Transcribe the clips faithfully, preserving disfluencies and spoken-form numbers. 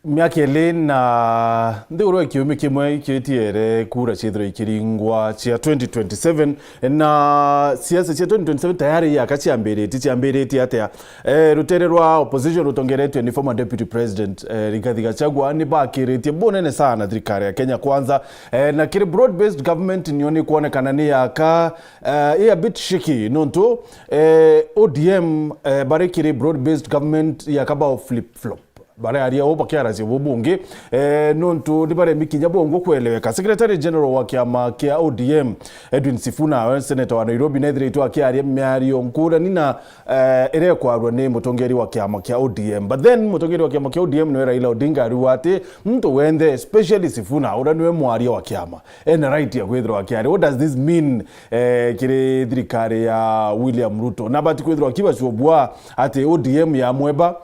Miaka ili na nthiguru ya kiumi kimwe ikio itiere kura ciithirwe ikiringwa cia twenty twenty-seven, na siasa cia twenty twenty-seven tayari yaka ciambiritie. Ciambiritie atia? Eh, rutere rwa opposition rutongeretwe ni former deputy president, eh, Rigathi Gachagua ni bakiritie bunene sana thirikari ya Kenya Kwanza, eh, na kiri broad based government nio ni kwonekana ni yaka, eh, i a bit shaky nontu, eh, O D M, eh, bari kiri broad based government yaka bao flip flop. Bararia uu bakiaracia buu bungi, eh, nontu ni baremi kinya bongo kweleweka. Secretary General wa kiama kia O D M, Edwin Sifuna, we senator wa Nairobi, nethiritwe akiaria miario nkurani na, eh, iria ikwarua ni mutongeri wa kiama kia O D M. But then, mutongeri wa kiama kia O D M niwe Raila Odinga ariuga ati muntu wenthe, especially Sifuna, uria niwe mwaria wa kiama, ena right ya kwithirwa akiaria. What does this mean, eh, kiri thirikari ya William Ruto? Na bati kwithirwa kibacubua ati O D M ya mweba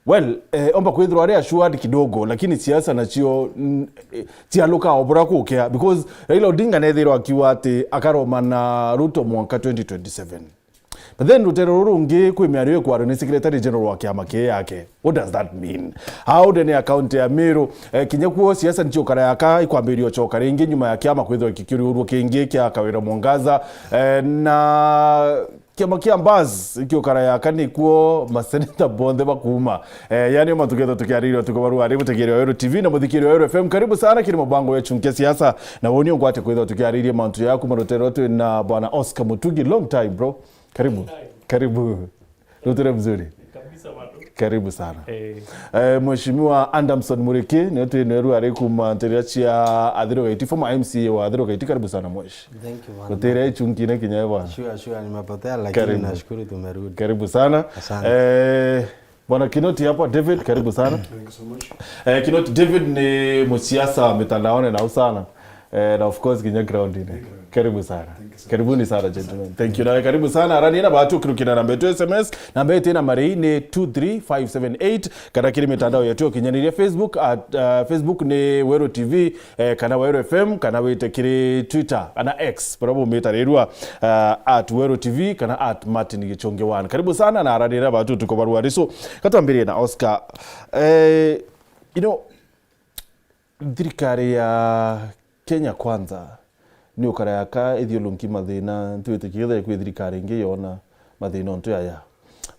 Well, eh, omba kwithirwa ari assured kidogo, lakini siasa nacio, mm, eh, cialuka o bura kukea, because Raila Odinga nethirwa akiuga ati akaromana Ruto mwanka twenty twenty-seven. But then rutere ruru rungi kwi miario ikwarwa ni Secretary General wa kiama kii yake. What does that mean? How then account ya Meru, eh, kinya kuo siasa nicio kara yaka ikwambiria ucoka ringi nyuma ya kiama kwithirwa kikiuriurua kingi kia Kawira Mwangaza, eh, na Kiama kia Mbas ikio kara yaka nikuo maseneta bonthe bakuuma. Eh, yani, o mantu ketho tukiariria utuku barua ari mutegeeri wa Weru T V na muthikiiri wa Weru F M. Karibu sana kiri mubango ya Chunkia Siasa. Na woni ungwate kwithirwa tukiariria mantu ya kuma rutere rwa twi na bwana Oscar Mutugi. Long time, bro. Karibu. Long time. Karibu. Rutere mzuri. Kabisa bado. Karibu sana. Eh. Eh, Mheshimiwa Adamson Muriki, niwe twi nawe riu ari kuma nteria cia Athiru Gaiti, former M C A wa Athiru Gaiti. Karibu sana, mweshi. Thank you, man. Rutere ichunkine kinya bwana. Sure, sure, nimepotea, lakini Karibu. nashukuru tumerudi. Karibu sana. Asante. Eh, Bwana Kinoti hapa, David, karibu sana. Thank you so much. Eh, Kinoti David ni musiasa mitandaoni na usana. Eh, na of course, kinya ground ine. Karibu sana. Thank you so Karibuni sana, gentlemen. Thank you. Na karibu sana. Arani na batu kirukina namba yetu S M S. Namba yetu ina marei ni two three five seven eight. Kana kiri mitandao yetu ya ukinyaniria, Facebook at, uh, Facebook ni Weru T V, eh, kana Weru F M, kana wite kiri Twitter, kana X, bura bumitarirua, uh, at Weru T V, kana at Martin Gichungi one. Karibu sana na arani na batu tuko barua riso. Katwambirie na Oscar. Eh, you know, Thirikari ya Kenya Kwanza ni ukara yaka ithiurunki mathina, ntiwitikiria kwi thirikari ingi yona mathina ontu yaya.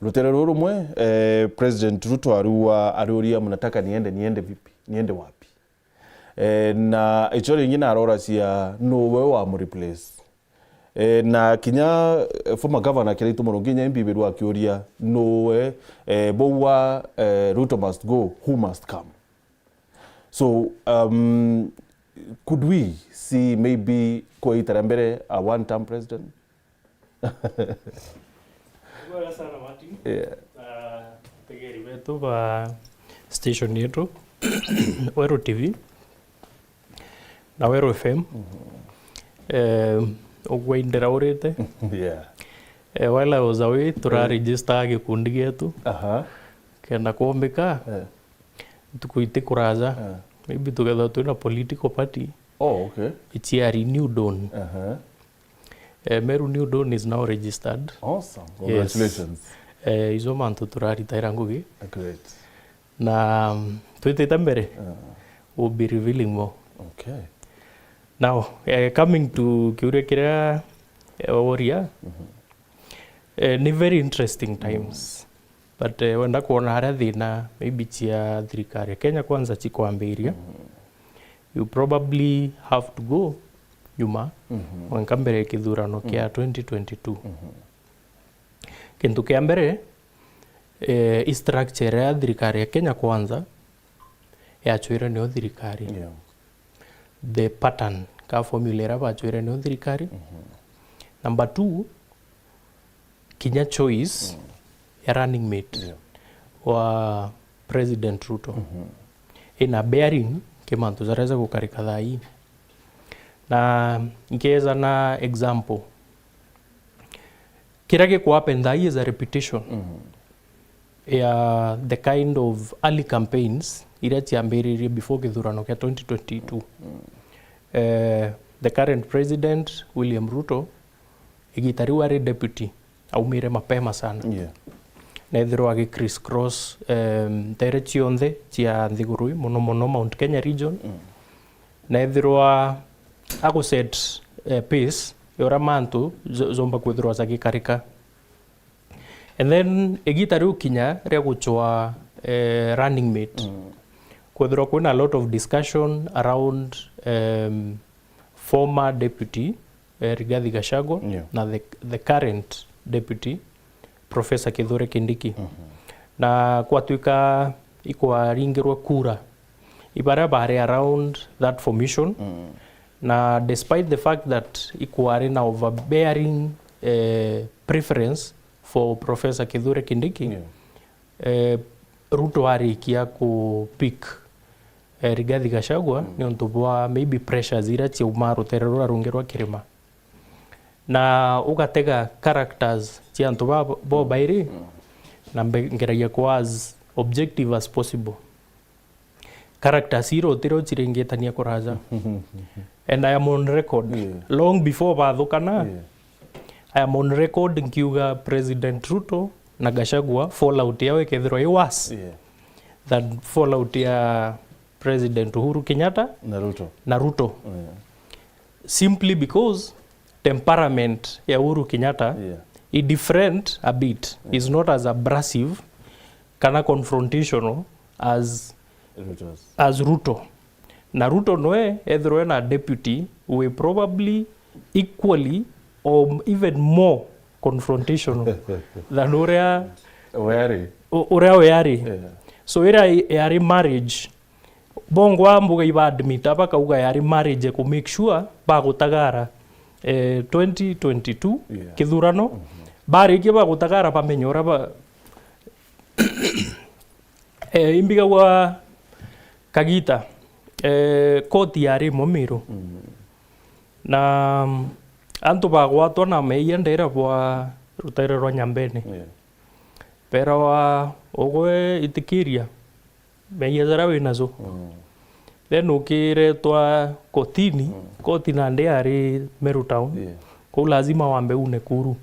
Rutere ruru rumwe, eh, President Ruto ariua, ariuria, "Mnataka niende, niende vipi? Niende wapi?" Eh, na icho ringi naroracia nuwe wa mu replace. Eh, na kinya, eh, former governor Kiraitu Murungi, kinya M P Beru akiuria, nuwe, eh, bauga, eh, "Ruto must go, who must come?" So, um, could we see maybe kwa ita ria mbere a one term president? Bwega sana, Martin. Yeah. Ah, ategeri betu ba station yetu, Weru T V na Weru F M. Mhm. Eh, ugwe indira urite. Yeah. Eh, while I was away, tura Eh. register gikundi gietu. Aha. Kenda kwombika, Eh. ntuku iti kuraja. Eh. Maybe tukethirwa twina political party. Oh, okay. Ichiari New Dawn. Aha. Eh, Meru New Dawn is now registered. Awesome. Yes. Congratulations. Eh, ijo mantu turaritaira ngugi. Great. Na, mm, twitite mbere, Ah. we'll be revealing more. Okay. Now, eh, coming to kiuria kiria, eh, woria, Mhm. eh, ni very interesting times. But, eh, wenda kwona haria thina maybe cia thirikari ya Kenya Kwanza cikwambiria, Mhm. you probably have to go nyuma, Mhm. mwanka mbere ya kithurano kia Mhm. twenty twenty-two. Mhm. Kintu kia mbere, eh, i structure ya thirikari ya Kenya Kwanza yachwire nio thirikari. Yeah. The pattern, ka formula iria bachwire nio thirikari. Mhm. Number two, kinya choice Mm. ya running mate Yeah. wa President Ruto Mhm. ina bearing ki mantu jaria jagukarika thaa ii. Na nkeza na example, kiria gikuhappen thaa ii is a repetition Mhm. ya the kind of early campaigns iria ciambiririe before githurano kia twenty twenty-two. Mm. Eh, the current president, William Ruto, igita riu ari deputy, aumire mapema sana. Yeah. na ethirwa agi criss cross, em, ntere cionthe cia nthiguru ii, mono mono Mount Kenya region, na ethirwa agu set, eh, pace ya uria mantu jo-, jomba kwithirwa jagikarika. And then, igita riu kinya ria gucwa, eh, running mate, kwithirwa kwina a lot of discussion around, em, former deputy, eh, Rigathi Gachagua, yeah, na the, the current deputy, Professor Kithure Kindiki. Na kwatwika ikwaringirwe kura i baria bari around that formation, na despite the fact that ikwari na overbearing, eh, preference for Professor Kithure Kindiki, yeah, eh, Ruto arikia ku pick, eh, Rigathi Gachagua, niuntu bwa maybe pressures iria ciauma rutere ruria rungi rwa kirima. Na ugatega characters cia antu ba, bo bairi, na mbe-, ngeragia kuwa as objective as possible. Characters ii rutire uciringitania kuraja. And I am on record, yeah, long before bathukana, yeah, I am on record nkiuga President Ruto na Gachagua fallout yao ikethirwa i worse, yeah, than fallout ya President Uhuru Kenyatta na Ruto, na Ruto. Yeah. Simply because temperament ya Uhuru Kenyatta, yeah, i different a bit, yeah, is not as abrasive kana confrontational as Ruto's, as Ruto. Na Ruto noe ethirwe na deputy we probably equally or even more confrontational than uria we ari, u-, uria we ari. Yeah. So iria i-, yari marriage, bongwa mbuga iba admit, bakauga yari marriage ku make sure bagutagara, eh, twenty twenty-two, yeah, kithurano. Barikia bagutagara bamenye uria ba-, eh, imbigagwa kagita, eh, koti yari mo Miru. Na, mm, antu bagwatwa na meeyia ndera bwa rutairo rwa Nyambene. Yeah. Berawa, ugwe itikiria meeyia jaria winajo. Then ukiretwa kotini, koti nandi yari Meru Town. Yeah. Kuu lazima wambe une kuru.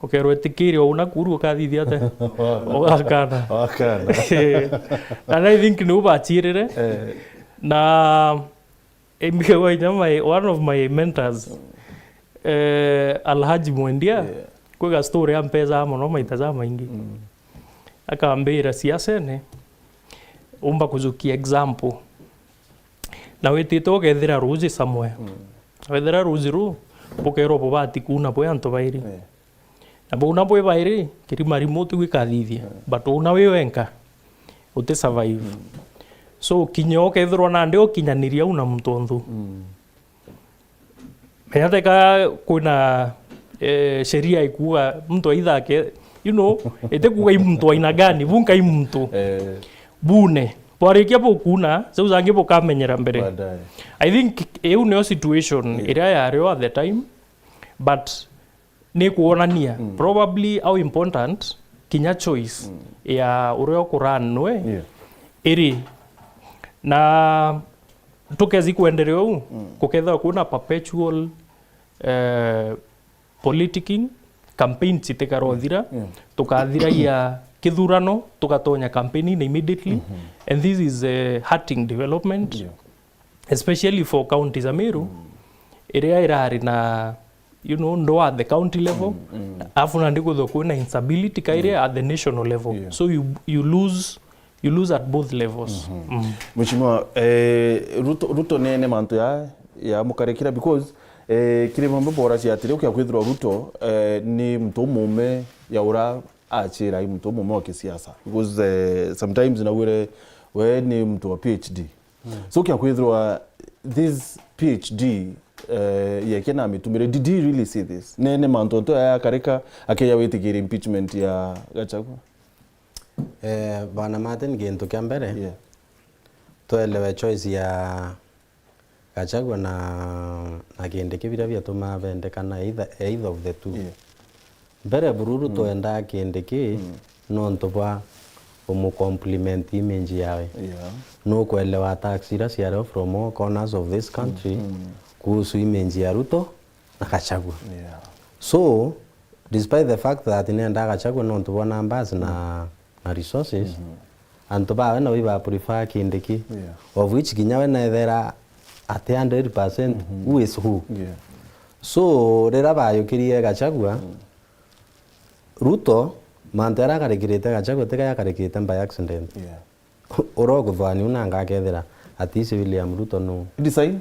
Ukerwa itikiria una kuru ukathithia atia? Ugakana. Wakana. And I think niu baciirire. Eh. Na imbigagwa inya my, one of my mentors, eh, Alhaji Mwendia, yeah, kwiga story ampejaga mono maita jamaingi. Akambira, siasene, umba kujukia example. Na witite ukethira ruji somewhere. Wethira ruji ruu, bukerwa bubati kuuna bwi antu bairi. Yeah. Na bau nabo ibairi, kirima rimu tigwe ikathithia. Yeah. But una wi wenka, uti survive. So, kinya ukethirwa nandi ukinyaniria au na muntu onthu. Menya teka kwina, eh, sheria ikuuga muntu aithake, you know, itikuuga i muntu aina gani, bunka i muntu. Eh. Bune. Bwarikia bukuna, jau jangi bukamenyera mbere. Baadaye. I think iu niyo situation iria yario at the time, but ni kuonania probably how important kinya choice ya uria ukuranwe iri. Na tukezi kwenderea uu, kukethirwa kwina perpetual, eh, politicking, campaign citikarothira, tukathiragia kithurano, tugatonya campaign-ini immediately, and this is a hurting development. Yeah. Especially for county za Meru, iria irari na, you know, ndwa at the county level, alafu nandi kwithirwa kwina instability kairi at the national level. Yeah. So you, you lose, you lose at both levels. Mheshimiwa, eh, Ruto, Ruto nene mantu ya, ya mukarekira because, eh, kiri mambe boracia atiri, ukia kwithirwa Ruto, eh, ni muntu umume ya ura achira i muntu umume wa kisiasa. Because, eh, sometimes nawire we ni muntu wa P H D. So, kia kwithirwa this P H D, eh, yeke na mitumire, did he really see this? Nene mantu onto ya yakarika, akeya witikire impeachment ya Gachagua? Eh, Bwana Martin, gintu kia mbere, yeah, twelewe choice ya Gachagua na, na Kindiki biria biatumaa bendekana either, either of the two. Yeah. Mbere buru Ruto endaa Kindiki nontu bwa umucompliment image yawe. Yeah. Nukwelewa attacks iria ciario from all corners of this country kuhusu image ya Ruto na Gachagua. Yeah. So, despite the fact that nendaa Gachagua nontu bwa numbers na, na resources, antu bawe nabo iba prefer Kindiki, of which kinya we nethera at hundred percent who is who. Yeah. So, rira bayukirie Gachagua, Ruto, mantu jaria akarikirite Gachagua, tiga jakarikirite by accident. Yeah. Uria ukuthwania u nanga akethira atici William Ruto nu. Design?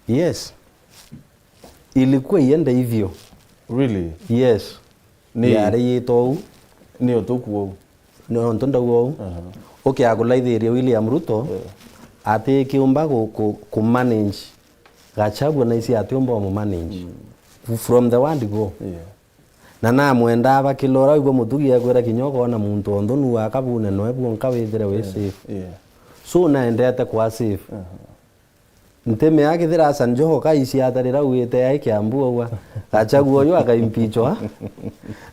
Yes. Ilikuwa iende hivyo. Really? Yes. Ni yari yitwa uu. Ni utuku uu. Nontu ndauga uu. Aha. Ukiaga kulaithiria William Ruto, atikiumba ku, ku, ku manage Gachagua na isi atiumba umu manage. Mm. From the word go. Yeah. Na namwendaa bakilora igwe mutugi ekwira kinya ukoona muntu onthe nu wa kabune noe bwonka withire wi safe. Yeah. So naendete kwa safe. Aha. Ntimea kethira Hassan Joho kaiciata rira auite ai Kiambu aua, Gachagua uyu akaimpeachwa,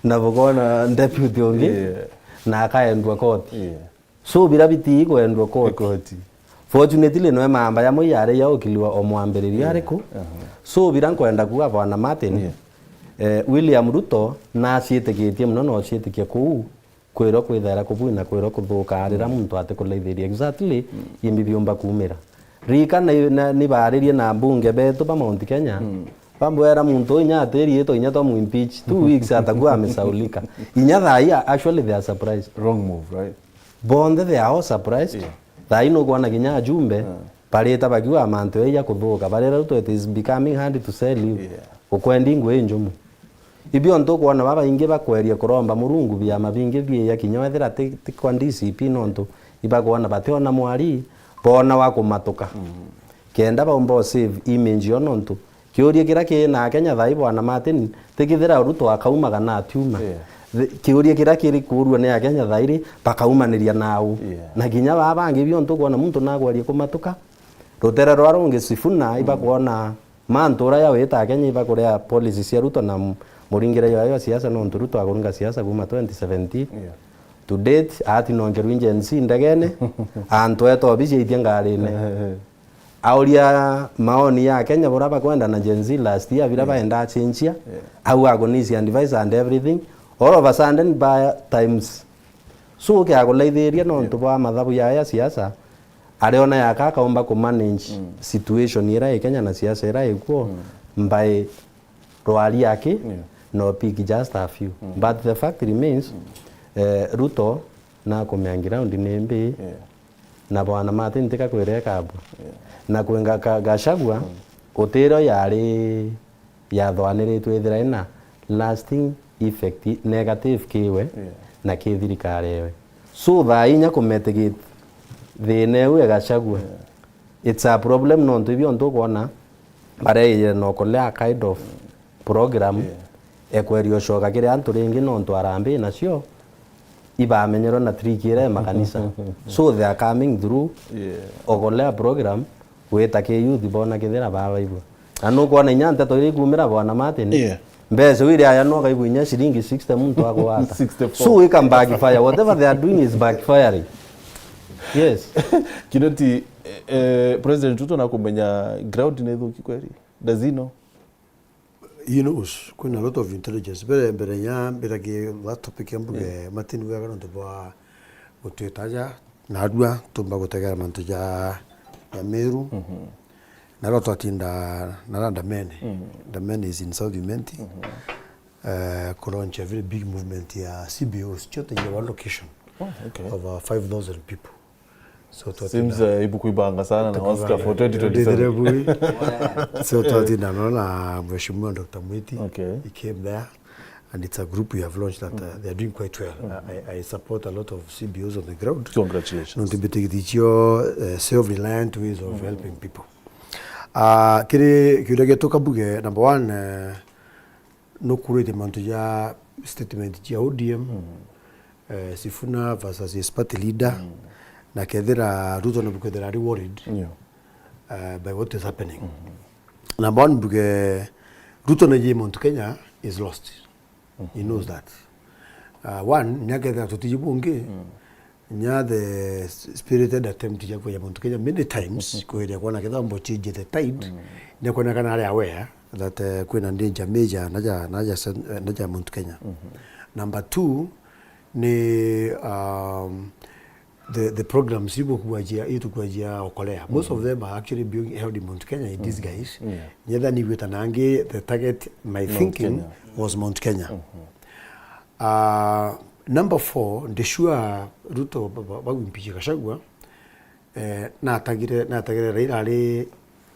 na bukoona deputy ungi, yeah, na akaendwa koti. Yeah. So bira bitii kwendwa koti. Koti. Fortunately, noe mamba jamwe yari yaukiliwa o mwambiririo, yeah, ariku? Aha. So bira nkwenda kuuga Bwana Martin, yeah, eh, William Ruto naciitikitie mono, na uciitikia kuu kwirwa kwithaira kubui na kwirwa kuthuka rira, mm, muntu atikulaithiria. Exactly, mm, imbi biumba kuumira. Ririkana ni, na, ni baaririe na mbunge betu ba Mount Kenya, mm, bambwera muntu uyu inya atiriitwa inya twa mwimpeach, two weeks atakuwa amesaulika. Inya thaa hii, actually, they are surprised. Wrong move, right? Bonthe they are all surprised. Yeah. Thaa hii nukwona kinya ajumbe, yeah, barita bakiuga mantu jaja kuthuka. Barira Ruto, it is becoming hard to sell you. Yeah. Ukwendi ngui injumu. Ibio ntukwona babaingi bakweria kuromba Murungu biama bingi biija kinya wethira ti, ti kwa D C P nontu ibakwona bationa mwari, boona wa kumatuka. Mm. Kenda baumba u save image yo nontu kiuria kiria kii na Akenya thaa ii Bwana Martin, ti kethira Ruto akauma kana atiuma. Yeah. The, kiuria kiria kiri kuurua ni Akenya thaa iri bakaumaniria nau. Yeah. Na kinya baa bangi bio ntukwona muntu nagweria kumatuka. Rutere rwa rungi Sifuna, mm, ibakwona mantu uria yawita Akenya ibakuria policy cia Ruto na m-, muringire jwayo jwa siasa, nontu Ruto akuringa siasa kuuma twenty seventeen. Yeah. To date, atinongerwa i Gen Z ndegene, antu eta obici aitie ngarine. Auria maoni ya Akenya buria bakwenda na Gen Z last year, biria, yeah, baenda achenjia, yeah, au akunisi advice and everything. All of a sudden, by times. So, ukiaga kulaithiria nontu, yeah, bwa mathabu ya ya siasa, ariona yaka akaumba ku manage, mm, situation iria i Kenya na siasa iria ikuo, mm, mbai rwari aki, yeah, no pick just a few. Mm. But the fact remains, mm, eh, Ruto nakumea ground ni mbi, yeah, na Bwana Martin tika kwira ikabwa. Yeah. Na kwenga ka-, Gachagua, mm, utiro yari yathwaniritwe ithira ina lasting effect negative kiwe, yeah, na ki thirikari ewe. So thaa inya kumetigit thina iu e Gachagua. Yeah. It's a problem nontu ibio ntukwona bareire no kulea kind of program, yeah, ekweria ucoka kiri antu ringi nontu harambee nacio ibamenyerwe na trick iria e makanisa. So they are coming through, yeah, okolea program, gwita ki youth bona kethira babaigua. Na nukwona inya nteto iria ikumira Bwana Martin, yeah, mbeca iria aya no kaigua inya ciringi sixty muntu agwata. Sixty-four. So it can backfire. Whatever they are doing is backfiring. Yes. Kinoti, eh, eh, President Ruto nakumenya ground ni thuki kweri? Does he know? He knows, kwina a lot of intelligence. Mbere, mbere nya mbiragie that topic ya mbuge, yeah, Martin wega nontu bwa gutwita aja narua tumba gutegera mantu ja, ja Meru. Mhm. Narua twatinda nara Ndamene. Mhm. Ndamene is in South Imenti. Mhm. Eh, ku launch a very big movement ya C B Os, chote ya one location. Oh, okay. Over five thousand people. So, twatinda, seems, uh, ibuku ibanga sana na Oscar for twenty twenty-seven. So, twatinda no na Mheshimiwa Doctor Mwiti. Okay. He came there, and it's a group we have launched that, uh, they are doing quite well. Mm. I, I support a lot of C B Os on the ground. Congratulations. Nontu mbitigithi cio, uh, self-reliant ways of helping people. Uh, kiri kiuria gietu kabuge, number one, uh, nukurite mantu ja statement cia O D M, mm, eh, Sifuna versus his party leader, mm, na kethira Ruto na bukwethira ari worried, yeah, eh, by what is happening. Mm-hmm. Number one, mbuge Ruto na ye Mount Kenya is lost. He knows that. Uh, one, nyakethira tutiji bungi, mm, nya the spirited attempt ya kuya Mount Kenya many times, mm-hmm, kugeria kuona kethira mbo change the tide, mm, nyakuonekana ari aware that, eh, kwina danger major naja, naja cen-, eh, naja Mount Kenya. Number two, ni, um, the, the programs ibukuajia, itukuajia Okolea. Most of them are actually being held in Mount Kenya in disguise. Yeah. Nyetha nigwita nangi, the target, my thinking, Kenya, was Mount Kenya. Uh, number four, ndi sure Ruto ba-, ba-, bagwimpeach Gachagua, eh, natagire, natagire Raila ari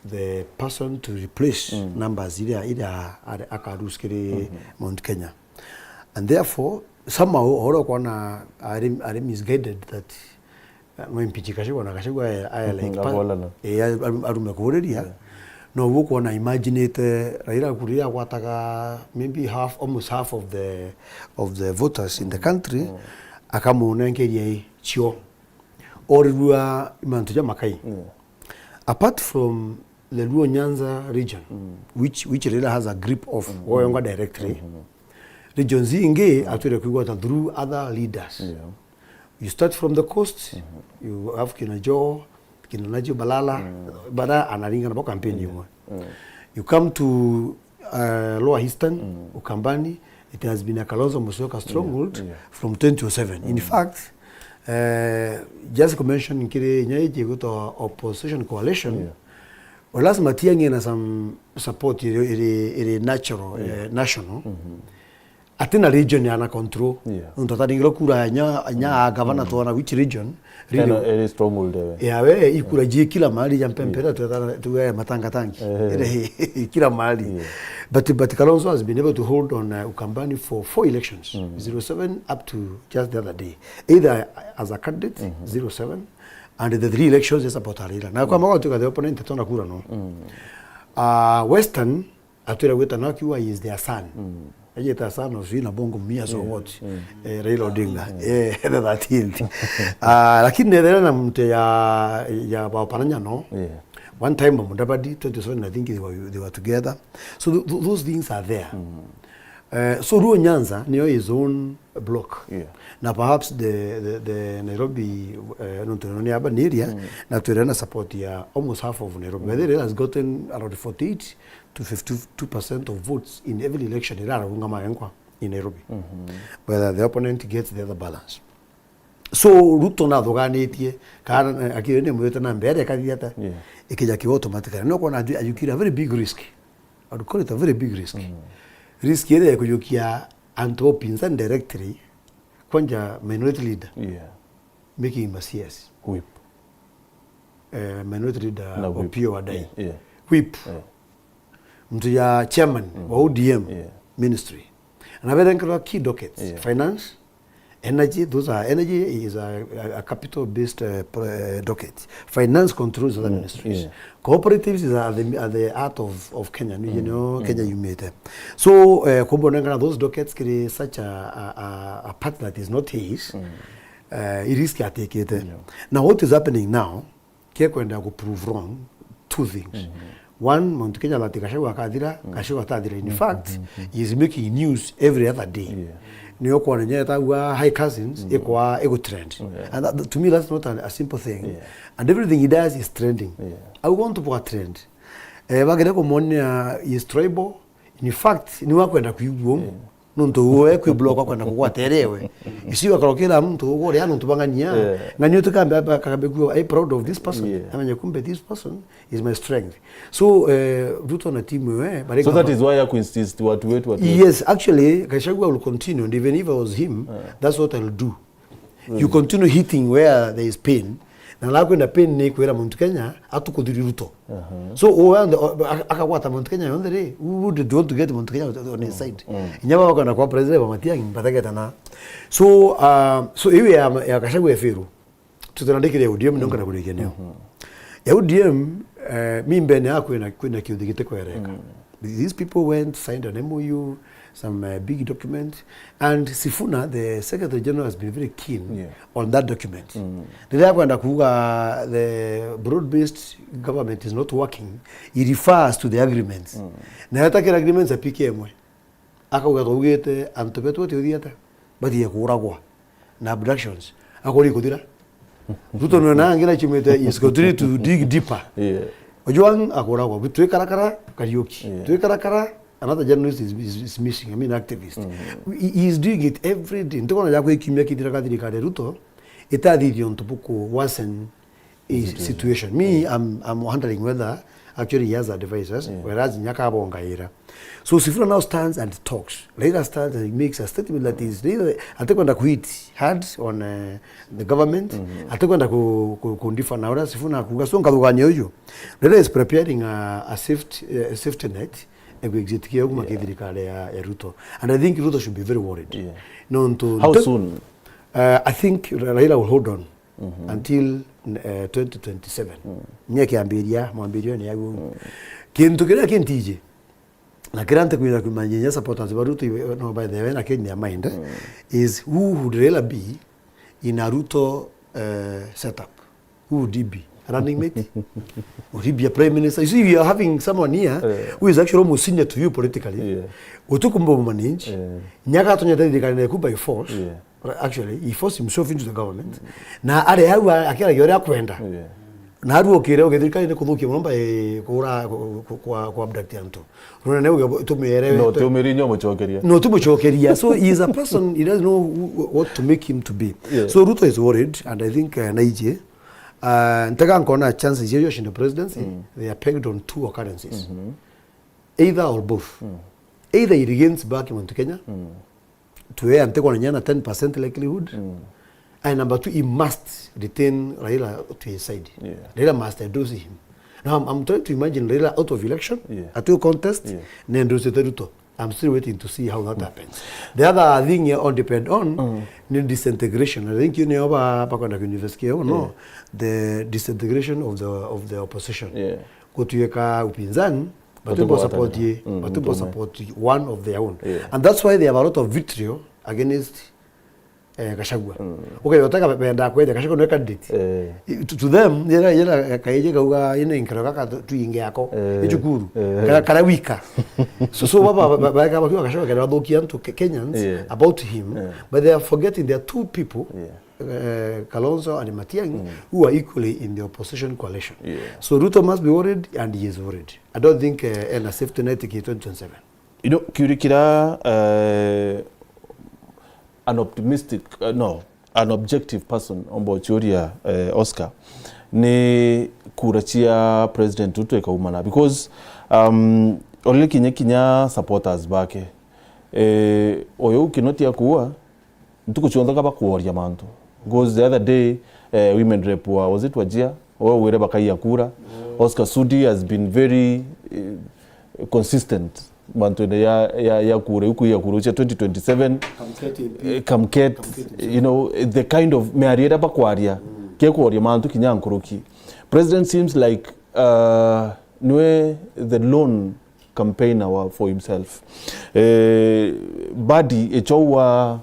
the person to replace numbers iria, iria ari, aka lose kiri Mount Kenya. And therefore, somehow, uhoro ukwona ari, ari misguided that, uh, no impeach Gachagua na Gachagua aya, aya like pa-, abolana. Eh, aru-, arume kuriria. Yeah. No ukwona imaginate Raila kuria agwataga maybe half, almost half of the, of the voters in the country, akamunenkeria i cio. Orirua mantu ja makai. Yeah. Apart from the Luo Nyanza region, which, which Raila has a grip of, woyongwa directly, regions ingi atwire kwigwata through other leaders. Yeah. You start from the coast, you have kina Joho, kina Najib Balala, bara anaringana bo campaign imwe. You come to, uh, Lower Eastern, Ukambani, it has been a Kalonzo Musyoka stronghold from twenty oh seven. In fact, uh, just to mention kiri inya iji gwitwa opposition coalition, o lazima tiang'ie na some support iri, iri, iri natural, eh, national. Atina region ana control. Yeah. Nontu ataringirwe kura inya, inya a gavana twona which region. Really, iri stronghold ewe. Yawe, ikura ji kila mahali ya mpempera, tuwe matanga tangi. Iri kila mahali. Yeah. But, but Kalonzo has been able to hold on, uh, Ukambani for four elections. Zero seven up to just the other day. Either as a candidate, zero seven, and the three elections, yes, about Raila. Na kwa mago tuka the opponent tona kura no. Uh, Western, atwira gwita no akiuga he is their son. Ejeta son of Sina Bongo Mia so what? Eh, Raila Odinga. Eh, the thirteenth. Ah, lakini nethera na mtu ya, ya Baoparanya no. Yeah. One time Mudavadi, twenty seven, I think they were, they were together. So th-, th-, those things are there. Eh, so Luo Nyanza niyo his own block. Yeah. Na perhaps the, the, the Nairobi, eh, nontu ni urban area, na twire na support ya almost half of Nairobi. By the way, has gotten around forty-eight to fifty-two percent of votes in every election irarungama enkwa in Nairobi. Whether the opponent gets the other balance. So Ruto nathuganitie, kana, eh, akiri ni mwite na mbere kathia ata? Yeah. Ikija ki automatically. No kona aju-, ajukira a very big risk. I would call it a very big risk. Risk iria ya kujukia antu opinzani directly, kwanja minority leader. Yeah. Making Masias. Whip. Eh, minority leader na whip. Opiyo Wandayi. Yeah, yeah. Whip. Yeah. Mtu ya chairman wa O D M ministry. Na very key dockets. Yeah. Finance, energy, those are, energy is a, a, a capital-based, uh, pro-, uh, docket. Finance controls other ministries. Yeah. Cooperatives is at the, at the heart of, of Kenya, you know, Kenya yumite. So, uh, kumbonengana those dockets kiri such a, a, a, a part that is not his, uh, i risk atikite. Yeah. Now, what is happening now, kekwenda ku prove wrong two things. One, Mount Kenya that Gachagua akathira, Gachagua atathira. In fact, he is making news every other day. Yeah. Niyo kwona nyeta wa high cousins, ikwa, igu trend. Yeah. And that, to me, that's not a, a simple thing. Yeah. And everything he does is trending. Yeah. I want to put a trend. Eh, bagere kumonia is tribal. In fact, ni wakwenda kuigua umu. Yeah. Nontu we kwi block akwenda kugwata iri ewe. Icio akarokera muntu uguria nontu bang'ania. Yeah. Ng'ania utikamba, akambe kuwa, "I'm proud of this person." Yeah. Amenye kumbe this person is my strength. So, eh, Ruto na timu iwe, bari. So that is why I insist watu wetu, watu wetu. Yes, actually, Gachagua will continue, and even if I was him, that's what I'll do. You continue hitting where there is pain. Na nakwenda pain ni kwira Mount Kenya atukuthiri Ruto. So, o, akagwata Mount Kenya yonthe ri, who would want to get Mount Kenya on his side? Inya baba kwenda kwa president wa Matiang'i, batagetana. So, uh, so iwe ya, ya Gachagua efiru. Tutanandikire ya O D M, ndio kana kurikia nio. Ya O D M, eh, mi mbene ya kwina, kwina kiuthi gitikwereka. These people went, signed an M O U, some, uh, big document, and Sifuna, the Secretary General, has been very keen on that document. Riria akwenda kuuga the broad-based government is not working, he refers to the agreements. Na atakira agreements apike emwe. Akauga, "Twaugite antu betu batiuthi ata? Batige kuuragwa na abductions." Akori kuthira. Ruto nwe na angina chimite is continue to dig deeper. Yeah. Ojwang akoragwa, twikarakara Kariuki. Yeah. Twikarakara, another journalist is, is, is missing, I mean activist. Mm. He, he is doing it every day. Ntikona ja kwi kiumia kithira ka thirikari ya Ruto, itathithia untu buku worsen is situation. Me, yeah. I'm, I'm wondering whether actually he has advisors, yeah, whereas nyaka abongaira. So Sifuna now stands and talks. Raila stands and he makes a statement that is Raila atikwenda kuhit hard on, uh, the government, mm-hmm, atikwenda ku, ku, kundifa na uria Sifuna kuga. So nkathugania uyu. Raila is preparing a, a safety, a safety net ya ku exit kiu kuma, yeah, ki thirikari ya, ya Ruto. And I think Ruto should be very worried. Yeah. Nontu how soon? Uh, I think Ra-, Raila will hold on, mm-hmm, until, uh, twenty twenty-seven. Mm. Ni akiambiria, mwambirione ya uu. Mm. Kintu kiria kintiji, na kiria ntikwira kumanya supporters ba Ruto, no, by the way, na Kenya mind, mm, is who would Raila be in a Ruto, uh, setup? Who would he be? A running mate? Would he be a prime minister? You see, we are having someone here, yeah, who is actually almost senior to you politically. Yeah. Utukumbo manage. Yeah. Nyaka atunyete thirikari neku by force. Yeah. Actually, he forced himself into the government. Mm. Na ari au a-, akiaragia uria akwenda. Yeah. Na aru ukire uge thirikari ni kuthukia muno mba, eh, kura, ku-, ku-, kwa, kwa abduct antu. Runene uge tumiere. No, tumiere nyo mucokeria. No, tumucokeria. So he is a person, he doesn't know who, what to make him to be. Yeah. So Ruto is worried, and I think, uh, naiji, uh, ntega nkona chances ya yoshinda presidency, mm, they are pegged on two occurrences. Mm-hmm. Either or both. Mm. Either he regains back Mount Kenya, mm, to where ntikona nyana ten percent likelihood. Mm. And number two, he must retain Raila to his side. Yeah. Raila must endorse him. Now, I'm, I'm trying to imagine Raila out of election, yeah, at your contest, yeah, na endorse Ruto. I'm still waiting to see how that, mm, happens. The other thing here all depend on, mm, ni disintegration. I think you know ba, bakwenda ku investigate, no? Yeah. The disintegration of the, of the opposition. Yeah. Gutuika upinzani, but people support ye, mm, but people support one of their own. Yeah. And that's why they have a lot of vitriol against, eh, Gachagua. Mm. Okay, yotaka benda kwenda Gachagua no candidate. Eh. I-, to, to them, yena, yena kaije kauga ine nkero kaka tu-, tuinge yako. Eh. Icukuru. Eh. Kara, kara wika. So, so baba, ba-, ba-, ba-, Gachagua kena bathukia antu Ke-, Kenyans, yeah, about him, yeah, but they are forgetting there are two people, yeah, eh, Kalonzo and Matiang'i, mm, who are equally in the opposition coalition. Yeah. So Ruto must be worried and he is worried. I don't think, eh, ena safety net ki twenty twenty-seven. You know, kiuria kira, eh, an optimistic, eh, no, an objective person omba uchiuria, eh, Oscar, ni kura cia President Ruto ikaumana. Because, um, already kinya, kinya supporters bake, eh, uyu Kinoti akuua, ntuku cionthe ka bakworia mantu. Because the other day, eh, women rep wa, was it Wajir? Owire bakaiya kura. Mm. Oscar Sudi has been very, eh, consistent mantu-ine ya, ya, ya kura, iu kuiya kura cia twenty twenty-seven. Kamket M P. Eh, Kamket, Kamket M P. You know, the kind of miario iria bakwaria, mm, kekworia mantu kinya nkuruki. President seems like, uh, niwe the lone campaigner wa, for himself. Eh, badi ichou wa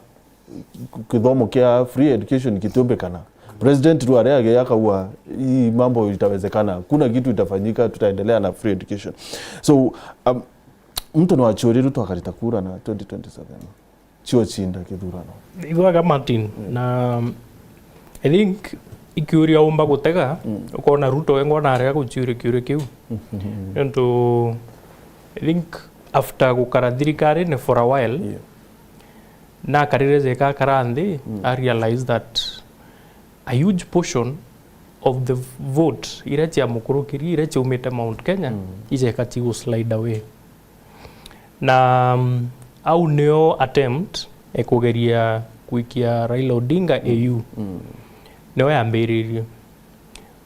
kithomo kia free education kitiumbikana. President tu aria age akaua, "Hii mambo itawezekana. Hakuna kitu itafanyika, tutaendelea na free education." So, um, mtu no achiuria Ruto akarita kura na twenty twenty-seven. Chiochinda kithurano. Igwaga Martin, mm, na I think ikiuria umba gutega, mm, ukona Ruto wengwa narega guchiuria kiuria kiu. Mm-hmm. Nontu I think after gukara thirikarine for a while, yeah, nakarire jeka akara nthi, mm, I realize that a huge portion of the vote iria ciamukurukiri, iria ciaumite Mount Kenya, mm, ijeka cigu slide away. Na, mm, au nio attempt e kugeria kwikia Raila Odinga, mm, A U. Mm. Nio yambiririe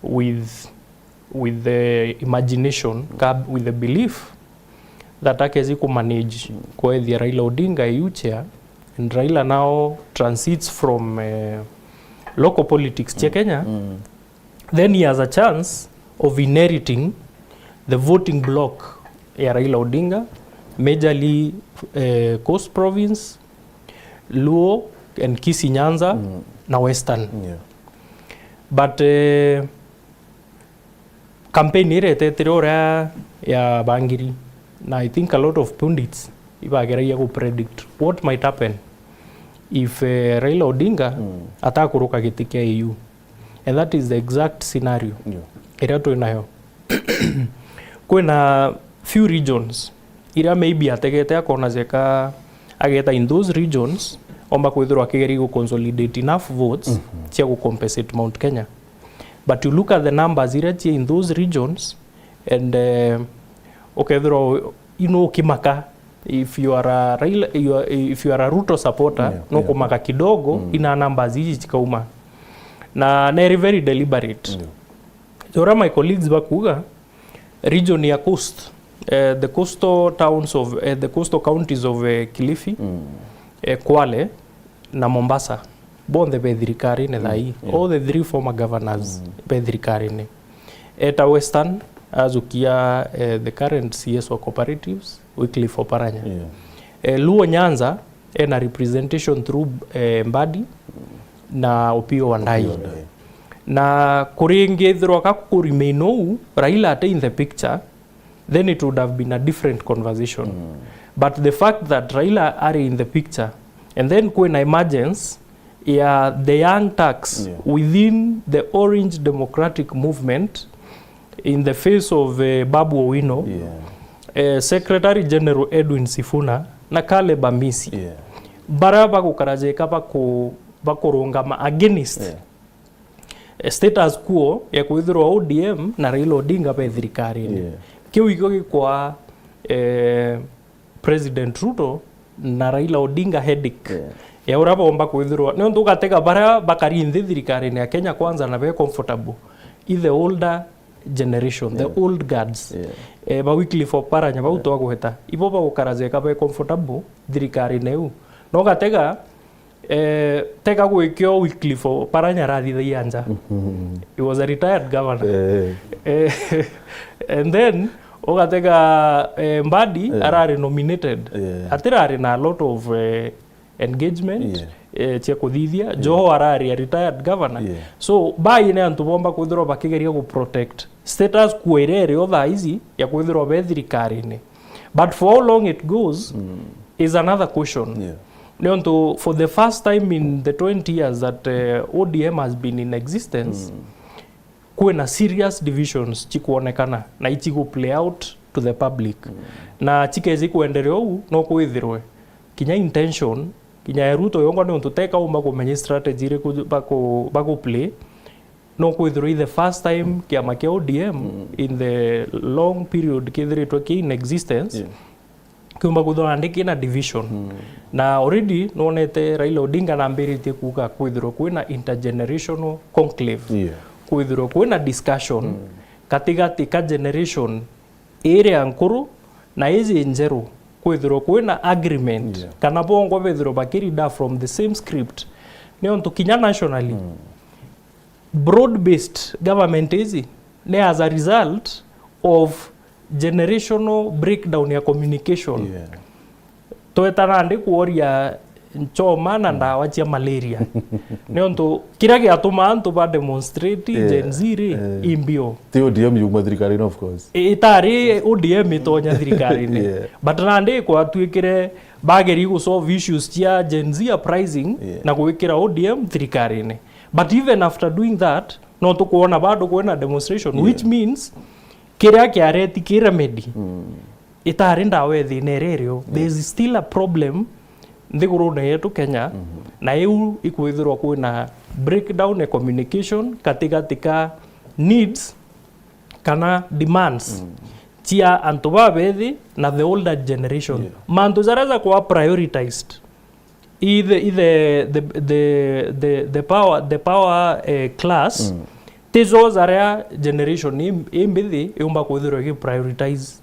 with, with the imagination, ka-, with the belief that akezi ku manage, mm, kwethia Raila Odinga A U chair, and Raila now transits from, eh, local politics cia, mm, Kenya, mm. Then he has a chance of inheriting the voting bloc ya Raila Odinga, majorly, eh, Coast Province, Luo and Kisii Nyanza, mm, na Western. Yeah. But, eh, campaign iria itetire uria ya bangiri, na I think a lot of pundits ibageragia ku predict what might happen if, eh, Raila Odinga, mm, atakuruka giti kia A U. And that is the exact scenario, yeah, iria twi nayo. Kwina few regions iria maybe ategete akona jeka ageta in those regions, omba kwithirwa akigeria gu consolidate enough votes cia gu compensate Mount Kenya. But you look at the numbers iria cia in those regions, and, eh, ukethirwa ino ukimaka, if you are a Raila, you are, if you are a Ruto supporter, Yeah, no yeah. kumaka kidogo, Mm. ina numbers iji cikauma. Na neri very deliberate. Yeah. Jora my colleagues bakuga, region ya coast, eh, the coastal towns of, eh, the coastal counties of, eh, Kilifi, Mm. eh, Kwale na Mombasa, bonthe be thirikarine Mm, thaa ii. Yeah. All the three former governors Mm. be thirikarine. Eta Western, ajukia, eh, the current C S wa cooperatives, Wycliffe Oparanya. Yeah. Eh, Luo Nyanza, ena representation through, eh, Mbadi na Opiyo Wandayi. Opiyo Wandayi. Na kuringithirwa ka ku remain ou, Raila ate in the picture, then it would have been a different conversation. Mm. But the fact that Raila are in the picture, and then kwina emergence ya the Young Turks Yeah. within the Orange Democratic Movement in the face of, eh, Babu Owino, Yeah. eh, Secretary General Edwin Sifuna na Caleb Amisi, Yeah. bara bagukara jeka baku-, bakurungama against Yeah. eh, status quo ya kwithirwa O D M na Raila Odinga be thirikarine. Yeah. Kiu ikio gikwa, eh, President Ruto na Raila Odinga headache Yeah. ya uria bomba kwithirwa. Niuntu ugatega baria bakari nthi thirikarine ya Kenya Kwanza na be comfortable, i the older generation, the Yeah. old guards. Yeah. Eh, ba Wycliffe Oparanya, bau Yeah. twagweta. Ibo bagukara jeka be comfortable thirikarine iu. Na ugatega, eh, teka gwikio Wycliffe Oparanya arathithagia nja. Mhm. He was a retired governor. Eh. Eh, and then, ugatega, eh, Mbadi Eh. arari nominated. Eh. Atirari na a lot of, eh, engagement, Yeah. eh, cia kuthithia. Yeah. Joho arari a retired governor. Yeah. So, bai ni antu bomba kwithirwa bakigeria gu protect status quo iria iri o thaa ici ya kwithirwa be thirikarine. But for how long it goes Mm. is another question. Yeah. Niuntu for the first time in the twenty years that, eh, O D M has been in existence, Mm. kwina serious divisions cikwonekana na icigu play out to the public. Mm. Na cikeji kwenderea uu, no kwithirwe kinya intention, kinya ya Ruto yongwa niuntu teka umba kumenya strategy iriku baku-, baku play, no kwithirwa i the first time kiama kia O D M Mm. in the long period kithiritwe ki in existence, Yeah. kiumba kwithirwa nandi kina division. Mm. Na already nwonete Raila Odinga nambiritie kuuga kwithirwa kwina intergenerational conclave. Yeah. Kwithirwa kwina discussion Mm. katigati ka generation iria nkuru na iji njeru, kwithirwa kwina agreement, Yeah. kana bongwa bethirwa bakirida from the same script. Niuntu kinya nationally, Mm. broad-based government iji ni as a result of generational breakdown ya communication. Yeah. Tweta nandi kworia nchoma na Mm. ndawa cia malaria. Niuntu kiria giatuma antu ba demonstrate Yeah. Gen Z ri, Yeah. i mbio. Ti O D M yuma thirikarine, of course. I-, itari O D M itonya thirikarine. Yeah. But nandi kwatuikire bageri gu solve issues cia Gen Z uprising Yeah. na gwikira O D M thirikarine. But even after doing that, no tukwona bado kwina demonstration, Yeah. which means kiria kiareti ki remedy Mm. itari ndawa ithina iria irio. There is still a problem nthigurune yetu Kenya, Mhm. na iu ikwithirwa kwina breakdown ya communication katigati ka needs kana demands Mm. cia antu babethi na the older generation. Yeah. Mantu jaria jakwa prioritized i the, i the, the, the, the, the power, the power, eh, class, Mm. tijo jaria generation i, i mbithi yumba kwithirwa igi prioritize.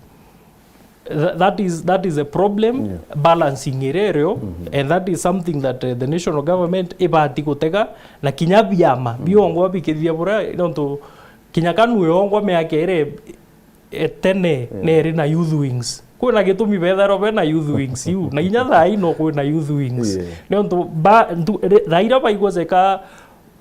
Th-, that is, that is a problem, Yeah. balancing iria irio, Mhm. and that is something that, eh, the national government ibati gutega, na kinya biama Mm. biongwa bikithia buria, nontu kinya kanu yongwa miaka iri e tene Yeah. neri na youth wings. Kwina gitumi betharwa bena youth wings iu, na inya thaa ii no kwina youth wings. Yeah. Nontu ba, ntu, ri-, thaa iria baigua jeka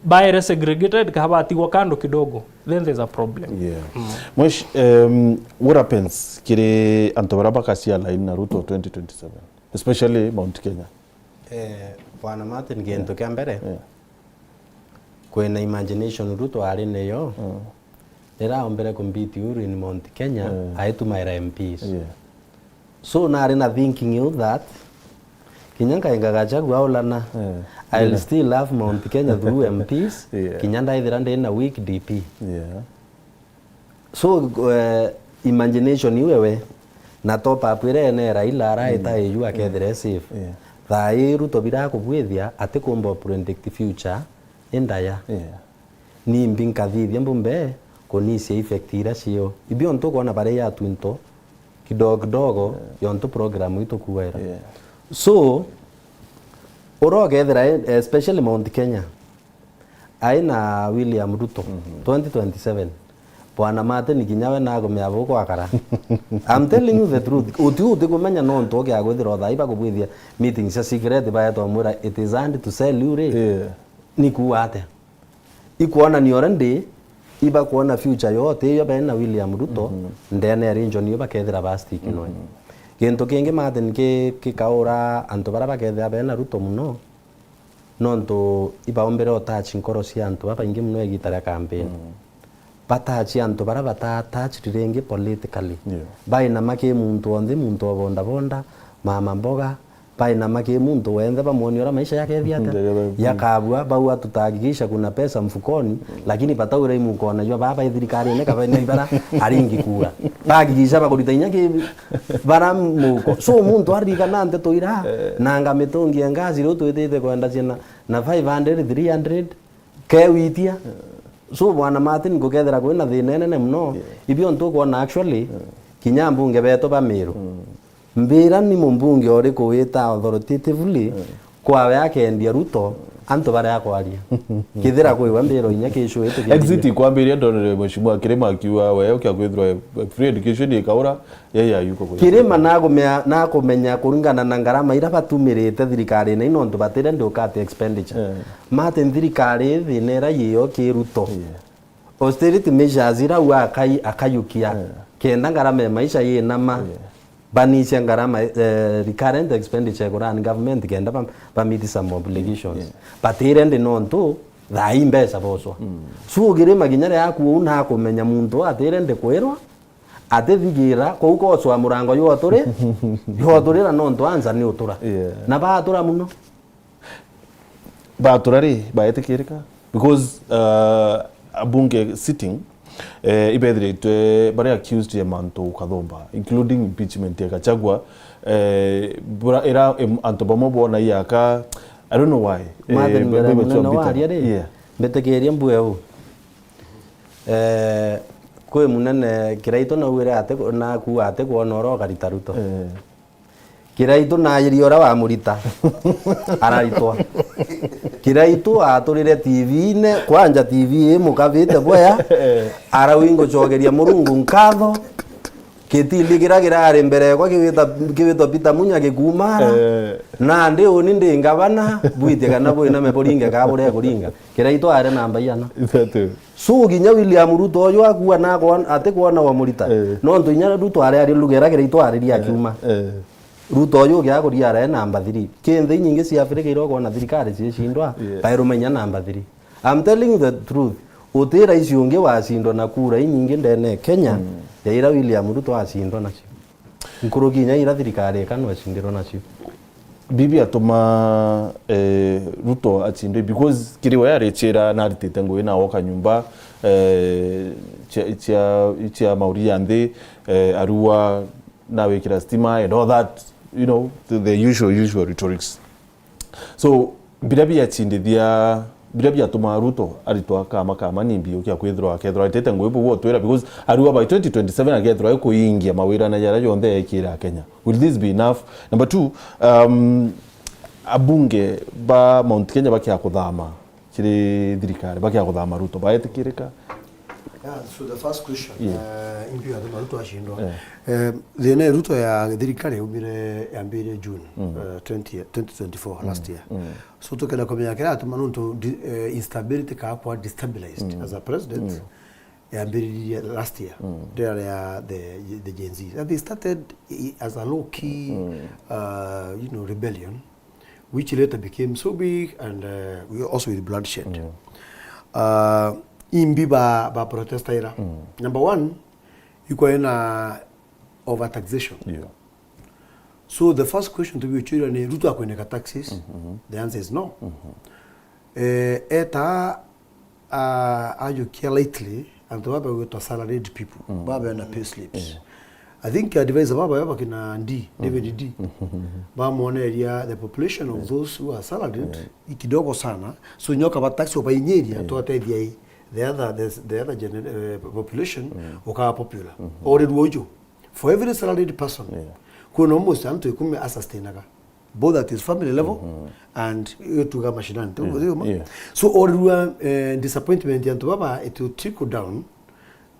baere segregated, kana batigwa kando kidogo, then there's a problem. Yeah. Mm. Mwesh-, um, what happens kiri antu baria bakacia line na Ruto twenty twenty-seven, especially Mount Kenya? Eh, Bwana Martin, gintu Yeah. kia mbere, Yeah. kwina imagination Ruto ari nayo, Mm. Riria aombere kumbiti Uhuru in Mount Kenya, eh, aitumaira M Ps. Yeah. So nari na thinking iu that kinya nkainga Gachagua aulana, eh, I'll, yeah, still love Mount Kenya through M Ps, yeah, kinya ndaithira ndi na weak D P. Yeah. So, eh, imagination iu ewe, na top up iria ene Raila araita, mm, iu akethira e safe. Yeah. Thaa ii Ruto birakubwithia atikumba predict future indaya. Yeah. Nimbi nkathithia mbumbe kunisia effect iria cio. Ibio ntukwona baria ya twinto kidogo kidogo, yeah, yontu program itukuera. Yeah. So, urokethira, especially Mount Kenya, ai na William Ruto, mhm, twenty twenty-seven, Bwana Martin kinya we nakumea bukwakara. I'm telling you the truth. Uti utikumenya nontu ukia kwithira thaa iba kubwithia meeting cia secret baetwa mwira it is hard to sell you ri. Yeah. Ni kuuga atia? Ikwonania already ibakwona future yote iyo bena William Ruto, mhm, ndene ya region iyo bakethira ba stick noe. Mhm. Gintu kingi Martin ki-, kikaura antu bara bakethira bena Ruto muno, nontu ibaombere o touch nkoro cia antu babaingi muno igita ria campaign. Mm. Ba touch antu bara bata touch ringi politically. Yeah. Bainama ki muntu o nthi, muntu o bodaboda, mama mboga, bainama ki muntu wenthe bamwonie uria maisha yakethia atia. Ndegere. Yakabua, bau atutahakikisha kuna pesa mfukoni, mm, lakini bataura imuko najua baba ithirikarine kaba na ibara aringi kura. Bahakikisha bakurita inya ki bara muko. So muntu aririkana nteto ira, eh, nanga mitungi ya ngazi riu twitite kwenda ciana na five hundred, three hundred, kewitia. So, Bwana Martin, gukethira kwina thina inene muno. Yeah. Ibio ntukwona actually, yeah, kinya mbunge betu ba Meru. Mm. Mbira ni mumbunge uriku wita authoritatively, yeah, kwawe akendia Ruto, antu baria akwaria. Kithira kwiwe mbiro inya kishu itu exit ikwambiria, ndonere Mheshimiwa Kirima akiuga we ukia kwithirwa free education ikaura, yeye ayuko kwa Kirima nakumea-, nakumenya kuringana na ngarama ira batumirite thirikarine ino ntu batire ndu cut expenditure. Eh. Martin, thirikari thina ira yiyo ki Ruto. Yeah. Austerity measures ira u akai-, akayukia. Yeah. Kenda ngarama ya maisha yinama. Yeah. Banicia ngarama, eh, recurrent expenditure ya kurun government kenda ba, ba meet some obligations. Yeah. Batire ndi nontu thaa ii mbeca bocwa. Mm. So Kirima kinya ria aku uu nakumenya muntu atire ndi kwirwa, atithigira kuu kocwa murango jwoturi, jwoturira nontu anza ni utura. Yeah. Na batura muno. Batura ri, baetikirika? Because, uh, abunge sitting, eh, ibethiritwe bari accused ya mantu kathumba, including impeachment ya Gachagua, eh, bura-, ira, em, antu bamwe bona iaka, I don't know why. Martin, eh, mbere be-, be-, munene bita-, waria ri, yeah, mbitikirie mbue uu. Eh, kwi munene Kiraitu naugire ati, nakuuga ati kwona ura ukarita Ruto. Eh. Kiraitu naajiri ura wamurita, araritwa. Kiraitu aturire T V-ine, kwanja T V imukabite bwea, arauga, ingucokeria Murungu nkatho, gitindi kiria kirari mbere yakwa kigwita, kigwitwa Peter Munya gikuumara, eh, nandi uni ndi ngavana, bwitie kana bwiname buringe kaa buria kuringa. Kiraitu ari namba iana. Ithatu. So, kinya William Ruto uyu akua nakwon-, atikwona wamurita. Eh. Nontu inya Ruto ari ari lugha iria Kiraitu ariria, eh, akiuma. Eh. Ruto uyu ugia kuria ari namba three. Ki nthi inyingi cia Africa iria ukwona thirikari ciicindwa, yes, bairuma inya namba three. I'm telling you the truth. Uti raisi ungi wacindwa na kura inyingi ndene Kenya, mm, ya ira William Ruto acindwa nacio. Nkuruki inya ira thirikari ikanwa cindirwa nacio. Bibi atuma, eh, Ruto acinde because kiri we arichira na aritite ngugi na oka nyumba, eh, cia, cia, cia mauri ya nthi, eh, arua na wikira stima and all that, you know, the, the usual, usual rhetorics. So, biria biachindithia, biria biatuma Ruto aritwa kama kama ni mbi ukia kwithirwa akethirwa aritite ngugi buu bwotwira, because ariwa by twenty twenty-seven akethirwa ekuingia mawira na jaria jonthe ekira Kenya. Will this be enough? Number two, um, abunge ba Mount Kenya bakia kuthama kiri thirikari, bakia kuthama Ruto, baetikirika? Yeah, so the first question, yeah, eh, imbi yatuma Ruto acindwa. Yeah. Eh, thina ya Ruto ya thirikari yaumire, yambire June, mm, eh, twenty, twenty twenty-four, mm, last year. Mm. So tukenda kumenya kiria atuma nontu di-, eh, instability kaa kwa destabilized, mm, as a president, mm, yambiririe last year, mm, ndira ya the, the Gen Z. And they started i-, as a low key, mm, uh, you know, rebellion, which later became so big and, uh, we also with bloodshed. Mm. Uh, Imbi ba, ba protesta ira. Mm. Number one, ikwari na overtaxation. Yeah. So the first question to be uchuria ni, Ruto akwineka taxes? Mm-hmm. The answer is no. Mm-hmm. Eh, eta, ah, ajukia lightly antu baba gwitwa salaried people, mm, baba na pay slips. Yeah. I think advisor baba yaba kina D, David D, mm-hmm, bamwoneria the population of, yeah, those who are salaried, yeah, i kidogo sana. So nyoka ba tax obainyiria, yeah, twatethia i the other, the, the other gener-, eh, population, mm, ukaa popular. Mm-hmm. Ori ruo uju, for every salaried person, yeah, kuna almost antu ikumi asustainaga, both at his family level, mm-hmm, and iyo tuga mashinani. Tu-, yeah, tu-, yeah. So, orirua, eh, disappointment ya antu baba, it will trickle down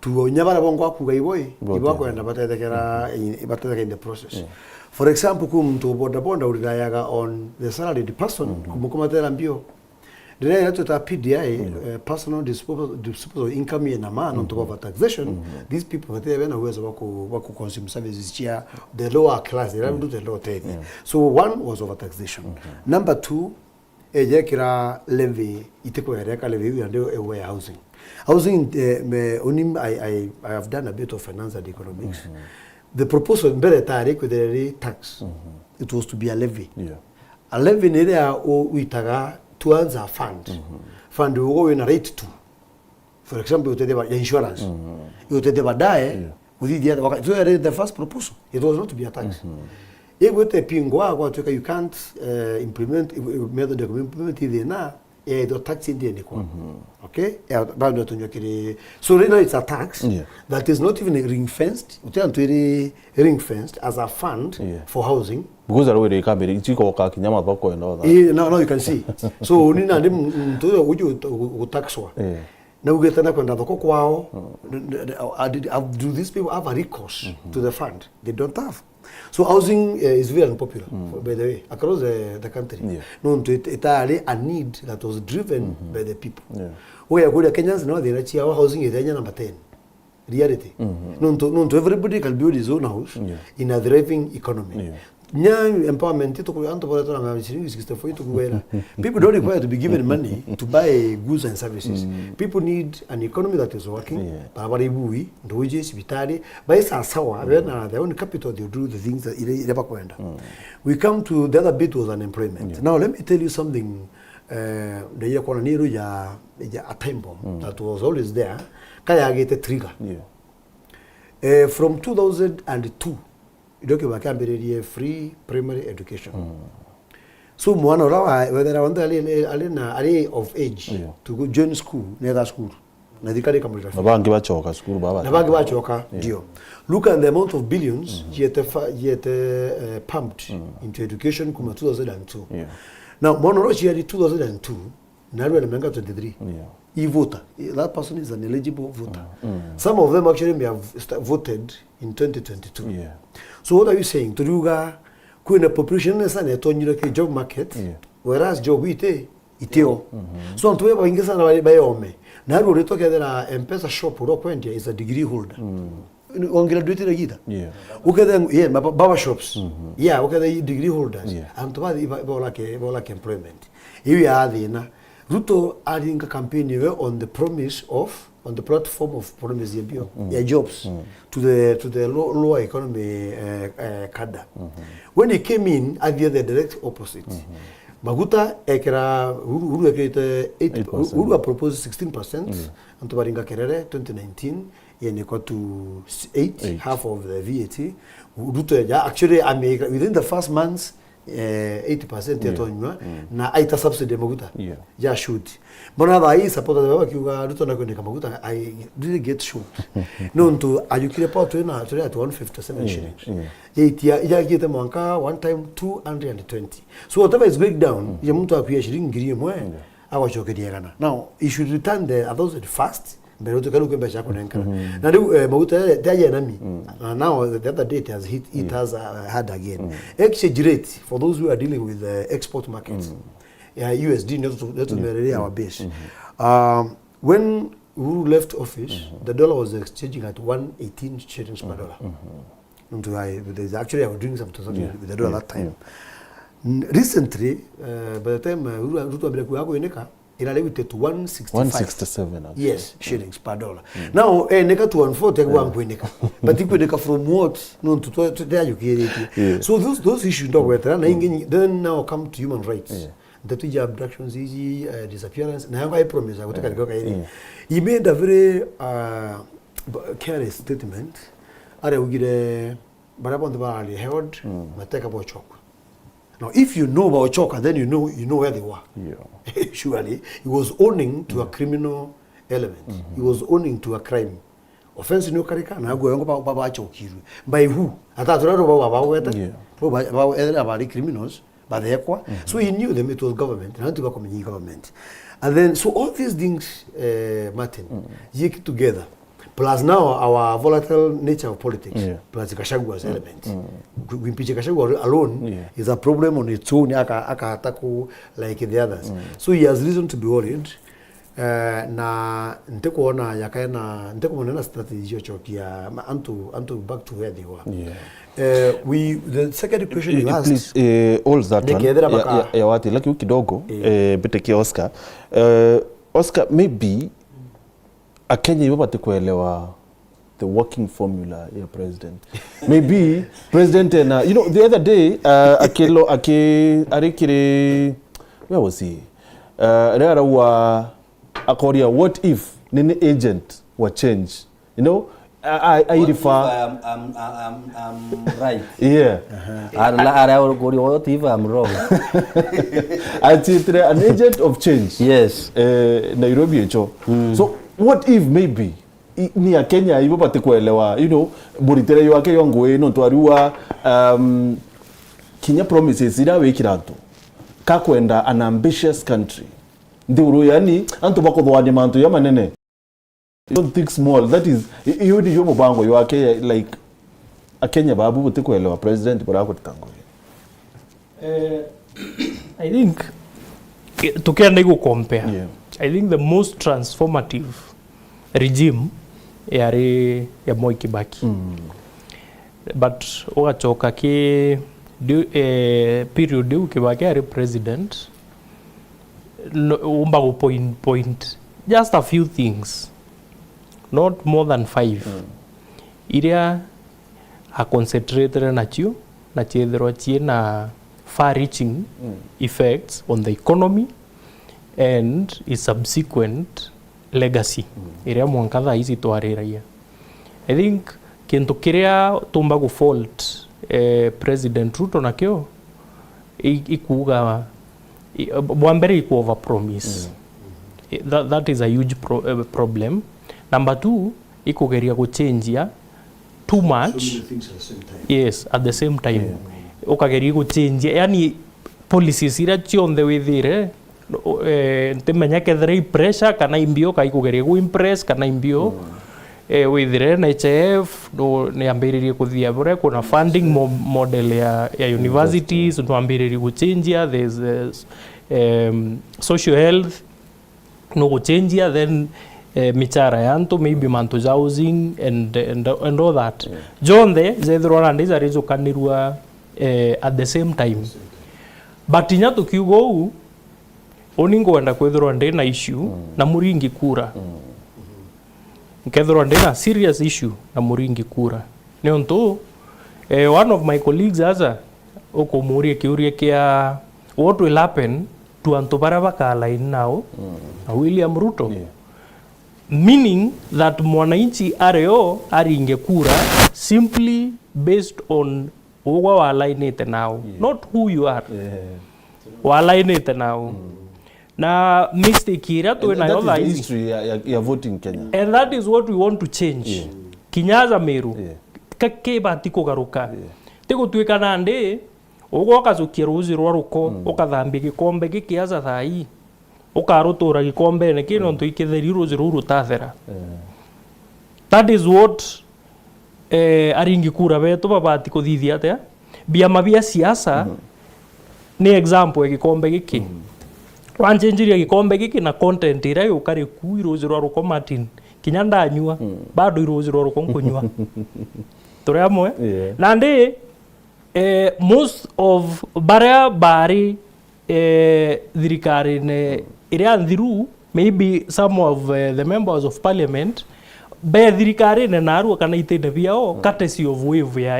to nya bara bongo akuga ibo i, both, ibo akwenda, yeah, batethekera, mm-hmm, in, batethekera in the process. Yeah. For example, ku muntu boda boda urirayaga on the salaried person, mm-hmm, kumukomatera mbio. Ndira ira twita P D I, yeah, eh, personal disposable, disposable income ina maana, nontu bwa, mm-hmm, overtaxation, mm-hmm, these people batire bena uwezo wa ku, wa ku consume services cia the lower class, ira, yeah, ndu the low tithe. Yeah. So one was overtaxation. Mm-hmm. Number two, ejekira levy, itikwereka levy iu ya ndio ewe ya housing. Housing, eh, me, uni, I, I, I have done a bit of finance and economics. Mm-hmm. The proposal mbere tari kwithira ri tax. Mm-hmm. It was to be a levy. Yeah. A levy ni iria u-, witaga towards a fund. Mm-hmm. Fund ugo wina right to. For example, utethia ba-, ya insurance. Mm-hmm. Utethia baadaye, yeah, kuthithia, waka-, so that is the first proposal. It was not to be a tax. Mm-hmm. Igwite pingwa gwatuika you can't, eh, implement, i-, i-, method ya implement ithina, yaithwa tax indiendikwa. Mm-hmm. Okay? Ya, bado tunywa kiri. So right now it's a tax, yeah, that is not even ring fenced. Uti antu iri ring fenced as a fund, yeah, for housing. Because already ikambiri, itiko ka kinya mathoko and all that. Eh, now, now you can see. So, ni nandi m-, muntu uyu uju ut-, u-, utaxwa. Yeah. Na ugite na kwenda thoko kwao. Mm. N-, n-, n-, uh, did, uh, do these people have a recourse, mm-hmm, to the fund? They don't have. So housing, uh, is very unpopular, mm, for, by the way, across the, the country. Yeah. Nontu it-, itari a need that was driven, mm-hmm, by the people. Yeah. Uya kuria Kenyans no thina ciao, housing ithenya number ten. Reality. Mm-hmm. Nontu, nontu everybody can build his own house, yeah, in a thriving economy. Yeah. Nya empowerment ituku-, antu baria turanga ciringi sixty-four itukuwera. People don't require to be given money to buy goods and services. Mm. People need an economy that is working. Yeah. Barabara ibui, nduji, cibitari, bai sasawa, mm, bena their own capital, they do the things that ire, ire bakwenda. Mm. We come to the other bit was unemployment. Yeah. Now, let me tell you something, eh, ndaire kuona ni iru ya, ya a time bomb, mm, that was always there. Kayagite trigger. Yeah. Eh, from two thousand and two, irio kiuga kiambiririe free primary education. Mm. So mwana ura wa, wethera wanthe ari, ari na, ari of age, yeah, to go join school, netha school. Na thirikari ikamurira fee. Na bangi bacoka cukuru baba. Na bangi bacoka, yeah, ndio. Look at the amount of billions, mm-hmm, yete fa-, yete, eh, pumped, mm, into education kuma two thousand and two. Yeah. Now, mwana ura uciari two thousand and two, na arua na miaka twenty-three. Yeah. Ivota. That person is an eligible voter. Mm, mm. Some of them actually may have sta-, voted in twenty twenty-two. Yeah. So what are you saying? Turiuga kwina population nene sana yatonyire ki job market, yeah, whereas job ite, itio. Mm-hmm. So antu baingi sana bari bayome. Na arua uritwa kethira M-Pesa shop uria ukwendia is a degree holder. Mm. Ongira ndwitire gita. Yeah. Ukethe, yeah, ma-, barber shops. Mm-hmm. Yeah, ukethe degree holders. Yeah. Antu ba, ba, ba lack, ba lack employment. Iu ya thina. Ruto aringa campaign iwe on the promise of, on the platform of promise ya bio, mm, ya jobs, mm, to the, to the low, lower economy, eh, eh, cadre. Mm-hmm. When he came in, athie the direct opposite. Mm-hmm. Maguta ekira, Uhuru, Uhuru ekirite eight, eight percent. Uhuru apropose sixteen percent. Mm. Antu baringa kerere twenty nineteen. Yenikwa to s-, eight, eight, half of the V A T. Ruto eja, actually, ame-, within the first months, eh, eighty percent, yeah, yatonywa, mm, na aita subsidy ya maguta. Yeah. Ja shoot. Mbona thaa hii supporters baba bakiuga Ruto nakwendeka maguta, I really get shocked. Nontu ajukire pa twina, turi at one fifty-seven, yeah, shillings. Yeah. Yaitia, ijakite mwanka one time two hundred and twenty. So whatever is going down, mm, ya muntu akuya shilingi ngiri imwe, yeah, agocokeria igana. Now, he should return the a thousand first, mbere utuke riu kwi mbeca akunenkana. Mm. Na riu, eh, maguta ya, ya yenami. Mm. Na now, the other day it has hit, hit, yeah, us, uh, hard again. Mm. Exchange rate, for those who are dealing with the export markets, mm, ya U S D, ndio tu-, ndio tumererea, yeah, our base. Mm-hmm. Um, when Uhuru left office, mm-hmm, the dollar was exchanging at one eighteen shillings per, mm-hmm, dollar. Mm-hmm. Nontu I, there's actually, I was doing some transactions, yeah, with the dollar, yeah, that time. Yeah. N-, recently, uh, by the time, uh, Ruto, Ruto ambire kuuga akuinika, irarewite to one sixty-five. One sixty-seven, actually. Yes, shillings per dollar. Now, eh, neka to one forty, agwa nkwinika. But ikwinika from what? Nontu twa-, twa-, twayukiritie. Yeah. So those, those issues ndogwetera, na ingi, then now come to human rights. Yeah. Nteto ija abductions iji, eh, disappearance, na yanga I promise, agutika niko kairi. Yeah. He made a very, uh, b-, careless statement. Araugire, baria bonthe barari held, mateka bochokwa. Now, if you know baochoka, then you know, you know where they were. Yeah. Surely, he was owning to a criminal element. He was owning to a crime. Offense ni ukarika, na agwe yongo ba, ba, bachokirwe. By who? Ata atura ro ba, ba, bagweta. Yeah. Ro ba, ba, ethira bari criminals, bathekwa. So he knew them, it was government, na antu bakomenya government. And then, so all these things, eh, Martin, yiki together. Plus now our volatile nature of politics, Yeah. plus Gashagua's element. Ku-, kuimpeach Gachagua alone Yeah. is a problem on its own, aka-, akahata ku, like the others. So he has reason to be worried. Eh, na ntikuona yakaena, ntikumona na strategy cia uchokia ma-, antu, antu back to where they were. Yeah. Eh, we, the second question you Eh, asked, please, eh, hold that one. Nikethira Ya, baka- ya, ya wati, lakini kidogo, Eh. eh, mbite kia Oscar. Eh, Oscar, maybe Akenya ibo batikuelewa the working formula ya president. Maybe president ena, you know, the other day, uh, akilo, aki, ari kiri, where was he? Uh, ria arauga, akoria, what if nini agent wa change? You know, I, I, I refer. I'm, I'm, I'm, I'm right. Yeah. Ara, ara, what if I'm wrong? Achitire an agent of change. Yes. Eh, Nairobi echo. So what if maybe i-, ni Akenya ibo batikuelewa, you know, muritire yake yo ngui no twariwa, um, kinya promises ira wikira antu. Kakwenda an ambitious country. Nthiguru yani antu bakuthwania mantu ya manene. You don't think small. That is, i-, iyo niyo mubango yake, like, Akenya babu butikuelewa president burakurita ngui. Eh, I think, eh, tukienda igu compare. Yeah. I think the most transformative regime yari ya Moi Kibaki. But ugachoka ki, du-, eh, period iu Kibaki ari president, no, umba gu point, point just a few things, not more than five, iria a concentrated nacio na ciethirwa ciina far reaching effects on the economy and its subsequent legacy iria mwanka thaa ici twariragia. I think kintu kiria tumba gu fault, eh, President Ruto nakio i-, ikuuga i-, bwa mbere iku overpromise. I-, that, that is a huge pro-, eh, problem. Number two, ikugeria guchenjia too much. So many things at the same time. Yes, at the same time. Ukageria guchenjia, yani, policies iria cionthe withire, eh, ntimenya kethira i pressure kana i mbio, ka ikugeria gu impress kana i mbio. Eh, withire N H I F no, niambiririe kuthia buria kuna funding mo-, model ya, ya universities, no ambiririe guchenjia, there's, eh, um, social health, no guchenjia, then, eh, michara ya antu, maybe mantu ja housing and, and, and all that. Jonthe jethirwa nandi jarijukanirua, eh, at the same time. But inya tukiuga uu, uni ngwenda kwithirwa ndi na issue na Muringi kura. Nkethirwa ndi na serious issue na Muringi kura. Niuntu, eh, one of my colleagues aja ukumuria kiuria kia what will happen to antu baria baka align nao na William Ruto. Meaning that mwananchi ario aringe kura simply based on ugwa walainite nao, not who you are. Walainite nao. Na mistake iria twi nayo thaa ici. History ya, ya, ya voting Kenya. And that is what we want to change. Kinya aja Meru. Ka-, kibati kugaruka. Ti gutuika nandi, ugwa ukajukia ruuji rwa ruko, ukathambia gikombe giki aja thaa ii. Ukarutura gikombene kii nontu ikitheri ruuji ruu rutathera. That is what, eh, aringi kura betu babati kuthithia atia? Biama bia siasa ni example ya gikombe giki. Wancenjiria gikombe giki na content iria yukari ku iruuji rwa ruko Martin, kinya ndanyua, bado iruuji rwa ruko nkunyua. Turi amwe? Nandi, eh, most of baria bari, eh, thirikarine iria nthiru, maybe some of, eh, the members of parliament be thirikarine narua kana itine biao, courtesy of wave ya,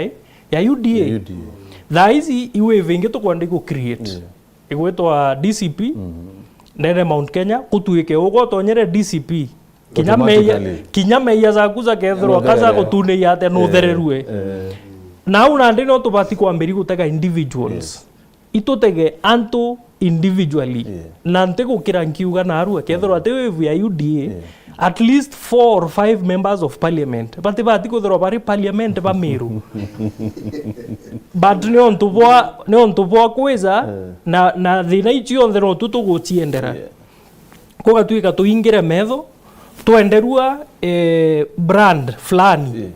ya U D A. Ya U D A. Thaa ici i wave ingi tukwenda igu create. Yeah. Igwitwa D C P, ndene Mount Kenya, kutuike ugwe utonyere D C P. Kinya meia, automatically, kinya meia jaku jakethirwa kaja gutuneiya atia, nuthererue. Eh, eh. Nau nandi no tubati kwambiria gutega individuals. Yes. Itutege antu individually. Yeah. Na ntigukira nkiuga narua, kethirwa ati wave ya U D A, yeah, at least four or five members of parliament batibati kwithirwa bari parliament ba Meru. But ni untu bwa, ni untu bwa kwija, eh, na, na thina ici cionthe no tu tuguciendera. Yeah. Kugatuika tuingire metho, twenderua, eh, brand fulani. Yeah.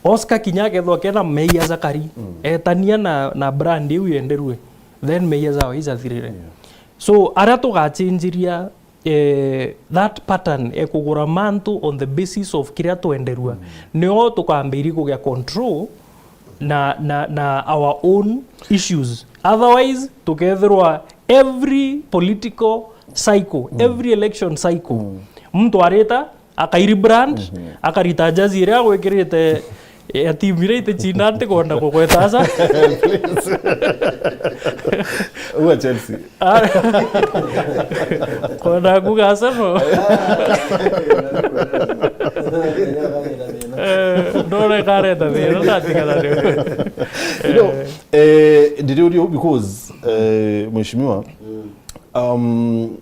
Oscar kinya akethwa kena meia jakari, mm, etania na, na brand iu yenderue, then meia jawe ijathirire. Yeah. So, aria tugachinjiria, eh, that pattern e kugura mantu on the basis of kiria twenderua, mm, nio tukambiri kugia control na, na, na our own issues. Otherwise, tukethirwa every political cycle, mm, every election cycle, mm, muntu arita, akairebrand, mhm, akarita jersey iria agwikirite ya timu iria itichina, ntikwenda kugweta aca. Uga Chelsea. Ah. Kwenda kuga Arsenal. Eh, ndore kareta thina, ndatigana ni. You know, eh, ndiriuria u because, eh, mheshimiwa, mm, um,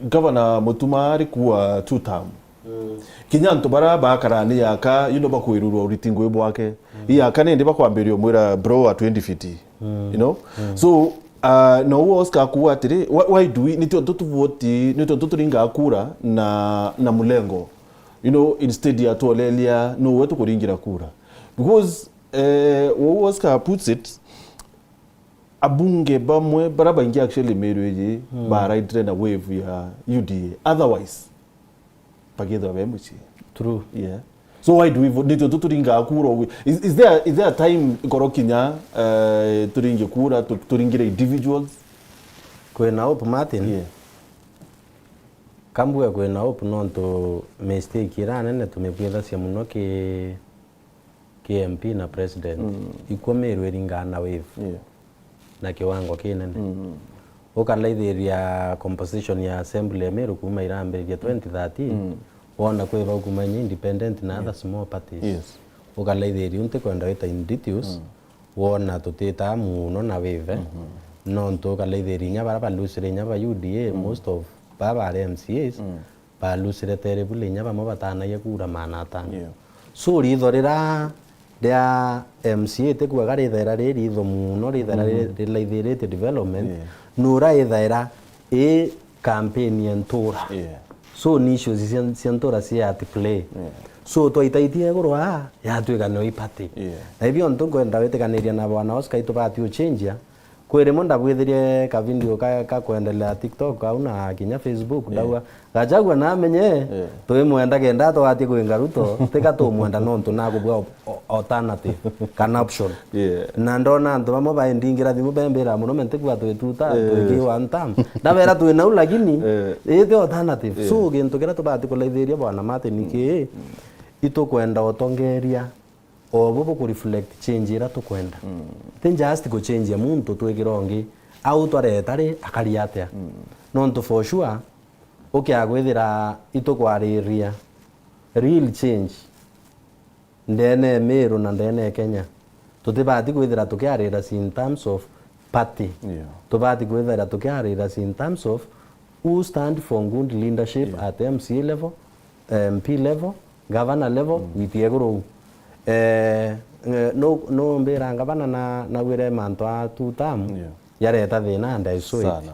Gavana Mutuma ari kuua two term. Mm. Kinya antu baria bakara ni yaka, you know, bakwirurwa uriti ngui bwake. Mm. Iyaka nindi bakwambiria umwira, "Bro, a twenty fiti." Mm. You know? Mm. So, uh, no Oscar akuuga atiri, why, why do we, ni tiontu tuvoti, ni tiontu turingaa kura na, na mulengo. You know, instead ya tuoleria, no we tukuringira kura. Because, eh, wo Oscar puts it, abunge bamwe baria baingi actually Meru iji, mm, baraidire na wave ya U D A. Otherwise, bagithwa be mucii. True. Yeah. So why do we vote? Nitwe tu turingaa kura wi-, is, is there, is there a time ikoro kinya, eh, turingi kura, tu-, turingire individuals? Kwina hope, Martin. Yeah. Kambuge kwina hope nontu mistake iria nene tumibwithacia muno ki ki M P na president, mm, ikwo Meru iringaa na wave, yeah, na kiwango kinene. Mm. Ukalaithiria composition ya assembly ya Meru kuuma irambiriria twenty thirteen, mm, wona kwi bau kuuma inya independent na, yeah, other small parties. Yes. Ukalaithiria, u ntikwenda wita in details, mm, wona tutitaa muno na wave, mhm, nontu ukalaithiria inya baria balusire inya ba U D A, mm, most of baa bari M C As, mm, balusire teri bule inya bamwe batanagia kura maana atano. Yeah. So, ritho rira ria M C A tikuaga rithaira ri ritho muno, rithaira ri-, mm, rilaithirite development, yeah, nura ithaira i campaign ya ntura. Yeah. So, ni issues cia, cia ntura cia at play. Yeah. So, twaitaitie iguru aa, yatuika nio i party. Yeah. Na ibio ntu nkwenda witikaniria na bwana Oscar, itubati uchenjia, Kwi rimwe ndabwithirie ka video ka, ka kwendelea TikTok au na kinya Facebook, yeah, ndauga, "Gachagua namenye, yeah, twimwenda kenda twatie kwinga Ruto, tika tumwenda nontu nakubua o-, o-, alternative kana option." Yeah. Na ndona antu bamwe baindingira thimu bembira muno, "Me ntikua twituta, yeah, twiki one term." Ndabera, "Twi nau lakini, yeah, iti alternative." Yeah. So, gintu kiria tubati kulaithiria bwana Martin, mm, kii, mm, itukwenda utongeria obo buku reflect change iria tukwenda. Mm. Ti just ku change muntu twikira ungi, au twareta ri, akari atia? Mm. Nontu for sure, ukiaga kwithira itukwariria real change ndene ya Meru na ndene ya Kenya, tutibati kwithira tukiarira in terms of party. Yeah. Tubati kwithira tukiarira in terms of who stand for good leadership, yeah, at M C A level, M P level, governor level, mm, gwitie iguru uu. Eh, eh, nu-, numbira governor na, nawire mantu a two term, yeah, yareta thina and I saw it. Sana.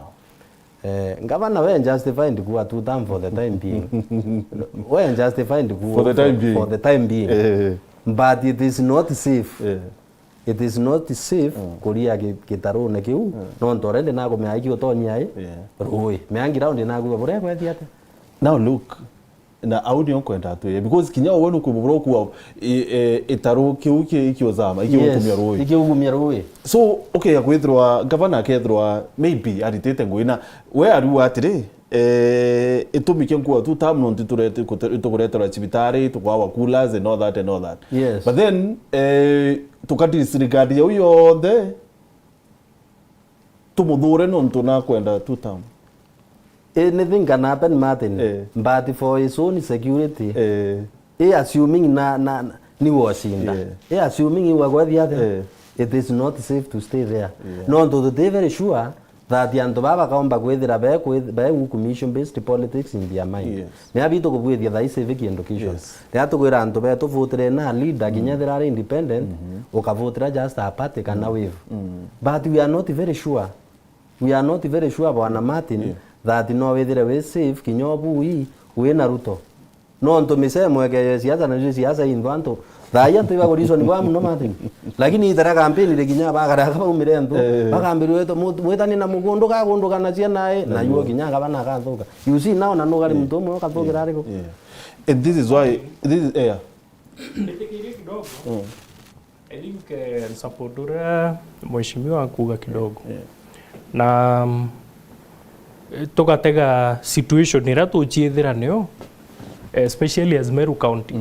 Eh, governor, we justified kuwa two term for the time being. We justified kuwa for the time being. For the time being. Eh. But it is not safe. Eh. It is not safe, mm, kuria gi-, gitarune kiu, mm, nontu already nakumea iki utonya i, yeah, rui. Mea ground nakuga buria egwethi atia? Now look, Na au nio nkwenda twire, because kinya we nukwigua buria ukuuga, i-, e, itaru kiu ki-, ikiuzama, ikiukumia Yes, rui. ikiugumia rui. So, okay, ya kwithirwa, gavana akethirwa, maybe, aritite ngugi na, we ariuga atiri, eh, itumi kia nkuuga two term nontu iturete-, ikute-, itukureterwa cibitari, tukwawa coolers and all that and all that. Yes. But then, eh, tuka disregard yau yonthe, tumuthure nontu nakwenda two term. Anything can happen, Martin. Eh. But for his own security, Eh. eh, assuming na, na, na, ni wacinda. Yeah. Eh, assuming iwa gwathi atia? Eh. It is not safe to stay there. Yeah. Nontu tuti very sure that antu baba bakaomba kwithira be kwith-, be commission based politics in their mind. Yes. Ni abi tukubwithia thaa ici civic education. Yes. Riria tukwira antu betu votire na leader, kinya ethira ari independent, ukavotira just a party kana wave. But we are not very sure. We are not very sure, Bwana Martin, Yeah. that no withire wi safe, kinya ubui, wi na Ruto. Nontu misemo eke ya siasa, na cio siasa inthu antu. Thaa ii antu ibaguriswa ni bwa muno, Martin. Lakini itara kampeni ri kinya bagara baumire antu, Eh. bakambirwa, "Eto, mu-, mwitani na mugundu gagunduka na ciana ii." Na Na yuo yuo. kinya gavana agathuka. You see now, na nugari muntu umwe ukathukira ariku? Yeah. And this is why, this is, yeah. Nitikirie kidogo. Mm. I think, eh, support uria mheshimiwa akuuga kidogo. Yeah. Na, mm, tugatega situation iria tuciithira niyo, especially as Meru County.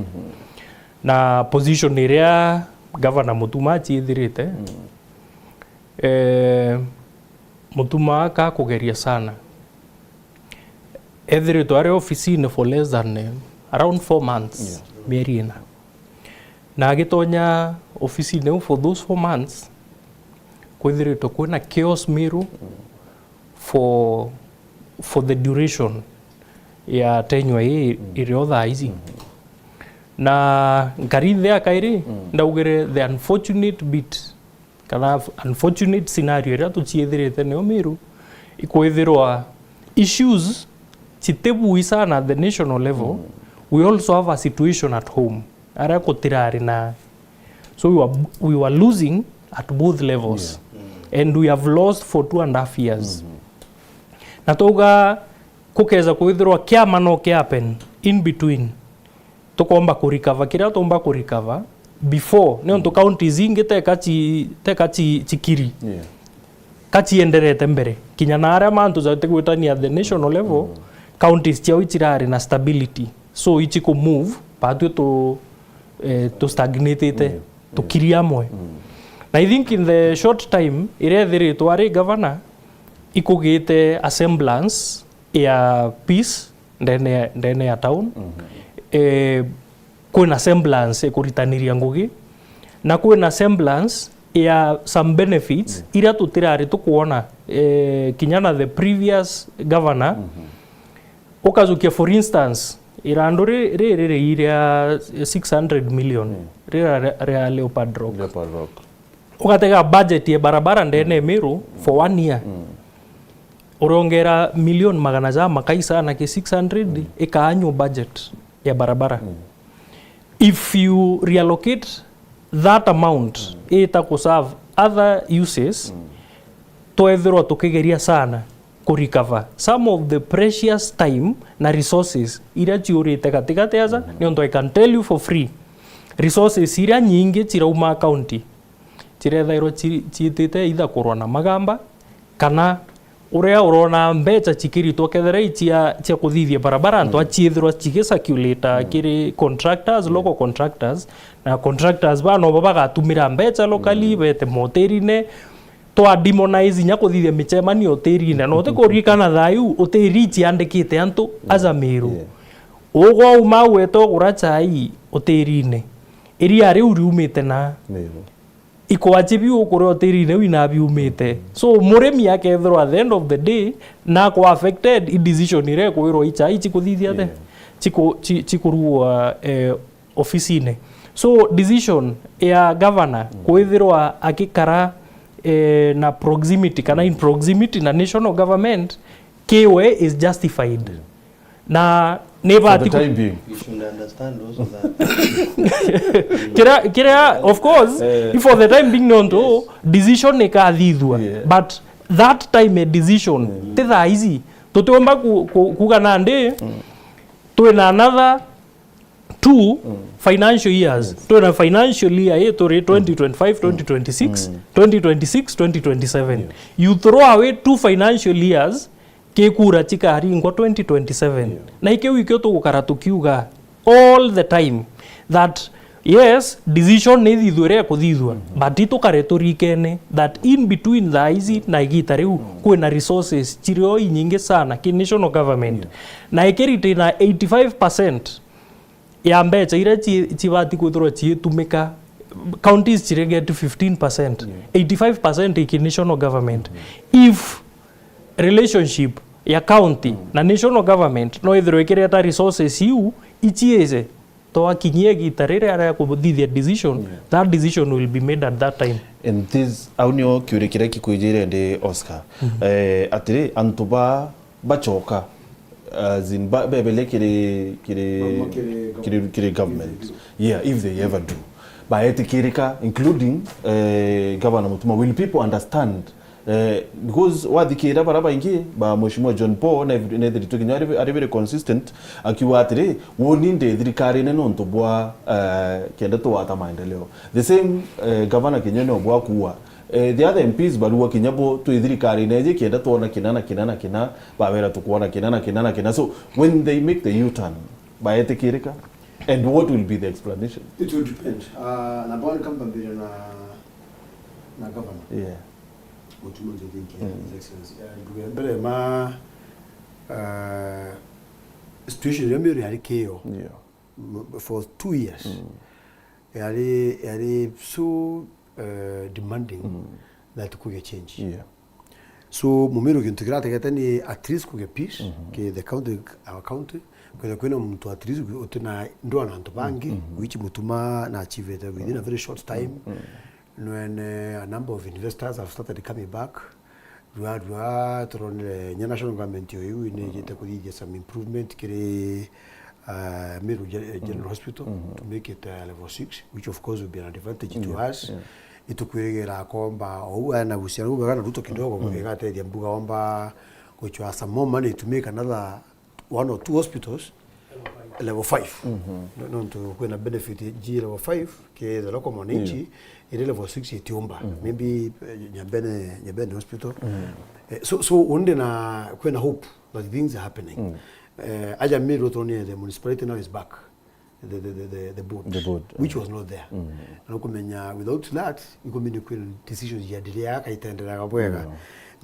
Na position iria Governor Mutuma aciithirite, eh, Mutuma akakugeria sana. Ethiritwe ari ofisine for less than, eh, around four months, Yeah. mieri ina. Na agitonya ofisine iu for those four months, kwithiritwe kwina chaos Meru for, for the duration ya tenure ii iri o thaa ici. Na nkari nthi ya kairi, ndaugire the unfortunate bit, kana unfortunate scenario iria tuciithirite niyo Meru, ikwithirwa issues citibui sana at the national level, we also have a situation at home, aria gutirari na, so we were, we were losing at both levels. And we have lost for two and a half years. Na twauga kukeza kwithirwa kiama no ki happen in between, tukomba kurecover kiria tuumba kurecover before, niuntu counties ingi teka ci-, teka ci-, cikiri. Yeah. Ka cienderete mbere. Kinya na aria mantu jatigwitania at the national level, counties ciao icirari na stability. So, ici ku move, batwi tu, eh, tu stagnatite, Yeah. tukiri amwe. Na I think in the short time, iria ithiritwe ari governor, ikugite a semblance ya peace ndene ya, ndene ya town. Eh, kwina semblance ikuritaniria ngugi, na kwina semblance ya some benefits iria tutirari tukwona, eh, kinya na the previous governor. Ukajukia, for instance, irandu ri-, riri ria six hundred million, rira ria, ria Leopard Rock. Leopard Rock. Ugatega budget ya barabara ndene ya Meru for one year. Urongera milioni magana ja makai sana ki six hundred ika annual budget ya barabara. If you reallocate that amount ita ku serve other uses, twethirwa tukigeria sana ku recover some of the precious time na resources iria ciurite gatigati aja, niuntu I can tell you for free, resources iria nyingi cirauma county cirethairwa ci-, ciitite either kurwa na magamba, kana uria urona mbeca cikiritwa kethira i cia, cia kuthithia barabara, antu aciithirwa cigicirculate kiri contractors, local contractors, na contractors ba nobo bagatumira mbeca locally, bete moterine, twa demonize inya kuthithia micemanio utirine. Na utikuririkana thaa iu utiri iciandikite antu aja Meru. Ugwa uma au weta ugura chai utirine. Iria riu riumite na Meru. Ikwachi biu ukuria utirine iu inabiumite. So, murimi akethirwa at the end of the day, nakwa affected i decision iria ikwirwa i chai chikuthithia atia? Chiku-, chi-, chikurugwa, eh, ofisine. So, decision ya governor kwithirwa akikara, eh, na proximity, kana in proximity na national government, kiwe is justified. Na ni For the bati ku- time being. You should understand also that. Kiria, kiria, of course, for the time being, nontu decision ikathithua. Yeah. But that time a decision, ti thaa ici. Tutiumba ku-, ku-, kuga nandi, Twina another two financial years. Twina financial year ii turi twenty twenty-five, twenty twenty-six, twenty twenty-six, twenty twenty-seven. You throw away two financial years, ki kura chikaringwa twenty twenty-seven. Na ikiu ikio tugukara tukiuga all the time that yes, decision ni ithithua iria ikuthithua, but itukare turikene that in between thaa ici na igita riu kwina resources chirio inyingi sana ki national government, na ikiritina eighty-five percent ya mbecha iria chi-, chibati kwithirwa chiitumika, counties chiri get fifteen percent, eighty-five percent iki national government. If relationship ya county na national government no ithirwe ikireta resources iu ichiize, twakinyia igita riria ria kuthithia decision, that decision will be made at that time. And this, au nio kiuria kiria kikwijire ndi Oscar. Eh, atiri, antu ba bachoka, as in, ba-, bebele kiri, kiri, kiri, kiri government. Yeah, if they ever do. Baetikirika, including, eh, Governor Mutuma, will people understand? Eh, because wathikira bara baingi ba Mheshimiwa John Paul, na ev-, na ethiritwe kinya ari, ari very consistent, akiuga atiri, woni ndi thirikarine nontu bwa, eh, kenda tugwata maendeleo. The same, eh, Governor kinya nio bwa kuuga, eh, the other M Ps barua kinya bo twi thirikarine iji kenda twona kina na kina na kina, bawera tukwona kina na kina na kina. So, when they make the U-turn, baetikirika? And what will be the explanation? It will depend. Uh, number one, kama mbambire na, na governor. Yeah. Mutuma Njoki, His Excellency. Uh, mbere ma, uh, situation ya Meru yari kio. Yeah. M-, for two years. Yari, yari so, uh, demanding that kuge change. Yeah. So, Mumiru gintu kirategete ni at least kuge peace, ki the county, our county, kwenda kwina muntu at least utina ndwa na antu bangi, which Mutuma na achievete within a very short time. When, uh, a number of investors have started coming back, rua, rua, turonire nya national government yo iu ni ijite kuthithia some improvement kiri, uh, Meru Ge-, General Hospital to make it, uh, level six, which of course will be an advantage to us. Itukwirigira komba ou ena gucia ruu wega na Ruto kidogo, igatethia mbuga omba guchwa some more money to make another one or two hospitals level five. No, nontu kwina benefit ji level five ki the local mwananchi, iri level six itiumba. Maybe, eh, Nyambene, Nyambene Hospital. Eh, so, so undi na kwina hope that things are happening. Eh, aja Meru turonire the municipality now is back. The, the, the, the, the board, which was not there. Na kumenya without that, ikumenya kwina decisions ya delay aka itenderega bwega.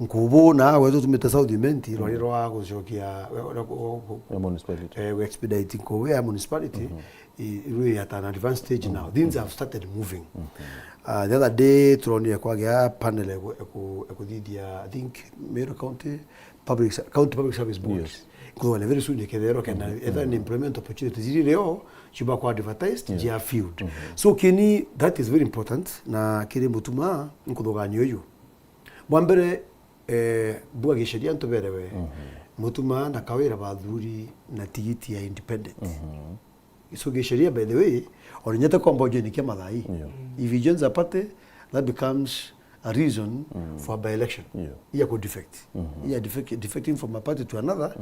Nkubu na wetu tumite South Imenti, rwari rwa gucokia, rwa, rwa, rwa, municipality. Eh, expedite nkubu ya municipality, i-, rwi at an advanced stage now. Things have started moving. Uh, the other day, turonire kwagia panel eku-, eku-, ekuthithia, I think, Meru County Public Se-, County Public Service Board. Yes. Kuthona very soon ikethero kenda, etha ni employment opportunities iri rio, chiba kwa advertised, jia field. So kini, that is very important, na kiri Mutuma, nkuthuganio uyu. Bwa mbere, eh, bwa gisheria ntuberewe, Mutuma na Kawira bathuri na tigiti ya independent. So gisheria, by the way, ona inya te kwamba ujoinikia mathai. Yeah. If you join the party, that becomes a reason for a by-election. Yeah. Iya ku defect. Iya defect, defecting from a party to another,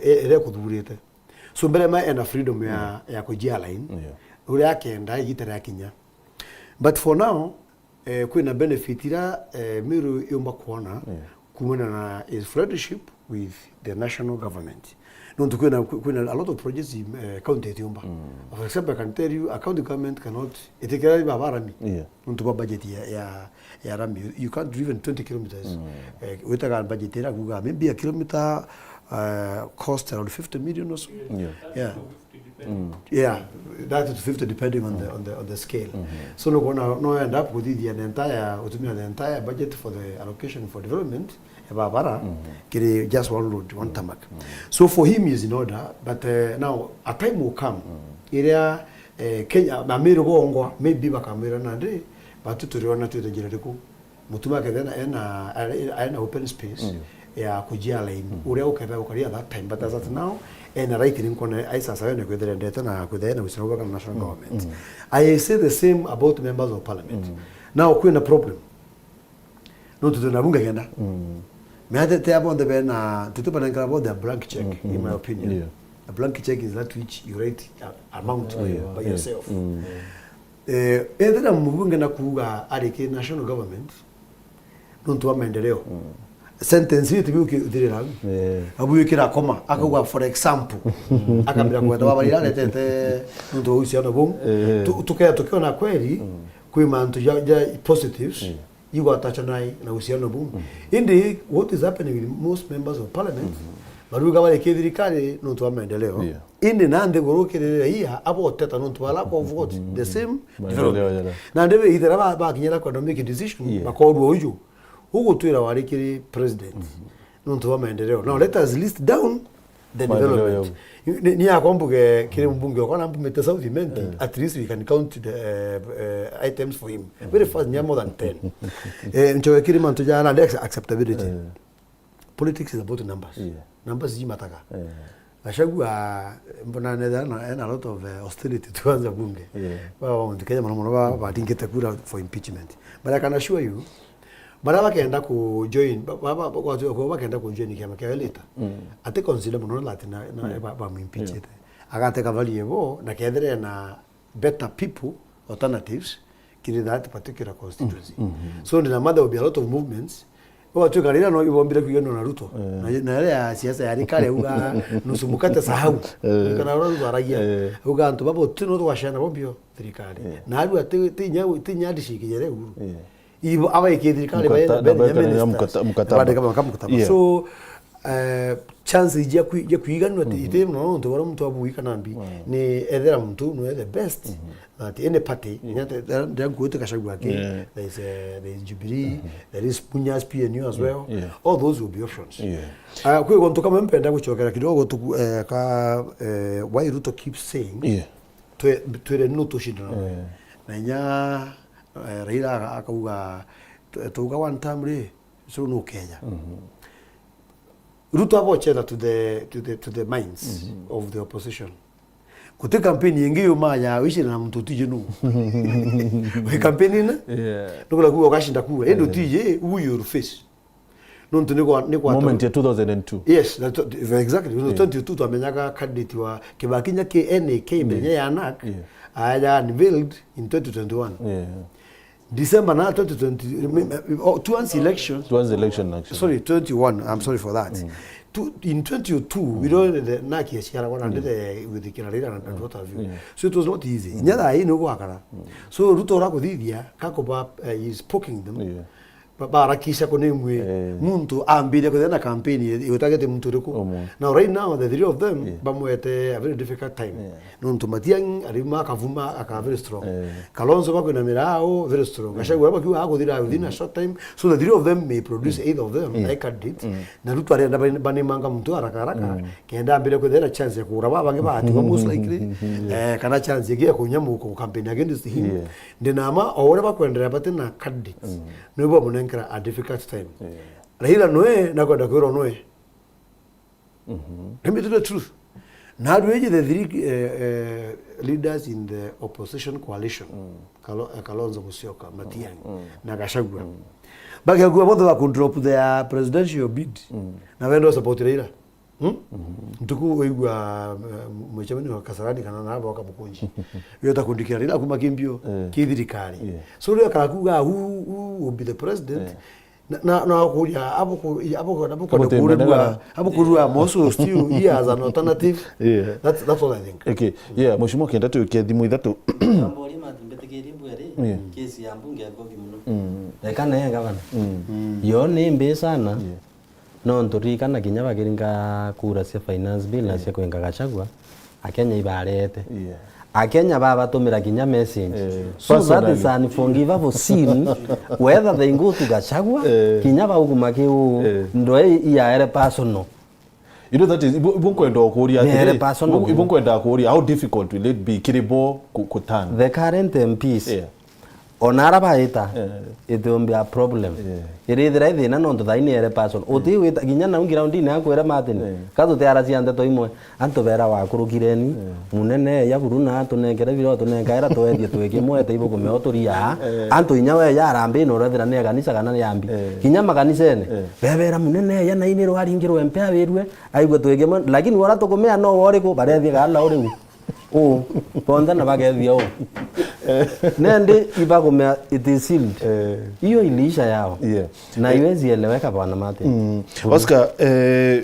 e-, iria kuthurite. So mbere ma ena freedom ya, ya kujialign. Yeah. Uria akenda, igita riakinya. But for now, eh, kwina benefit ira, eh, Meru yumba kuona kumana na his friendship with the national government. Nontu kwina, kwina a lot of projects, eh, county itiumba. For example, I can tell you, a county government cannot, itikira baba rami. Yeah. Nontu bwa budget ya, ya, ya rami. You can't do even twenty kilometers. Eh, witaga budget ira kuga, maybe a kilometer, uh, cost around fifty million or so. Yeah. Yeah. Yeah, thirty to fifty depending on the, on the, on the scale. So no kuona, no end up kuthithia the entire, utumia the entire budget for the allocation for development ya barabara kiri just one road, one tarmac. So for him is in order, but, uh, now a time will come iria, eh, Kenya, Amiru bongwa, maybe bakamwira nandi, batu turiona twite njira riku. Mutuma akethira ena, ena, ena open space ya kujialign uria ukethira ukari at that time, but as at now, ena right ni nkona aisasa wene kwithira endete na kwithira ena uhusiano bwega na national government. I say the same about members of parliament. Now, kwina problem. No, tutu na bunge kenda. Meatete abonthe bena, tutu banengera bonthe a blank check, in my opinion. Yeah. A blank check is that which you write a amount by, yeah, by, yeah, yourself. Mm. Eh, ethira mubunge na kuuga ari ki national government, nontu wa maendeleo. Mm. Sentence iyo tibi uki-, uthirira au. Eh. Abu ikira koma, akauga, for example, akambira kwenda baba ira aretete nontu wa uhusiano buu. Eh. Tu-, tuke-, tukiona kweli, mm, kwi mantu ja, ja positives, mm, igwatacha nai na uhusiano buu. Mm. Indi what is happening with most members of parliament, mm-hmm, baruga bari ki thirikari nontu wa maendeleo. Yeah. Indi na nthiguru kiri raia aboteta nontu ba lack of what? The same maendeleo development. Yara. Na ndibe ithera ba-, bakinyira kwenda make a decision, yeah, bakorua uju. Ugutwira wari kiri president. Mhm. Nontu wa maendeleo. Now let us list down the maendeleo development. Yau. Ni, ni yakwa mbuge kiri mbunge okwa na mbumite South Imenti, eh, at least we can count the, eh, eh, items for him. Very fast, ni more than ten. Eh, nchoe kiri mantu ja na acceptability. Eh. Politics is about numbers. Yeah. Numbers ijimataga. Eh. Gachagua, mbona nethera na, ena a lot of, eh, hostility towards the bunge. Yeah. Baba ba Mount Kenya mono mono ba-, baringite kura for impeachment. But I can assure you, baria bakenda ku join, ba-, ba-, ba-, ba-, bakenda ku join kiama kia later. Mm. Ati consider mono that na, na, yeah, ba-, ba mu impeach. Yeah. Agateka value ebo, na kethira na better people, alternatives, kiri that particular constituency. Mm, mm, mm. So, ndina ma there will be a lot of movements. Ugatuika rira no ibombire kuiganwa na Ruto. Eh. Na, na ile ya siasa ya rikari, auga, "Nusu mkate sahau." Eh. Kana ura Ruto aragia. Eh. Auga, "Antu babo tu no twashana bombio thirikari." Eh. Na aru ati, ti nya, ti nya ndishikijere uru. Eh. Ibo, aba iki thirikari. Mkata-, baenda na mbere, baenda ya mkata-, mukataba. Bandika maka mukataba. Yeah. So, eh, chances ja kwi-, ja kwiganwa ti-, iti mono nontu baria muntu abugi kana mbi, ni ethira muntu no the best that any party. Yeah. Nya te-, te-, ndira nkuite Gachagua aki, yeah, there is, eh, there is Jubilee, there is Munyas P N U as well. Yeah. All those will be options. Yeah. Ah, kwi guntu kamwe mpenda gucokera kidogo tu, eh, ka, eh, why Ruto keeps saying, yeah, twe-, twire nu tucindana. Yeah. Na inya, eh, Raila aka-, akauga, tu-, tuuga one term ri, so nukeja. Mhm. Ruto abochera to the, to the, to the minds, mhm, of the opposition. Guti campaign ingi yuma ya wicira na muntu utiji nu. Wi campaign ina? Yeah. Nukula kuwa ugashinda kuwa. Indi, yeah, utiji, who you will face. Nontu ni kwa, ni kwa moment ya two thousand and two. Yes, na to-, exactly. Yeah. Twenty-two twamenyaga candidate wa Kibaki nya K N A K, yeah, mbere ya nak, yeah, aya unveiled in twenty twenty-one. Yeah. December na twenty twenty, oh, towards election. Towards election, actually. Sorry, twenty-one. I'm sorry for that. Mm. Two, in twenty oh two, mm, we don't the nak ya ciara wana, mm, ndire with the Raila and, mm, what have you. Yeah. So it was not easy. Mm. Inya thaa ii ni gwakara. Mm. So Ruto urakuthithia, kakuba, uh, is poking them. Yeah. Ba-, barakisha kunimwe, eh, muntu ambire kuthia na campaign i-, igutagete muntu uriku. Umwe. Now, right now, the three of them, yeah, bamwete a very difficult time. Yeah. Nontu Matiang'i ariuma akavuma, aka very strong. Eh. Kalonzo bakwinamira ao, very strong. Mm. Gachagua bakiuga aguthira within a short time. So the three of them may produce, mm, either of them, yeah, a candidate. Mm. Na Ruto arenda bani-, banimanga muntu haraka haraka, mm, kenda ambire kwithira na chance ya kugura baba bangi baatiwa most likely. Yeah. Eh, kana chance ya kunyamuka ku campaign against him. Yeah. Ndina ma o uria bakwenderea bati na candidates. Mm. Nibo bamunenkera a difficult time. Yeah. Raila noe nakwenda kwirwa noe. Mhm. Let me tell you the truth. Na rwiji the three, eh, eh, leaders in the opposition coalition, mm, Kalo-, eh, Kalonzo Musyoka, Matiang'i, mm, na Gachagua. Mm. Bagekua bonthe ba kudrop their presidential bid. Mm. Na wenda support Raila. Hmm? Mhm. Ntuku uigua, eh, mwichemeni wa Kasarani kana na boka Mukunji. Yota kundikira Raila kuma kimbio, eh, ki thirikari. Yeah. So rio karakuga who, who will be the president? Eh. Na, na, na kuria, abo ku-, abo ku-, abo ku-, abo kurua, abo kurua Moso still, he has an alternative. Yeah. That's, that's what I think. Okay. Yeah, Mheshimiwa, kenda tuke thimu ithatu. Mambo ri matimbetikirie mbweri, yeah, kesi ya mbunge ya kogi muno. Mm. Reka naye gavana. Mm. Mm. Yo ni mbi sana. Yeah. No nturirikana kinya bakiringa kura cia finance bill na, yeah, cia kwenga Gachagua. Akenya ibarete. Yeah. Akenya babatumira kinya message. Eh, so that is personally. An unforgivable sin. Whether they go to Gachagua, eh, kinya bauguma kiu, eh, ndoe iyaere personal. You know that is, ibu, ibu nkwenda ukuria atiri, personal. Ibu, ibu nkwenda kuria, how difficult will it be kiri bo ku-, kuturn? The current M Ps. Yeah. Ona ara baita, eh, it will be a problem. Eh. Irithira ithina nontu thaini ere person. Eh. Uti wita kinya nau groundini akwira Martin, eh, ka tutiaracia ndeto imwe. Antu bera wakurukireni, eh, munene ya buru na atunenkere bira utunenkaira twethie twi kimwe, te ibukumea uturia. Eh. Antu inya we ya arambi no urethira ni ya kanisa kana ni ya mbi. Eh. Kinya makanisene, eh, bebera munene ya naini rwaringirwe mpea wirue, aigwe twi kimwe, lakini wara tukumea no woriku, barethie gala uriu. U, bonthe na bakethia u. Nendi ibakumea it is sealed. Eh. Hiyo iliisha yao. Yeah. Na, eh, iwezi eleweka, Bwana Martin. Mm. Mm. Oscar, eh,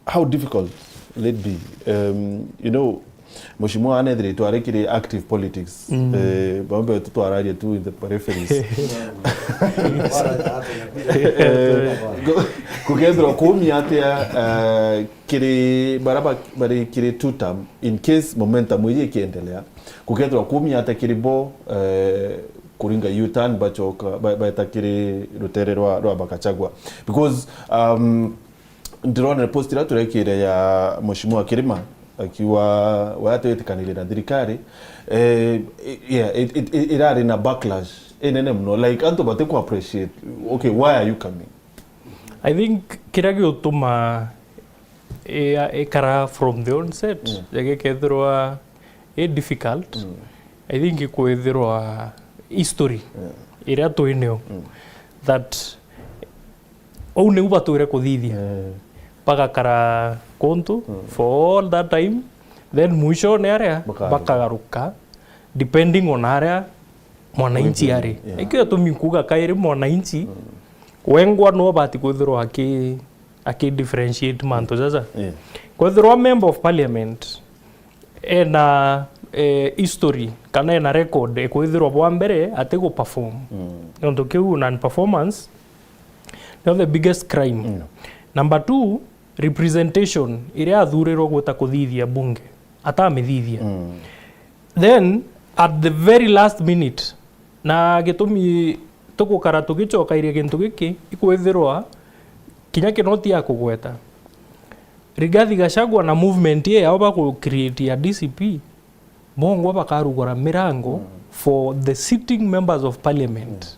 how difficult will it be? Um, you know, Mheshimiwa anethiritwe ari kiri active politics. Mm. Eh, bambe tu twararia tu in the peripheries. Eh, gu-, gukethirwa kumia atia, eh, kiri bara ba-, bari kiri two term, in case momentum iji ikiendelea, gukethirwa kumia atia kiri bo, eh, kuringa U-turn bacoka, ba-, baeta kiri rutere rwa, rwa Gachagua? Because, um, ndirona post iria turekire ya Mheshimiwa Kirima akiuga we atitikanirie na thirikari, eh, i-, yeah, it, it, it, irari na backlash inene muno. Like, antu batiku appreciate, okay, why are you coming? I think kiria giutuma i-, ikara from the onset, mm, jagikethirwa i difficult, mm, I think ikwithirwa history, yeah, iria twinio, mm, that ou niu batwire kuthithia. Eh. Bagakara kuntu, mm, for all that time, then mwishone aria bakagaruka, bakagaruka, depending on aria mwananchi ari. Yeah. Ikio gitumi nkuga kairi mwananchi, mm, wengwa no bati kwithirwa aki-, aki differentiate mantu jaja. Yeah. Kwithirwa member of parliament ena, eh, history kana ena record ekwithirwa bwa mbere ati gu perform. Mm. Nontu kiu non performance nio the biggest crime. Mm. Number two, representation iria athurirwe gwita kuthithia bunge atamithithia. Mm. Then at the very last minute, na gitumi tugukara tugicokairia gintu giki, ikwithirwa kinya kinoti ya kugweta. Rigathi Gachagua na movement ii yao ba ku create ya D C P, bongwa bakarugura mirango, mm, for the sitting members of parliament. Mm.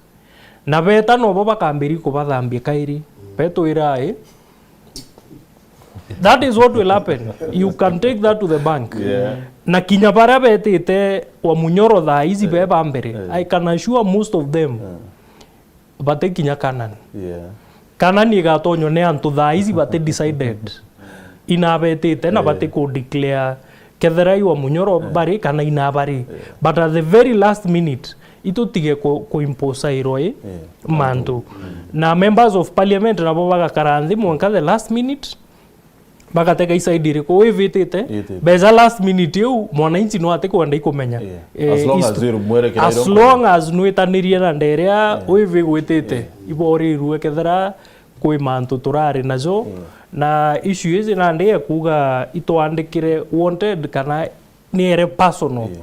Na beta nobo bakambiri kubathambia kairi. Mm. Betwira i, that is what will happen. You can take that to the bank. Yeah. Na kinya baria betite Wamunyoro thaa ici, yeah, be ba mbere, yeah, I can assure most of them, yeah, batikinya Canaan. Yeah. Canaan igatonywa ni antu thaa ici bati decided. Inabetite na, yeah, bati ku declare kethira i Wamunyoro, yeah, bari kana inabari. Yeah. But at the very last minute, itutige ku, ku impose iroi, yeah, mantu. Mm. Na members of parliament nabo bagakara nthi mwanka the last minute, bagatega i side iriku wivitite. Itite. Beja last minute iu, mwananchi no atikwenda ikumenya. Yeah. Eh, as long as history, wiri mwerekera as iria long ukwenda, as nwitanirie na nderia, yeah, wivigwitite, yeah, iborirue kethira kwi mantu turari najo. Yeah. Na issue iji nandi ya kuuga itwandikire wanted kana ni ere personal. Yeah.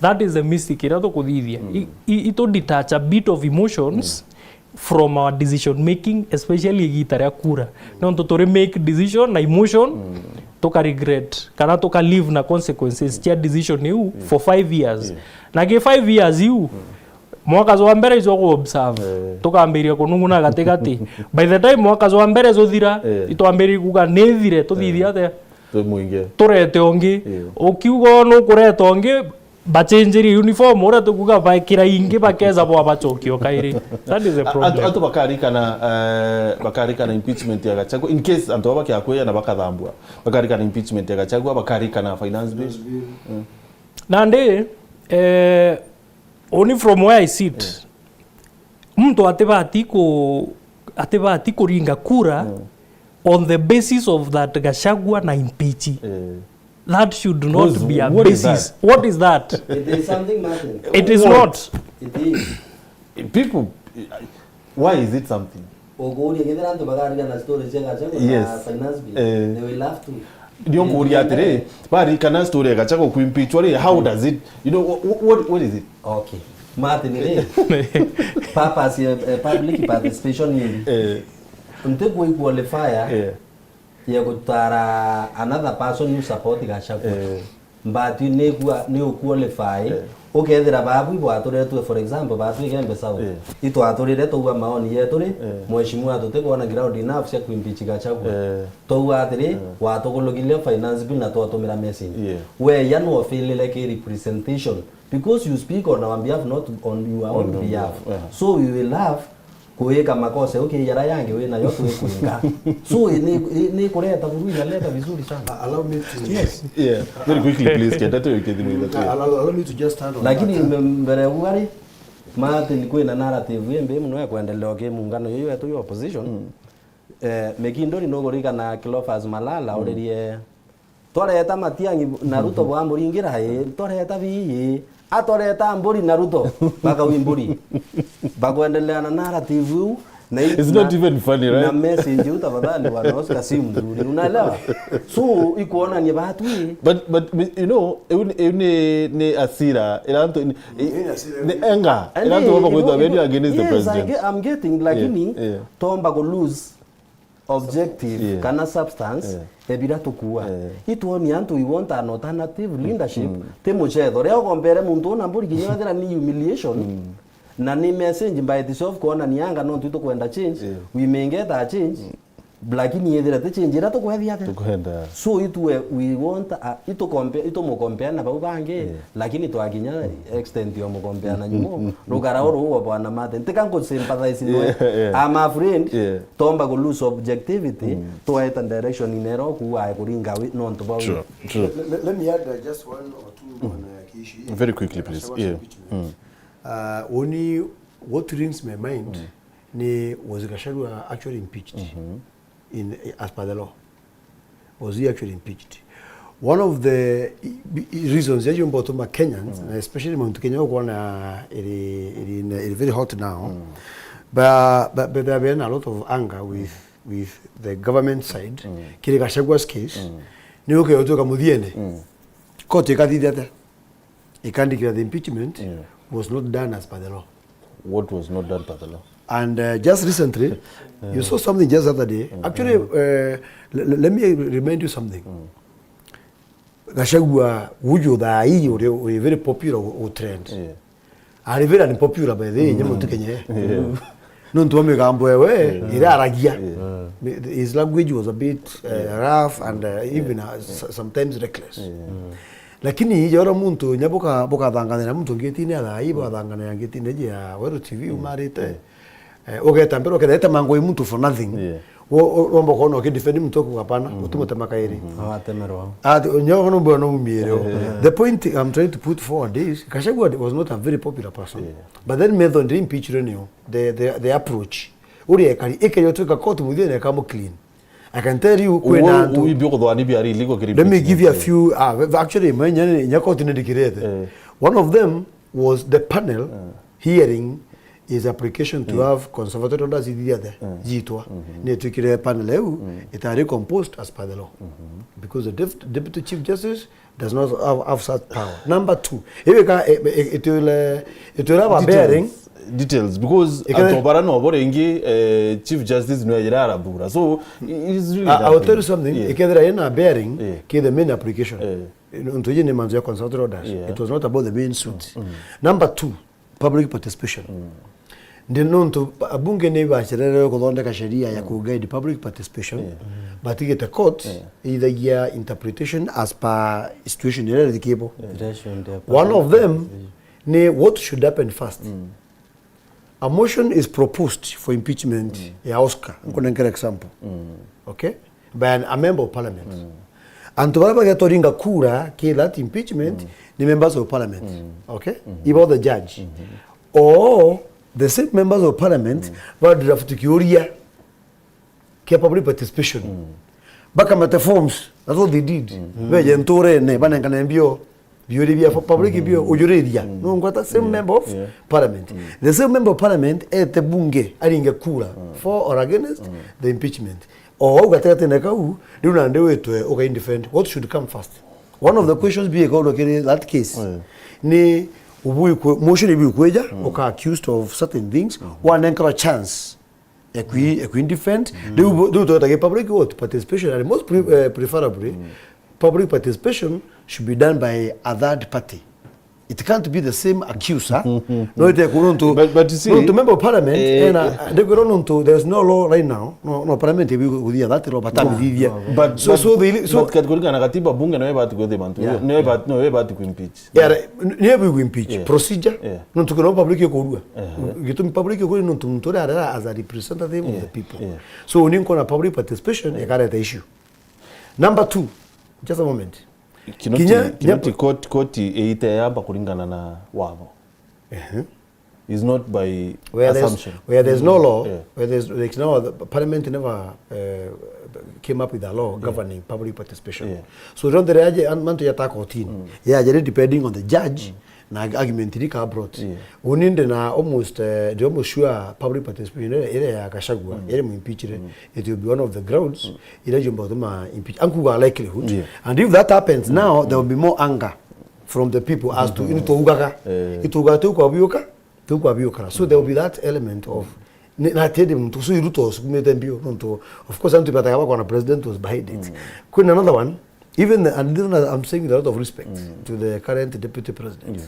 That is the mistake iria tukuthithia. Mm. I, i, itu detach a bit of emotions, mm, from our decision making, especially igita ria kura. Nontu turi make decision na emotion, mm, tuka regret, kana tuka live na consequences cia decision iu, mm, for five years. Yeah. Na ki five years iu, mm, mwaka jwa mbere ijo ku observe, eh, tukambiria kunung'una gatigati. By the time mwaka jwa mbere juthira, eh, itwambiririe kuuga ni ithire, tuthithia, eh, atia? Twi mwingi. Turete ungi. Ii. Ukiuga nukureta ungi, bachenjerie uniform, uria tukuuga baikira ingi, bakeza bwa bacokia o kairi. That is the problem. Antu, antu bakarikana, eh, bakarikana impeachment ya Gachagua, in case antu aba bakiakwia na bakathambua, bakarikana impeachment ya Gachagua, bakarikana finance bill. Finance bill. Mm. Nandi, eh, only from where I sit, eh, muntu atibati ku-, atibati kuringa kura, mm, on the basis of that Gachagua na impeach. Eh. That should not be a basis. What is that? What is that? It is something, Martin. It is not. It is. People, why is it something? Ukuuria kethira antu bakarigana story cia Gachagua na, yes, finance bill, eh, they will laugh too. Ndio nkuuria atiri, bari kana story ya Gachagua kuimpeachwa ri, how does it, you know, what, what, what is it? Okay. Martin ri, purpose ya, eh, public participation ni iri? Eh. Nti kwi qualifier, eh, ya gutara another person you support Gachagua. Eh. But ni kwa, ni u qualify. Eh. Ukethira babu ibwaturetwe, for example, batu Igembe South. Eh. Itwaturire twaua maoni yetu ri, eh, mheshimiwa tutikwona ground enough cia kuimpeach Gachagua. Eh. Twauga atiri, eh, watukulukile finance bill na twatumira message. Yeah. We ya no filile ki representation because you speak on our behalf, not on your own behalf. On our behalf, yeah. So we will have kuweka makosa uki yara yangi wina yo twikwinga. So ni, ni, ni kureta buru inaleta vizuri sana. A-, allow me to Yes. Yeah, very quickly, please, kenda tu wike thimu itatu. Allow, allow me to just stand on Lakini that. Mbe-, mbere ya ugari, Martin, kwina narrative imbi muno ya kwendelea ki muungano yuyu wetu ya opposition. Mm. Eh, Mekindori nukurikana Cleophas Malala, mm, uririe, "Twareta Matiang'i na Ruto bwamuringira ii, twareta bii, atwareta mburi na Ruto, bakawi mburi." Bakwendelea na narrative iu, na i-, It's not na, even funny, na right? Message iu, tafadhali, bwana Oscar, si mzuri, unaelewa? So, ikuonania batu ii. But, but, you know, iu ni, iu ni, ni asira, ira antu, ni, ni anger. Ira antu baba kwithwa benu against the president. Yes, I get, I'm getting, lakini, yeah, yeah, tomba ku lose objective, yeah, kana substance, yeah, ebira tukua. Yeah. Itwoni antu, we want an alternative leadership, mm, ti muchetho. Ria ugombere muntu una mburi kinya wethira ni humiliation, mm, na ni message by itself kuonania anga no ntu tukwenda change, yeah, we may get a change, mm, lakini ethira ti change ira tukwethia atia? Tukwenda. So itwe, we want a, itukompe-, itumukompea na bau bangi, yeah, lakini twakinya extent ya mukompea na nyumo, rukara uru wa bwana Martin. Ntika nku sympathize nwe. Yeah, yeah. I'm a friend. Yeah. Tomba ku lose objectivity, mm, tweta direction inero kuwa kuringa wi, nontu bau. Sure, sure. Let, let, let me add, uh, just one or two on, uh, key issue. Very quickly, please. Gachagua, yeah, impeachment. Mm. Uh, only what rings my mind, mm, ni, was Gachagua actually impeached, mm-hmm, in, as per the law? Was he actually impeached? One of the i-, i-, reasons ya jumba utuma Kenyans, mm, na especially Mount Kenya, ukwona iri, iri, iri very hot now. Mm. But, but, but there have been a lot of anger with, mm, with the government side. Mm. Kiri Gachagua's case, mm, ni uke utuka muthiene. Mm. Court ikathithia atia? Ikandikira the impeachment, yeah, was not done as per the law. What was not done per the law? And, uh, just recently, you saw something just the other day. Mm. Actually, uh, l-, l-, let me remind you something. Mm. Gachagua, uju thaa ii uri, uri very popular u, u trend. Yeah. Ari very unpopular by the way, mm, nyamu tukenye. Yeah. Nontu wa migambo ewe, yeah, iraragia. Yeah. Mi-, his language was a bit, uh, yeah, rough and, uh, even, uh, s-, sometimes reckless. Yeah. Mm. Lakini jora muntu nya buka-, bukathanganira muntu ngitine ya thaa ii, bukathanganira ngitine ya Weru T V, mm, umarite. Mm. Eh, ugeta mbere, uketheta mango i muntu for nothing. Yeah. Wo-, wo-, womba kuona ukidefend muntu, kuga hapana, mm-hmm, utimutema kairi. Mm-hmm. Awatemerwa. Ati, nyo no mbona umiere. Yeah. The point I'm trying to put forward is, Gachagua was not a very popular person. Yeah. But then method impeach nio, the, the, the approach. Uri ekari, ike yo twika court muthia na ikamu clean. I can tell you, kwina antu, ibi ukuthwani bia ri illegal kiri impeachment. Let me give you a few, ah, actually, menya, nya court nindikirete. Eh. One of them was the panel, eh, hearing his application to, eh, have conservatory orders ithithia the, eh, jitwa. Mhm. Ni twikire panel eu, mm, itari composed as per the law. Mhm. Because the def-, Deputy Chief Justice does not have, have such power. Number two, iwika, e, e, itwile, itwile ba bearing. Details, because ikere- antu bara no bo ringi, eh, Chief Justice nwe yira arathura. So, it is really, I, I will tell you something, yeah, ikethira ina bearing, yeah, ki the main application. Yeah. Ntu iji ni mantu ya conservatory orders. Yeah. It was not about the main suit. Mm. Number two, public participation. Mm. Ndi nontu abunge ni bacerere kuthondeka sheria ya, mm, ku guide public participation, yeah, batigite court, yeah, ithagia interpretation as per situation iria irikibo. Yeah. Situation ya public participation. One of them ni what should happen first. Mm. A motion is proposed for impeachment, mm, ya Oscar. Mm. Nkunenkera example. Mm. Okay? By an, a member of parliament. Mm. Antu baria bagetwa ringa kura ki that impeachment, mm, ni members of parliament. Mm. Okay? Mm-hmm. Ibo the judge. Mm-hmm. Or the same members of parliament, mm, ba draft kiuria kia public participation. Mm. Bakamate forms. That's what they did. Mm. Beje nturene, banengane mbio. Biuri bia public, mm, bio ujuriria. Mm. No ngwata same, yeah, member of, yeah, parliament. Mm. The same member of parliament ete bunge aringe kura, mm, for or against, mm, the impeachment. O au gatagatine kau, riu nandi witwe ugaindefend. What should come first? One of the questions biikorwo kiri that case, mm, ni ubui ku-, motion ibu ikwija, mm, uka accused of certain things, mm, wanenkerwa chance ekwi-, ekwindefend. Mm. Riu bu-, riu twetaga public what? Participation, and most pre-, eh, preferably, mm, public participation should be done by a third party. It can't be the same accuser. No ite ku nontu, but, but you see, nontu member of parliament, eh, ena, eh, ndikwira nontu there is no law right now. No, no parliament ibi kuthia that law, but no, amithithia. No, but, so, but, so they, so but kat-, kuringana na katiba, bunge no ibati kwithia mantu. Yeah. No ibati, no ibati ku impeach. Yeah, ni ibi ku impeach. Yeah. Procedure. Yeah. Nontu kuna public ikurua. Uh-huh. Gitumi public ikurua nontu muntu uria arera as a representative of, yeah, the people. Yeah. So ni nkona public participation, yeah, ikareta issue. Number two, just a moment. Kinoti, kinya, Kinoti, court, court iite yamba kuringana na watho. Ehe. Is not by where there's, assumption. Where there's no law, yeah, where there's, there's no, the parliament never, uh, came up with a law, yeah, governing public participation. Yeah. So, ronde yaje, an-, mantu yata kotini. Mm. Yaje depending on the judge, mm, na argument iria ka brought. Yeah. Uni ndi na almost, eh, ndi almost sure public participation ire, ire ya Gachagua, mm, ire mu impeachment, mm, it will be one of the grounds, mm, ire jumba gutuma impeach. Ankuga likelihood. Yeah. And if that happens, mm, now, mm, there will be more anger from the people as to, mm-hmm, ini twaugaga, eh, itaugaga tu kwa biuka, tu kwa biuka. So there will be that element of, ni, na tindi muntu ucio Ruto usukumite mbio, nontu, of course, antu bataga bakona president was behind it. Mm. Kwina another one, even the, and this one I'm saying with a lot of respect, mm, to the current deputy president. Yeah.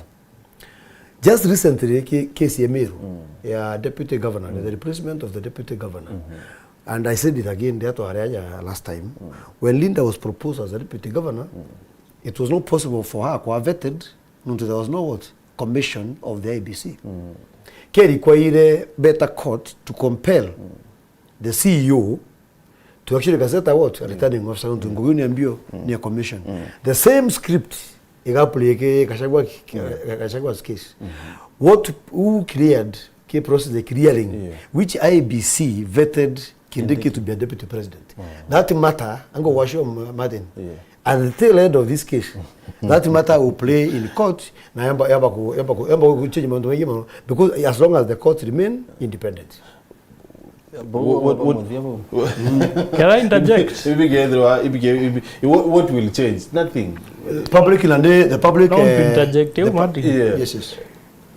Just recently, ki-, case ya Meru, mm, ya deputy governor, mm, the replacement of the deputy governor. Mm-hmm. And I said it again, ndio aria ya last time. Mm. When Linda was proposed as a deputy governor, mm, it was not possible for her to have vetted, nontu there was no what? Commission of the I E B C. Mm. Ke require better court to compel, mm, the C E O to actually gazette what? A, mm, returning officer, nontu, mm, ngugi ni mbio, mm, ni a commission. Mm. The same script iga apply ki Gachagua ki-, ki-, mm, Gachagua's case. Mm-hmm. What, who cleared ki process the clearing, yeah, which I E B C vetted Kindiki, Kindiki to be a deputy president? Mm. That matter, ango washo, Martin. Yeah. At the tail end of this case, that matter will play in court, na yamba, yamba ku, yamba ku, yamba ku change mantu maingi mono, because as long as the courts remain independent. What, what, what, can I interject? Ibi gethirwa, ibi ge-, ibi, what, what will change? Nothing. Public na ndi, the public, no, eh, interject, the pu-, Martin. Yeah. Yes, yes.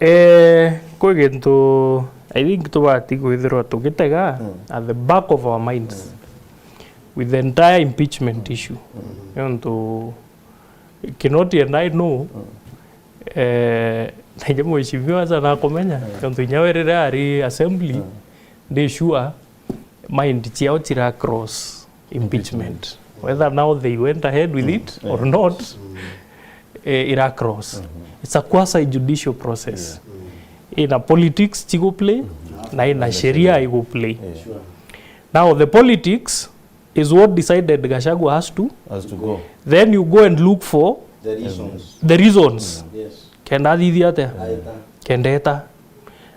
Eh, kwi gintu I think tubati kwithirwa tugitega, mm, at the back of our minds, mm, with the entire impeachment issue. Mm. Nontu Kinoti and I know, mm, eh, na inya mheshimiwa aca nakumenya, mm, nontu inya we riria ari assembly, mm, ndi sure mind ciao cira cross impeachment. Impeachment. Whether now they went ahead with, mm, it or, yeah, not, mm, eh, ira cross. Mm-hmm. It's a quasi judicial process. Yeah. Mm. Ina politics chigu play, mm-hmm, na ina sheria igu play. Yeah. Sure. Now the politics is what decided Gachagua has to. Has to go. Then you go and look for the reasons. The reasons. Mm. Yes. Kenda athithia atia? Aeta. Kenda eta.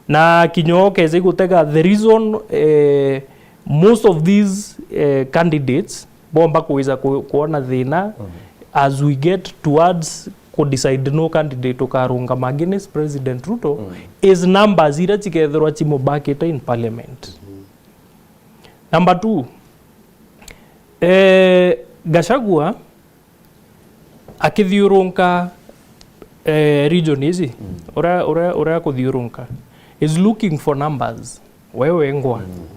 Na kinya ukeza igutega the reason, eh, most of these, eh, candidates bomba kuweza ku-, kuona thina, mm, as we get towards ku decide no candidate ukarungama against President Ruto, mm, is numbers iria cikethirwa cimubakite in parliament. Mm-hmm. Number two, eh, Gachagua akithiurunka, eh, region ici, mm, uria, uria, uria akuthiurunka is looking for numbers, we wengwa. Mm.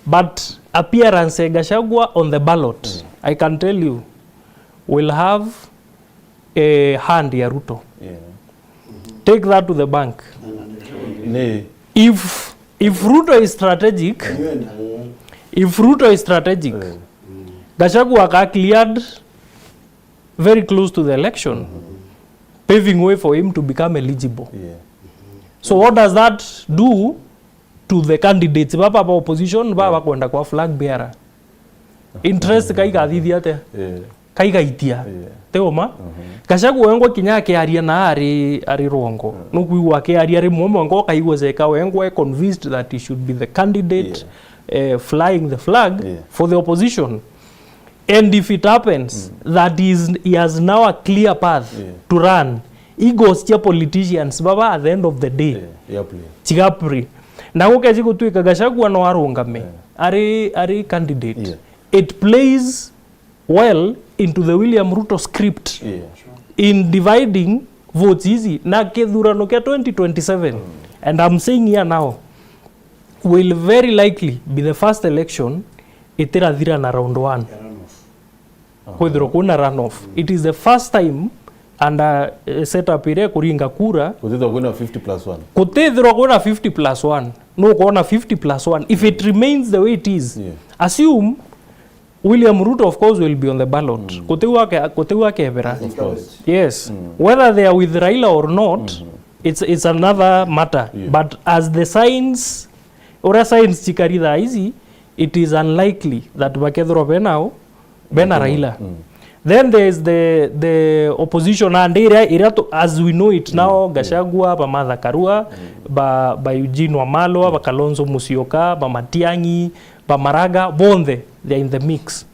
But appearance ya Gachagua on the ballot, mm, I can tell you, will have, eh, hand ya Ruto. Yeah. Take that to the bank. Ni. If, if Ruto is strategic, if Ruto is strategic, eh, Gachagua aka cleared very close to the election, mm-hmm, paving way for him to become eligible. Yeah. So what does that do to the candidates baba ba opposition baba, yeah, bakwenda kwa flag bearer? Interest kai gathithia atia? Yeah. Kai gaitia. Yeah. Ti uma? Mhm. Gachagua wengwa kinya akiaria na ari, ari rwongo. Mm. Nukwigua akiaria rimwe mwengo ukaigua jeka wengwa e convinced that he should be the candidate, yeah, eh, flying the flag, yeah, for the opposition. And if it happens, mm, that is, he has now a clear path, yeah, to run, egos cia politicians baba at the end of the day, yeah, yeah, play, chiga play. Na gukeji gutwika Gachagua no arungame, yeah, ari, ari candidate, yeah, it plays well into the William Ruto script, yeah, in dividing votes ici na kithurano kia twenty twenty-seven. Mm. And I'm saying here now, will very likely be the first election itirathira na round one. Ya runoff. kwithirwa kwina runoff. It is the first time under, eh, setup iria ikuringa kura. Gutithirwa kwina fifty plus one. Kutithirwa kwina fifty plus one. Nukwona fifty plus one. If it remains the way it is, Yeah. assume William Ruto, of course, will be on the ballot. Kutiu ake-, kutiu akebera. Of course. Yes. Whether they are with Raila or not, it's, it's another matter. Yeah. But as the signs, uria signs cikari thaa ici, it is unlikely that bakethirwa benao, bena Raila. Then there is the, the opposition and iria, iria tu, as we know it now, Gachagua, ba Martha Karua, ba, ba Eugene Wamalwa, ba Kalonzo Musyoka, ba Matiang'i, ba Maraga, bonthe, they are in the mix.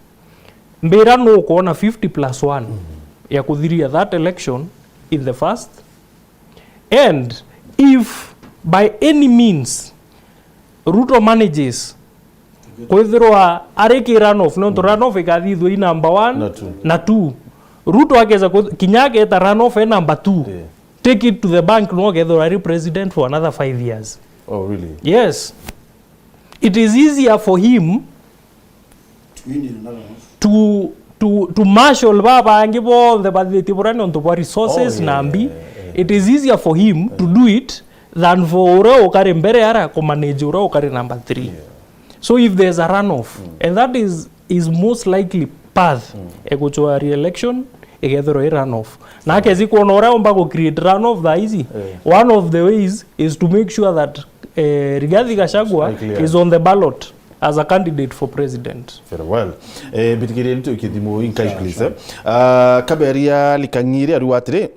Mbira nukwona fifty plus one ya kuthiria that election in the first. And if by any means Ruto manages kwithirwa ari ki runoff, nontu runoff ikathithua i number one Na two. na two. Ruto akeza ku-, kinya aketa runoff e number two. Yeah. Take it to the bank, no akethirwa ari president for another five years. Oh, really? Yes. It is easier for him Twin in another house. to, to, to marshal ba bangi bonthe bathitie buria nontu bwa resources Oh, yeah, na mbi. Yeah, yeah. It is easier for him to do it than for uria ukari mbere ara kumanage uria ukari number three. So if there's a runoff, and that is, is most likely path ekuchwa re-election, ikethirwa i runoff. Na akezi kuona uria umba ku create runoff thaa ici. One of the ways is to make sure that, eh, Rigathi Gachagua Clear. Is on the ballot as a candidate for president. Very well. Eh, mbitikirie ritu kithimo inkai, please, eh. Ah, Kaberia Likang'iri ariuga atiri,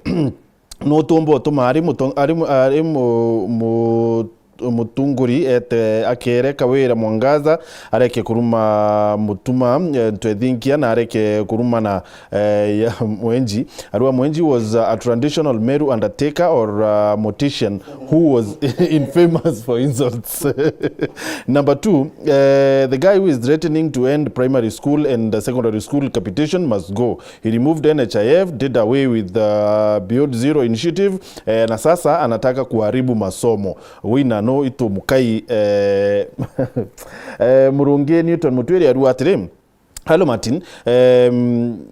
nutumba utuma ari muto-, ari mu-, ari mu-, mu-, mutunguri ete akere Kawira Mwangaza areke kuruma Mutuma, eh, Ntwethinkia na areke kurumana, eh, ya Mwenji. Ariuga Mwenji was, uh, a traditional Meru undertaker or, uh, mortician who was infamous for insults. Number two, uh, the guy who is threatening to end primary school and, uh, secondary school capitation must go. He removed N H I F, did away with the Beyond Zero initiative, eh, na sasa anataka kuharibu masomo. Wina no itu mukai, eh, eh, Murungi Newton Mutwiri ariuga atiri, Hello Martin. Um,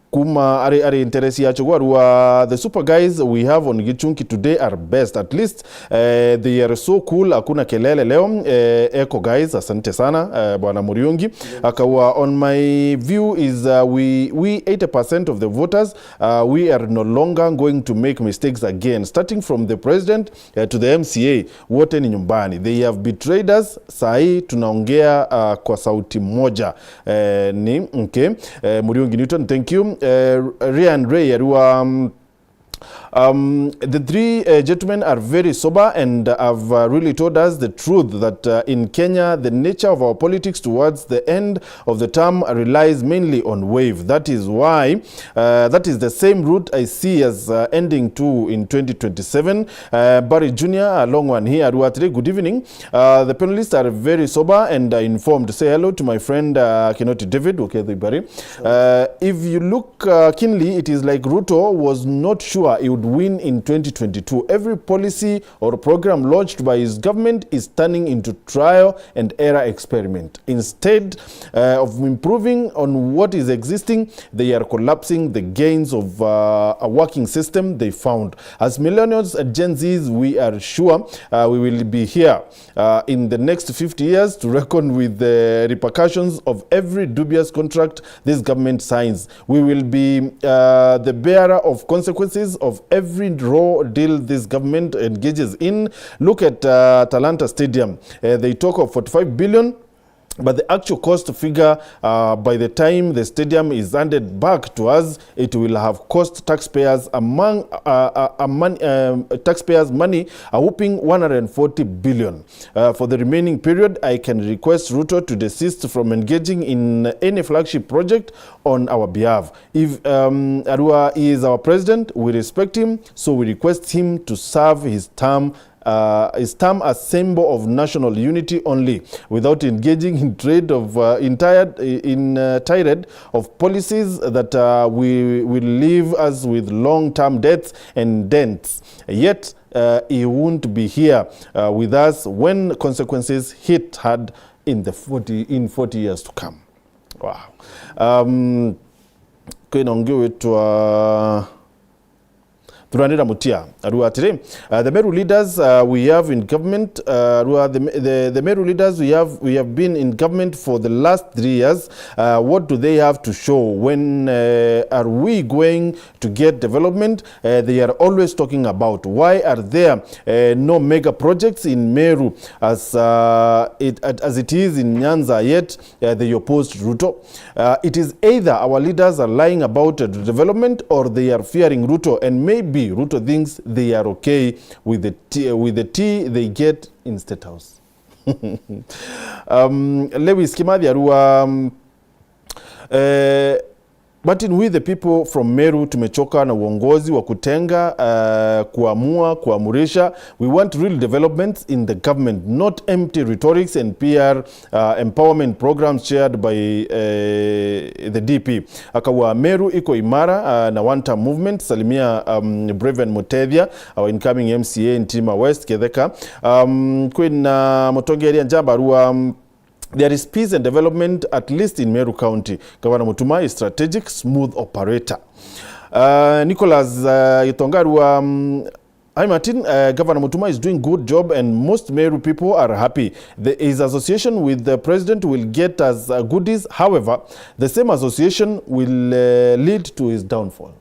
kuma ari, ari interest ya Chogwa ariuga, the super guys we have on Gichunki today are best. At least, eh, they are so cool, hakuna kelele leo. Eh, echo guys, asante sana, eh, bwana Muriungi. Akauga, on my view is, uh, we, we eighty percent of the voters, uh, we are no longer going to make mistakes again, starting from the president, eh, to the M C A, wote ni nyumbani. They have betrayed us. Saa hii tunaongea, uh, kwa sauti moja. Eh, ni, okay. Eh, Muriungi Newton, thank you. Eh, Ryan Ray ariuga, um, um, the three, uh, gentlemen are very sober and have, uh, really told us the truth that, uh, in Kenya, the nature of our politics towards the end of the term relies mainly on wave. That is why, uh, that is the same route I see as, uh, ending to in twenty twenty-seven. Uh, Barry Junior, a long one here, ariuga atiri, good evening. Uh, the panelists are very sober and, uh, informed. Say hello to my friend, uh, Kinoti David Oketho Ibari. Uh, if you look, uh, keenly, it is like Ruto was not sure he would win in twenty twenty-two. Every policy or program launched by his government is turning into trial and error experiment. Instead, uh, of improving on what is existing, they are collapsing the gains of, uh, a working system they found. As millennials and Gen Zs, we are sure, uh, we will be here, uh, in the next fifty years to reckon with the repercussions of every dubious contract this government signs. We will be, uh, the bearer of consequences of every raw deal this government engages in. Look at, uh, Talanta Stadium. Uh, they talk of forty-five billion, but the actual cost figure, uh, by the time the stadium is handed back to us, it will have cost taxpayers among, uh, uh, a mon-, um, taxpayers' money, a whopping one hundred forty billion. Uh, for the remaining period, I can request Ruto to desist from engaging in any flagship project on our behalf. If, um, ariuga, he is our president, we respect him, so we request him to serve his term, uh, his term as symbol of national unity only, without engaging in trade of, uh, in tired, in, uh, tirade of policies that, uh, we, will leave us with long-term debts and dents. Yet, uh, he won't be here, uh, with us when consequences hit hard in the forty, in forty years to come. Wow. Um, Kwina ungi witwa Thuranira Mutia, arua atiri, uh, the Meru leaders, uh, we have in government, uh, arua the, the, the Meru leaders we have, we have been in government for the last three years. Uh, what do they have to show? When, uh, are we going to get development? Uh, they are always talking about. Why are there, uh, no mega projects in Meru as, uh, it, as it is in Nyanza, yet, uh, they opposed Ruto? Uh, it is either our leaders are lying about, uh, development, or they are fearing Ruto, and maybe Ruto thinks they are okay with the tea, with the tea they get in State House. Um, Lewis Kimathi arua, um, eh, Martin, we the people from Meru tumechoka na uongozi wa kutenga, uh, kuamua, kuamurisha. We want real developments in the government, not empty rhetorics and P R, uh, empowerment programs shared by, uh, the D P. Akawa Meru iko imara, uh, na one term movement. Salimia, um, Braven Mutethia, our incoming M C A in Tima West, Ketheka. Um, kwina mutongeria njamba arua, um, there is peace and development, at least in Meru County. Gavana Mutuma is strategic, smooth operator. Uh, Nicholas, uh, Gitonga arua, um, hi Martin, uh, Governor Mutuma is doing good job and most Meru people are happy. The, his association with the president will get us, uh, goodies. However, the same association will, uh, lead to his downfall.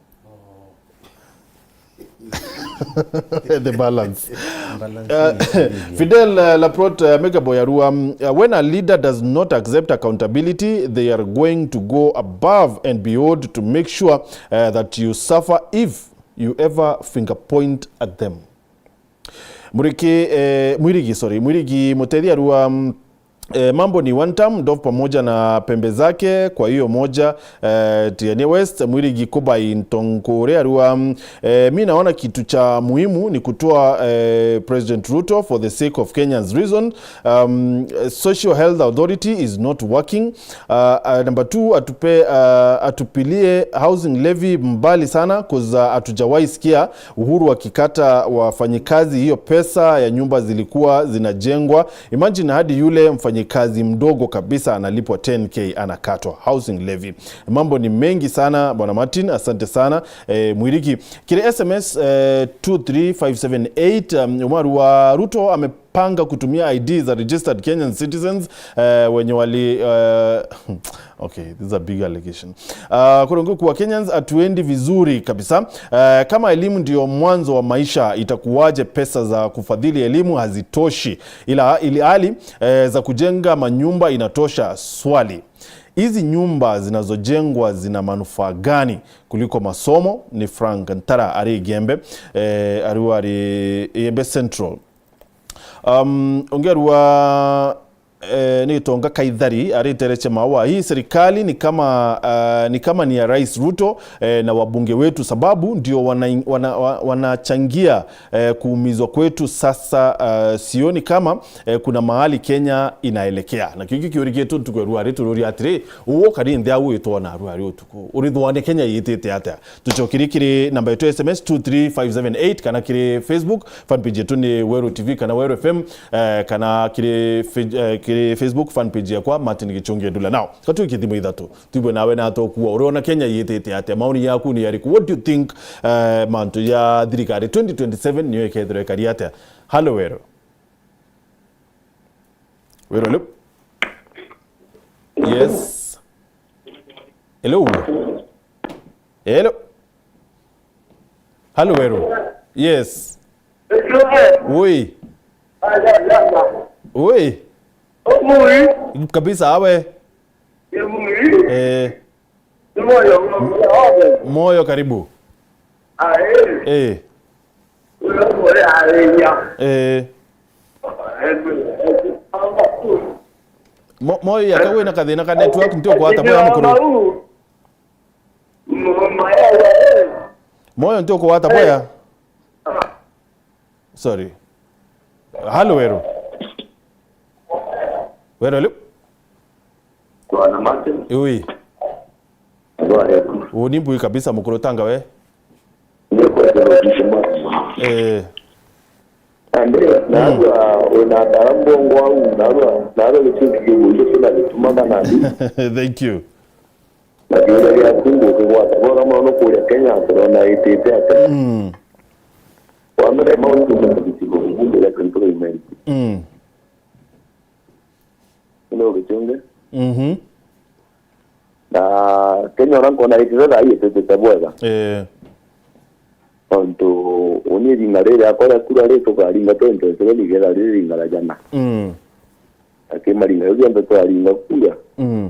The balance. Balance. Uh, Fidel, uh, Laprot, uh, Megaboy arua, um, uh, when a leader does not accept accountability, they are going to go above and beyond to make sure, uh, that you suffer if you ever finger point at them. Muriki, eh, Mwirigi, sorry, Mwirigi Mutethi arua, mm, eh, mambo ni one term, Dov pamoja na pembe zake, kwa hiyo moja, eh, Tiania West, Mwirigi Kubai Ntonkore arua, mm, eh, mi naona kitu cha muhimu ni kutoa, eh, President Ruto for the sake of Kenyans reason. Um, social health authority is not working. Uh, uh, number two, atupe, uh, atupilie housing levy mbali sana, 'cause, uh, hatujawahi sikia Uhuru akikata wafanyikazi hiyo pesa ya nyumba zilikuwa zinajengwa. Imagine hadi yule mfanyikazi mdogo kabisa analipwa ten K anakatwa housing levy. Mambo ni mengi sana, Bwana Martin, asante sana. Eh, Mwirigi, kiri S M S, eh, two three five seven eight, um, Umaru wa Ruto ame- panga kutumia I D za registered Kenyan citizens, eh, wenye wali, eh, okay, this is a big allegation. Uh, kurungu kuwa Kenyans hatuendi vizuri kabisa. Eh, kama elimu ndio mwanzo wa maisha, itakuwaje pesa za kufadhili elimu hazitoshi? Ila, ili hali, eh, za kujenga manyumba inatosha. Swali, hizi nyumba zinazojengwa zina manufaa gani kuliko masomo? Ni Frank Ntara ari Igembe, eh, ariwa ari Igembe Central. Um, ungi arua, eh, ni Gitonga Kaithari, aritere Chemawa. Hii serikali ni kama, uh, ni kama ni ya Rais Ruto, eh, na wabunge wetu, sababu ndio wana-, wana-, wa-, wanachangia, eh, kuumizwa kwetu. Sasa, uh, sioni kama, eh, kuna mahali Kenya inaelekea. Na kiki kiuri gietu ntuku ya rua ri tururia atiri, uwo kari nthi au itwona rua ri utuku. Urithwa ni Kenya yitite atia? Tucokerie kiri namba yetu ya S M S two three five seven eight kana kiri Facebook fan page yetu ni Weru T V kana Weru F M, eh, kana kiri fe-, eh, kiri Facebook fan page yakwa Martin Gichungi Ndula. Now, katwi kithimo ithatu. Twibwe nawe na tokuwa. Uriona Kenya yitite atia? Maoni yaku ni yariku? What do you think, eh, mantu ya thirikari twenty twenty-seven niyo ikethirwa ikari atia? Halo Weru. Weru, hello. Yes. Hello. Hello. Halo Weru. Yes. Ui. Ui. Kabisa awe. Eh. Moyo, karibu. Eh. Eh. Mo-, Moyo, yaka wina kathina ka network, nti ukwata boya mukuru. Moyo, nti ukwata boya. Sorry. Halo, Weru. Weru, hello. Bwana Martin. Ui. Bwana. Uni mbui kabisa, mukuru tanga we. Niko kwa kishimo. Eh. Ande, narua, una dara mbongo au, narua, narua gitingi kigundi kina gituma kana ndi. Thank you. Na kiuria giaku ngukigwata bora mono kuria Kenya turona itite atia? Mm. Wa mbere, maundu ma gicigo mbunge gia Central Imenti. Mm. Ino gichunge. Mhm. Na Kenya ona nkona itite thaa ii ititite bwega. Eh. Nontu uni iringa riri akwa ria kura ri tukaringa twenty twenty-seven igetha riri iringa ria jana. Mm. Aki maringa jau jonthe twaringa kura. Mm.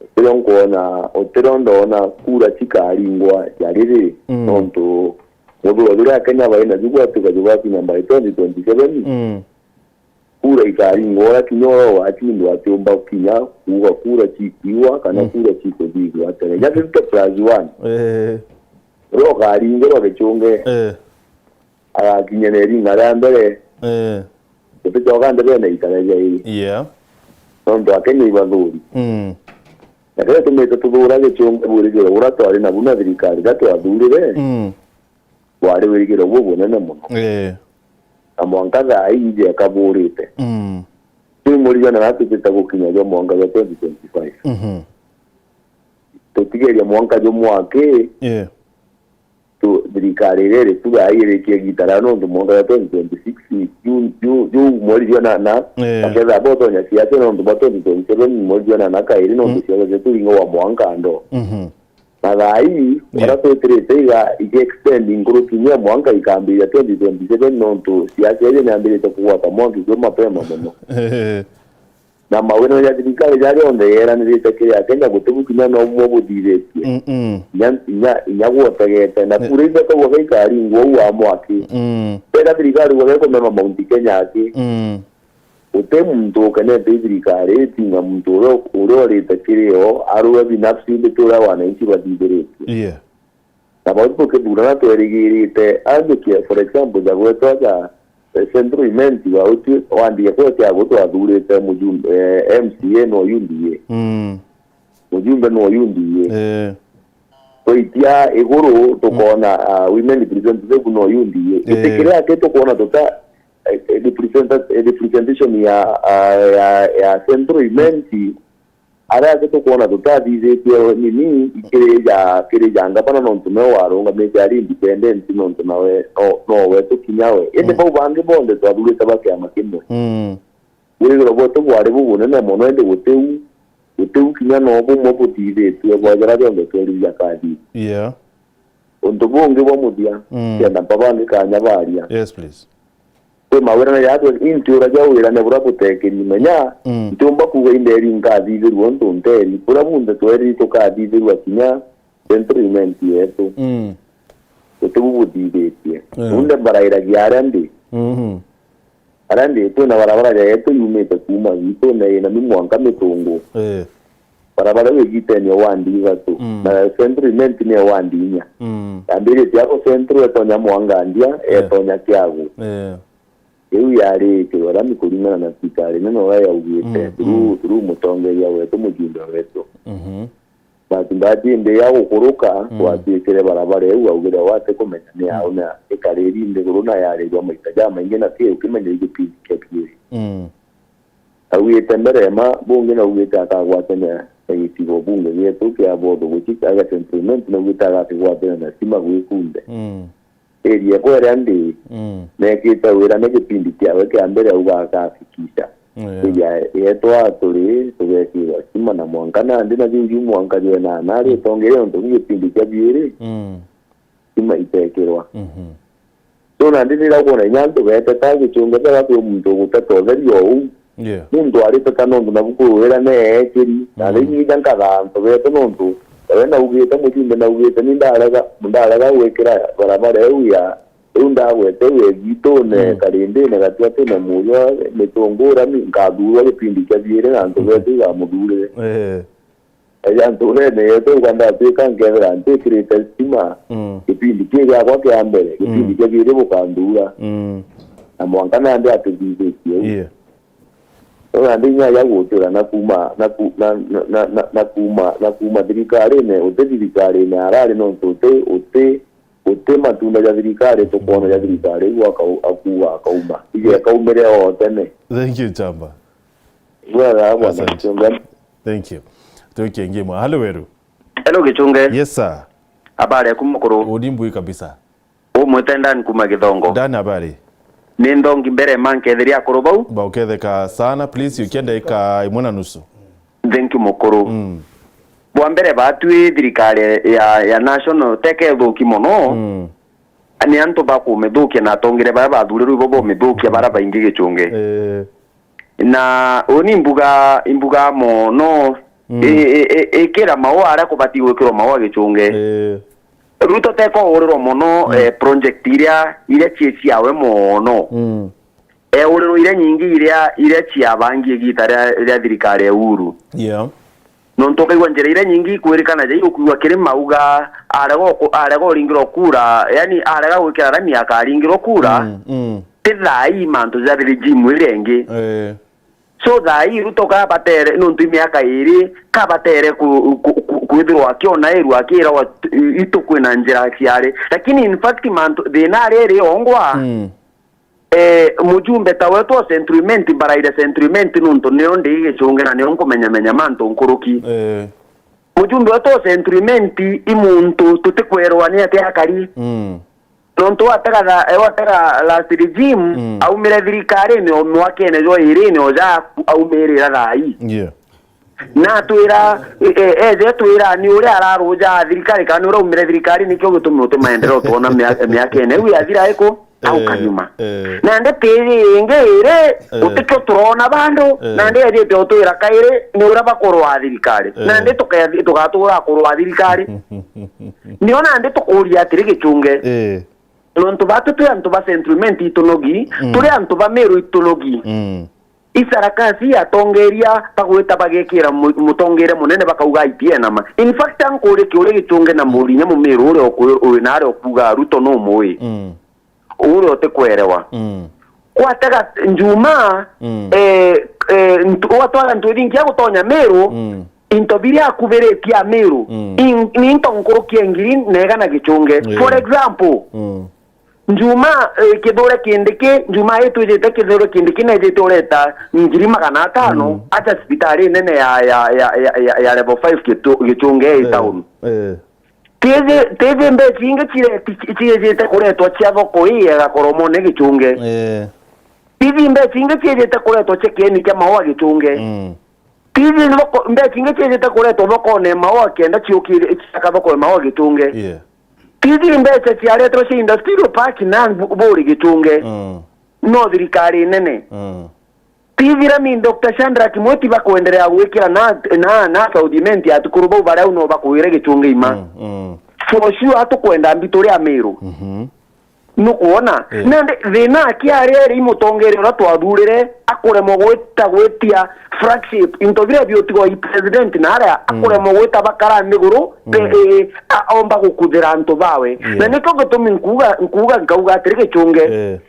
Utirio nkwona, utirio ndona kura cikaringwa ja riri. Mm. Nontu muthuro juria Akenya bai naju gwatuka jugakinya by twenty twenty-seven. Mm. Kura ikaringwa uria kinya uria ugacindwa atiumba kinya kuuga kura cikiwa kana Mm. kura cikuthithua tene. Inya fifty plus one. Eh. Uria ukaringirwa gichunge. Eh. Agakinya na iringa ria mbere. Eh. Guticoka nthibene ikara jairi. Yeah. Nontu Akenya ibathuri. Mm. Na kiria gitumite tuthura gichunge bwirigiro buria twari nabu na thirikari iria twathurire, Mm. bwari wirigiro bubunene mono. Eh. Na mwanka thaa ii ije ikaburite. Mm. Riu muri jona natutite gukinya jwa mwanka jwa twenty twenty-five. Mhm. Tutigeria mwanka jumwe aki, Yeah. tu, thirikari iria iri tu thaa ii irikie igita ria nontu mwanka jwa twenty twenty-six, ju, ju, ju mweri jwa nana, Yeah. baketha botonya siasa nontu bwa twenty twenty-seven, mweri jwa nana kairi nontu Mm. siasa cietu ringagwa mwanka ndo. Mhm. Na thaa ii, Yeah. baria twikirite iga, ike extend nkuru kinya mwanka ikambiria twenty twenty-seven nontu siasa iria niambirite kugwata mwanki kwi mapema mono. Na mawira ja thirikari jaria onthe yeranirite kiri Akenya gutibu kinya na umwe buthithitie. Mm-mm. Inya, inya, inya gwotegete. Na Eh. kura iria kauga gaikaringwa uu wa mwaki. Mm. Tena thirikari uga gekumema Mount Kenya aki. Mm. Guti muntu ukenete i thirikari itinga muntu uria, uria urite kiri yo, arue binafsi, indi ti uria wananchi bathithiritie. Yeah. Na bau tukithurana twerigirite, anjukia, for example, ja gwetwa ja, eh, Central Imenti, wa uti, wandiga kwe kiagu twathurite mujumbe, eh, M C A no U D A. Mm. Mujumbe no U D A. Eh. Twaitia iguru, tukona, Mm. ah, women representative no U D A. Eh. Giti kiria aki tukona tuta, eh, eh, representa-, eh, representation ya, ah, ya, ya Central Imenti, aria aki tukwona tutathithitie nini kiri ja, kiri ja ngavana nontu niwe warungamite ari independent nontu nawe no, no wetu kinya we. Indi Mm. bau bangi bonthe twathurite ba kiama kimwe. Mm. Wirigiro bwetu bwari bubunene mono, indi gutiu, gutiu kinya no bumwe buthithitue bwa jaria jonthe tweri jakathithia. Yeah. Untu bungi bwa muthia, Mm. kenda mpaba bangi kanya baria. Yes, please. Kwi mawirane jaa twe-, inti ura ja wirane buria butekiri menya, Mm. ntiumba kuuga inderi nkathithirua untu nteri. Buria bunthe tweriri tukathithirua kinya Central Imenti yetu. Mm. Guti bu buthithitie. Yeah. Unde mbarairagia aria ndi. Mhm. Aria ndi, twina barabara ja yetu yumite kuuma Gitune ina mi mwanka Mitungu. Eh. Barabara iu igitene wandi ithatu, Mm. na Central Imenti ni wandi inya. Mm. Yambiritie ako Central etonya Mwangandia, Yeah. etonya Kiagu. Yeah. Iu yari kirorani kuringana na thirikari nene uria yaugite, Mm, through, mm. through mutongeria wetu, mujumbe wetu. Mhm. But mbati indi ya gukuruka, Mm. gwatuikire barabara iu augire wate kumenya ni yao Mm. na ikariri nthiguru na yarirwa maita jamaingi na ki ukimenya igipindi kia biiri. Mm. Augite mbere ma bungi naugite akagwatania na gicigo bunge gietu kia Bothuguchi, aga Central Imenti naugite agakigwatania na stima gwi kunthe. Mm. Area kwa iria ndi, Mm. nekite wira ni gipindi kiawe kia mbere auga agafikisha. Yeah. Area yetwa turi tugekirwa stima na mwanka nandi na jingi mwanka jwena nari Mm. tongere ontu ni gipindi kia biiri. Mm. Stima itekirwa. Mhm. So, nandi riria ukwona inya antu beteta gicunge bega kwi muntu uguteta utheri o uu. Yeah. Muntu ariteta nontu nabu kwi wira neekiri. Na Mm. riu inya nkatha antu betu nontu we naugite, mujumbe naugite, ni ndarega, ndarega gwikira barabara iu ya, riu ndagwete iu ya Gitune, Mm. Karindine, Gatuatine, Mujo, Mitungurani, nkathurwa gipindi kia biiri na antu Mm. betu igamuthurire. Eh. Eja nturene yetu, uga ndatwika nkethira ntikirite stima, Mm. gipindi ki giakwa kia mbere, gipindi Mm. kia biiri bukanthura. Mm. Na mwanka nandi atithithitie uu. Yeah. Riu nandi inya ya gutira na kuuma, na ku-, na, na, na, na, na kuuma, na kuuma thirikarine, uti thirikarine arari nontu uti, uti, uti matunda ja thirikari tukwona ja thirikari, iu akau-, akuuga akauma. Ije akaumire o tene. Thank you, Chamba. Bwana, bwana, Asante. Chamba. Thank you. Tukie ngi imwe. Halo, Weru. Hello, Gichunge. Yes, sir. Habari yaku mukuru? Uni mbui kabisa. Umwite Dan kuma Githongo. Dan, habari? Ni nthongi mbere ma nkethiria akuru bau. Ba uketheka sana, please, ukienda ika imwe na nusu. Thank you, mukuru. Mm. Bwa mbere, batwi thirikari ya, ya national teke thuki mono. Mm. Ni antu bakumithukia na atongire baria bathurirwe ibo bomithukia baria baingi Gichunge. Eh. Na uni imbuga, imbuga mono, mm, i-, i-, i-, ikira mau aria kubati gwikirwa mau a Gichunge. Eh. Ruto teko urirwa mono, mm, eh, project iria, iria cie ciawe mono. Mm. Eurirwe iria nyingi iria, iria ciabangi igita ria, ria thirikari ya Uhuru. Yeah. Nontu ukaigua njira iria nyingi ikwirikana ja iukwigua kiri mauga, arega uku-, arega uringirwa kura, yani arega gwikira rami akaringirwa kura. Mm, mm. Ti thaa ii mantu ja regime iria ingi. Eh. So thaa ii Ruto kabatere, nontu i miaka iri, kabatere ku-, ku-, ku-, kwithirwa akiona iru akiragwa, itu kwina njira ciari. Lakini in fact mantu, thina ari iri ongwa, mm, eh, mujumbe ta wetu o Central Imenti, mbaraire Central Imenti nontu nio ndi Gichunge na nio nkumenyamenya mantu nkuruki. Eh. Mujumbe wetu o Central Imenti i muntu tutikwerwa ni atia akari. Mm. Nontu watega tha-, eh, watega last regime, mm, aumire thirikarine o mwakene jwa irini o ja aumirira thaa ii. Yeah. Na atwira, e-, e-, eje twira ni uria araruja thirikari, kana ni uria umire thirikari, nikio gitumi uti maendeleo twona mia-, miaka ine iu yathira iku, au, eh, kanyuma. Eh. Nandi tiri ingi iri, eh, utikio turona bandu, eh, nandi ejite utwira kairi ni uria bakurwa thirikari. Eh. Nandi tukethi-, tugatura kurwa thirikari. Nio nandi tukuria atiri Gichunge. Eh. Nontu batu twi antu ba Central Imenti itunogi, mm, turi antu ba Meru itunogi. Mm. I sarakasi atongeria bagwita bagekira mu-, mutongere munene bakauga aitie nama. In fact, ankuri kiuri Gichunge na mburi nya mumiru uria ukwi-, wi naria ukuga Ruto numui. Mm. Uria utikwerewa. Mm. Gwatega Njuma, mm, eh, eh, ntu-, gwatwaga ntu ithingi ya gutonya Meru, mm, into biria akubiritie Amiru, mm, in-, ni into nkuruki ya ngiri na igana Gichunge. Yeah. For example, mm, Njuma, eh, Kithure Kindiki, Njuma itwijite Kithure Kindiki nejite ureta ngiri magana atano, mm, acha cibitari nene ya, ya, ya, ya, ya, ya level five Gitu-, Gichunge, eh, town. Eh. Tiji, tiji mbeca ingi cire-, ci-, ciijite kuretwa cia thoko ii ya Gakoromone Gichunge. Eh. Tiji mbeca ingi ciijite kuretwa cia kieni kia maua Gichunge. Mm. Tiji thoko, mbeca ingi ciijite kuretwa thokone maua kenda ciukire, ciaka thoko ya maua Gichunge. Yeah. Tiji mbeca ciaretwa cia industrial park na bu-, buri Gichunge. Mm. No thirikari nene. Mm. Tithira ni Doctor Shadrack Mwiti bakwenderea gwikira na, na, na South Imenti atukuru bau baria au no bakuire Gichunge ima. Mm, mm. For sure atukwenda mbi turi Amiru. Mhm. Nukwona? Eh. Nandi thina akiari eri i mutongeri uria twathurire akuremwa gwita gwitia flagship into biria biotigwa i president na aria, mm, akuremwa gwita bakara nthiguru, mm, be-, eh, a-, omba gukuthira antu bawe. Yeah. Na nikio gitumi nkuuga, nkuuga nkauga atiri Gichunge. Eh.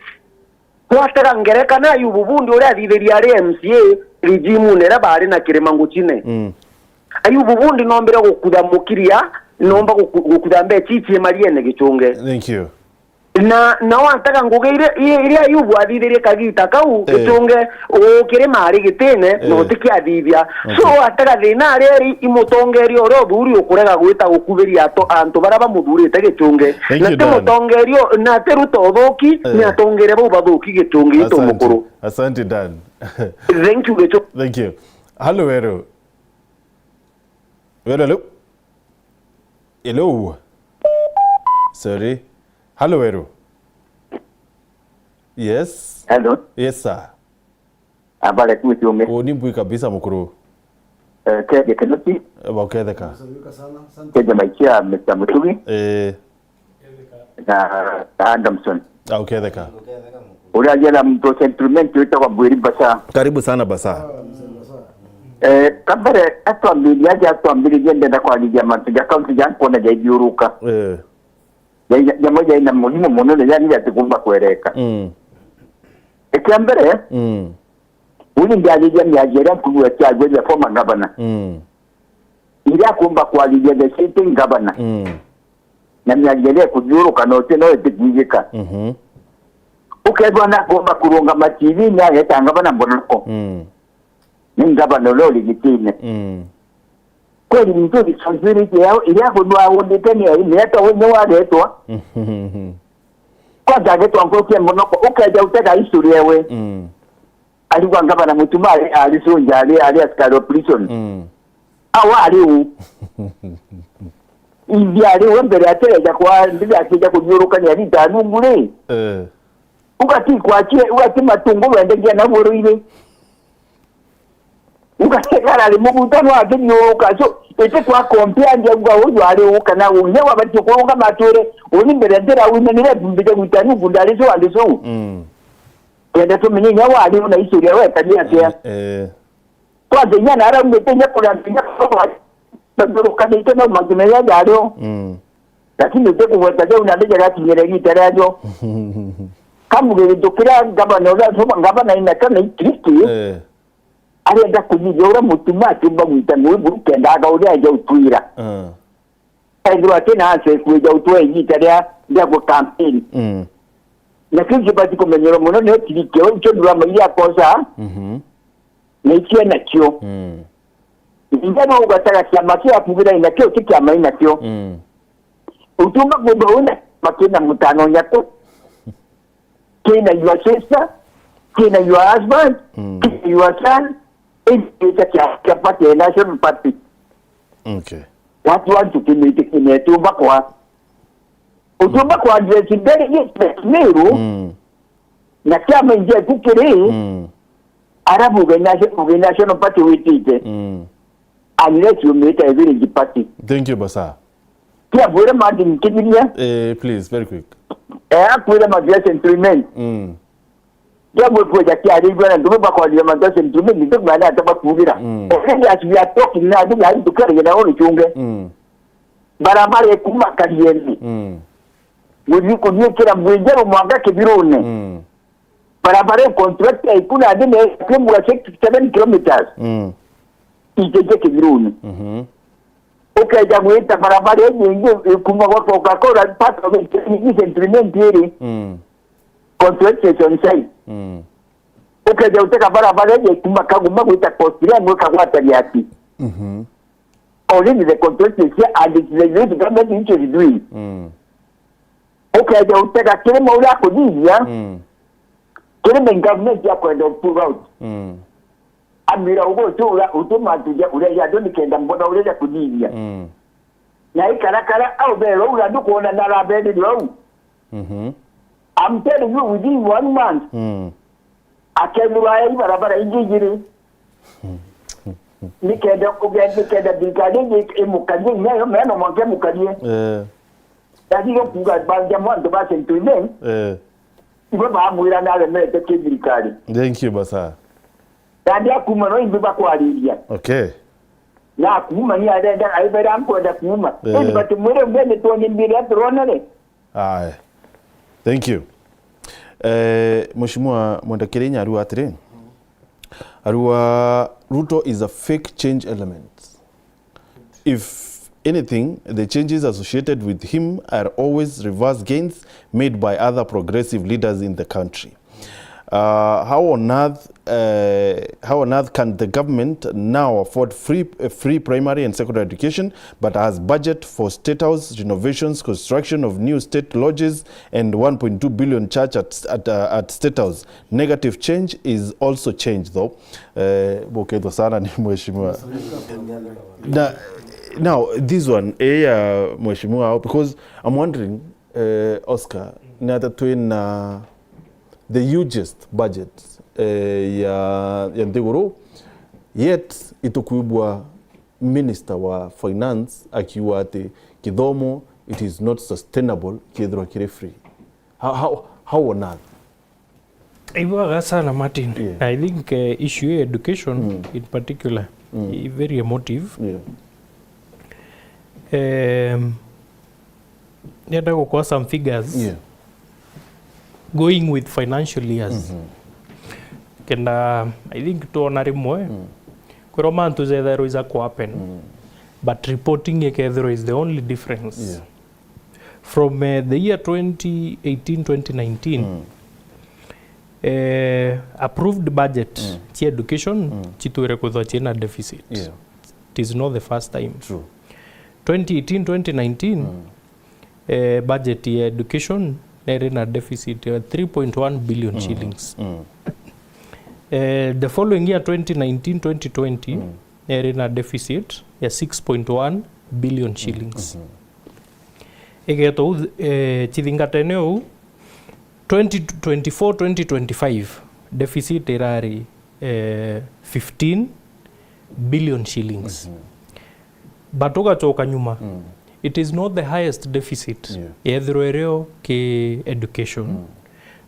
Gwatega ngerekano, Ayubu Bundi uria athithirie ari M C A regime-une iria baari na Kirima Nguchine. Mm. Ayubu Bundi nombire gukutha mukiria, nomba guku-, gukutha mbeca ici mariene Gichunge. Thank you. Na, na watega ngugi iria, i-, iria Ayubu athithirie kagita kau, eh, Gichunge, ukirima ari gitine, eh, na utikiathithia. So, okay, watega thina ari eri i mutongeria uria uthuri ukurega gwita gukubiria ato-, antu baria bamuthurite Gichunge. Thank you, Dan. Na ti mutongeria u-, na ti Ruto uthuki, eh, ni atongeria bau bathuki Gichunge itu. Asante. Mukuru. Asante, Dan. Thank you, Gichunge. Thank you. Hello, Weru. Weru, hello. Hello. Sorry. Hello, Weru. Yes. Hello. Yes, sir. Habari tu Kiume. Uni mbui kabisa, mukuru. Eh, Keje Kenoki. Eh, ba uketheka. Keje Maikia, Mister Mutugi. Eh. Na Adamson. Ah, uketheka. Uria agiera muntu Central Imenti witagwa Mbwiri Basa. Karibu sana, Basa. Eh, kambere atwambiririe aje atwambiririe ndenda kwaririria mantu ja kaunti ja nkuona jaithiuruka. Eh. Ja, ja, jamwe jaina muhimu muno ni yani jatikumba kwereka. Mm. Ekia mbere, mm, uni ndiariria miario iria nkuigua ciaria former governor. Mm. Iria akumba kwaririria the sitting governor. Mm. Na miario iria ikuthiuruka na uti no itikwigika. Mhm. Ukethwa na akumba kurungama T V-ini ageta governor Mbonoko. Mm. Ni governor uria uri gitine. Mm. Kweli, ni tu responsibility yao, iria akwigua aundite ni ai, ni ata we ni wagetwa. Kwanza agetwa nkuruki ya munoko, ukeja utega history ewe. Mm. Arigwa ngavana Mutuma ari, ari soldier, ari, ari askari wa prison. Mm. Awa ari u. Ithi ari we mbere atereja kwa, mbere akija kuthiurukania rita nungu ri. Eh. Ugati kwachire, ugati matungu wendagia na bworo ire. Ugategara ri muguta no akithiuruka. So, ite kwa compare ndia uga uyu ari u kana u. Nya wabati kurunga matwire, uni mbere ndira wina nire mbite gwita nungu ndari so andi so. Mm. Kenda tumenye nya wari u na history ya we tabia atia. Eh. Kwanza inya naraumite inya kuria inya kuria, tondorokanite na mantu meja jario. Mm. Lakini uti kugweta jau na ndija gakinyire gita riajo. Kamuge gintu kiria ngavana uria nsoma ngavana ina kana itiriki, eh, arienda kuthithia uria Mutuma atiumba gwita ngui buru kenda aga uria aja utwira. Ah. Ethirwa ati na answer kwija utwe igita ria, ria gu campaign. Mm. Na kiu kibati kumenyerwa muno ni itiriki, we icio drama iria akosa. Mhm. Na icio enakio. Mm. Inga no ugataga kiama kia kugira inakio ti kiama inakio. Mm. Utumba kumba una makina mutano nyaku. Kina your sister, kina your husband, mm, kina your son, ita kia, kia party, national party. Okay. Watu wantu kimiti kinetumba kwa. Utumba kwa address very yes, Meru. Mm. Na kiama inje kukiri. Mm. Arabu uge nation, uge national party witite. Mm. Unless you meet a village party. Thank you, Basa. Kia bwire Martin Kibiria. Eh, please, very quick. Eh, akwire Matthias Sentiment. Mm. Kia bwe kuja kia ri bwana ndume bakwalire Matthias Sentiment, ndio maana atabakugira. Mm. Eh, as we are talking now, ndio hali tukari na ole chunge. Mm. Barabara ikuma Karieni. Mm. Guthi kuthikira Mbwinjeru mwanka Kibirune. Mm. Barabara ya contract ya ikuna ndi ne kimbura six, seven kilometers. Mm. Iteje Kibirune. Mhm. Ukeja gwita barabara iji ingi ikuma gwa Coca-Cola mpaka Sentiment iri. Mm. Contract station site. Mm. Ukeja uteka barabara iji ikuma Kaguma gwita Coast Line ikagwata Giati. Mhm. Already the contract is here and it is the youth government which is doing. Mm. Ukeja utega kirima uria akuthithia, mm, kirima government ya kwenda pull out. Mm. Amira ugo tu uria utumatuja uria ya doni kenda mbona uria ya kuthithia. Mm. Na ikarakara au bero uria ndukuona na rabedi rau. Mhm. I'm telling you, within one month, mm, akethirwa ai barabara ingi igiri. Nikenda kuge-, nikenda thirikari ingi imukarie, nayo meno mwanke mukarie. Eh. Lakini kuga banja mwantu ba Sentiment, eh, ibo bamwira naremete ki thirikari. Thank you, Basa. Nandi akuma no imbi bakwariria. Okay. Na akuma ni arenda, aibera nkwenda kuma. Eh. Indi batumwire mbene tuone mbira turonere. Aya. Thank you. Eh, Mheshimiwa Mwenda Kirinya arua atiri, arua, "Ruto is a fake change element. If anything, the changes associated with him are always reverse gains made by other progressive leaders in the country." Uh, how on earth, uh, how on earth can the government now afford free, uh, free primary and secondary education, but has budget for State House renovations, construction of new state lodges, and one point two billion church at, at, uh, at State House? Negative change is also change, though. Uh, bukethwa sana ni mheshimiwa. Na, now, this one, eh, ya mheshimiwa, because I'm wondering, eh, Oscar, ni ata twina the hugest budget, eh, ya, ya nthiguru, yet itukwigua minister wa finance akiuga ati kithomo, it is not sustainable kithirwa kiri free. How, how, how on earth? Ibwaga sana, Martin. Yeah. I think, eh, issue ya education, mm, in particular, mm, i very emotive. Yeah. Em, Ndienda gukwa some figures. Yeah. Going with financial years. Mhm. Kenda, I think twona rimwe, mm, kwirwa mantu jetherwa ija ku happen, mm, but reporting ikethirwa is the only difference. Yeah. From, eh, the year twenty eighteen, twenty nineteen, mm, eh, approved budget, mm, cia education, mm, chitwire kwithwa china deficit. Yeah. It is not the first time. True. Twenty eighteen, twenty nineteen, eh, budget ya education neri na deficit ya three point one billion shillings. Eh, the following year, twenty nineteen, twenty twenty, neri na deficit ya six point one billion shillings. Igeeta uu, eh, chithingatene uu, twenty twenty-four, twenty twenty-five, deficit irari, eh, fifteen billion shillings. But ugachoka nyuma, it is not the highest deficit yethirwa irio ki education.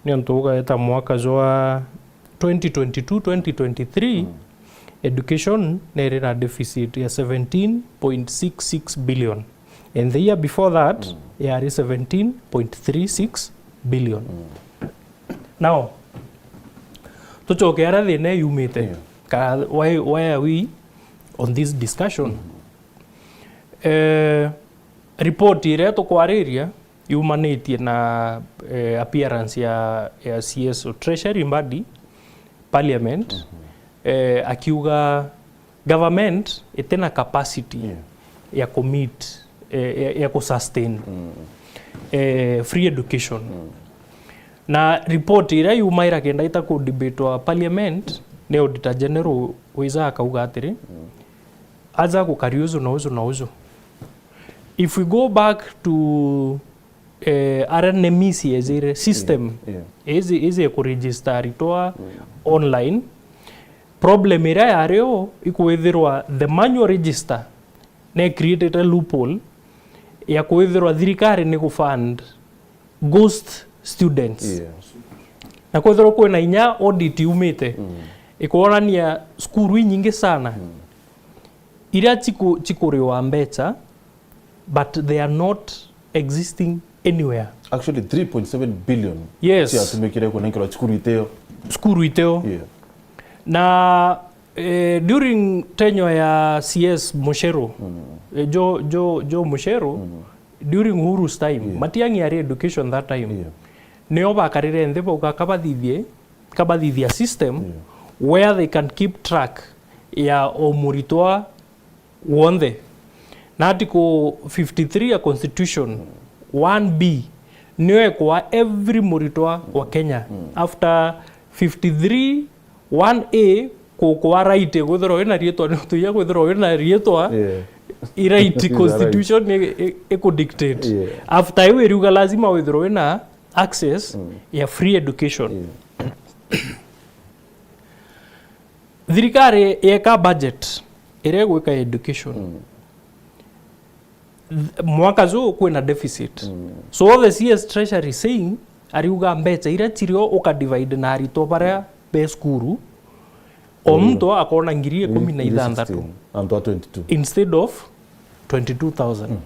Niontu ugaeta mwaka jwa twenty twenty-two, twenty twenty-three, education neri na deficit ya seventeen point six six billion. And the year before that, yari seventeen point three six billion. Now, tucoke aria thina yumite. Ka, why, why are we on this discussion? Eh, report iria tukwariria yumanitie na, eh, appearance ya, ya C S o Treasury Mbadi, Parliament, eh, akiuga government itina capacity ya ku meet, eh, ya, ya ku sustain, eh, free education. Na report iria yumaira kenda ita ku debatewa Parliament, ni Auditor General wija akauga atiri, aja gukari uju na uju na uju. If we go back to, eh, aria NEMIS yejire system, iji, iji ya kuregister aritwa online, problem iria yari o ikwithirwa the manual register ne created a loophole ya kwithirwa thirikari ni ku fund ghost students. Na kwithirwa kwina inya audit yumite ikwonania cukuru inyingi sana iria chiku-, chikuriwa mbecha, but they are not existing anywhere. Actually, three point seven billion, yes, ciatumikire kunenkerwa cukuru iteo. Cukuru iteo. Na, eh, during tenure ya C S Mucheru, eh, Joe, Joe, Joe Mucheru, during Uhuru's time, Matiang'i ari education that time, nio bakarire nthi bauga kabathithie, kabathithia system where they can keep track ya o muritwa wonthe. Na article fifty-three ya constitution, one B, nio ekwa every muritwa wa Kenya after fifty-three, one A, ku-, kwa right kwithirwa wina riitwa, ni utuia kwithirwa wina riitwa, i right constitution i-, i-, iku dictate. After iu iriuga lazima withirwa wina access ya free education. Thirikari yeka budget iria igwika education, th-, mwaka juu kwina deficit. So what the C S Treasury is saying, ariuga mbecha iria chirio uka divide na aritwa baria be cukuru, o muntu akona ngiri ikumi na ithanthatu, antu a twenty-two instead of twenty-two thousand.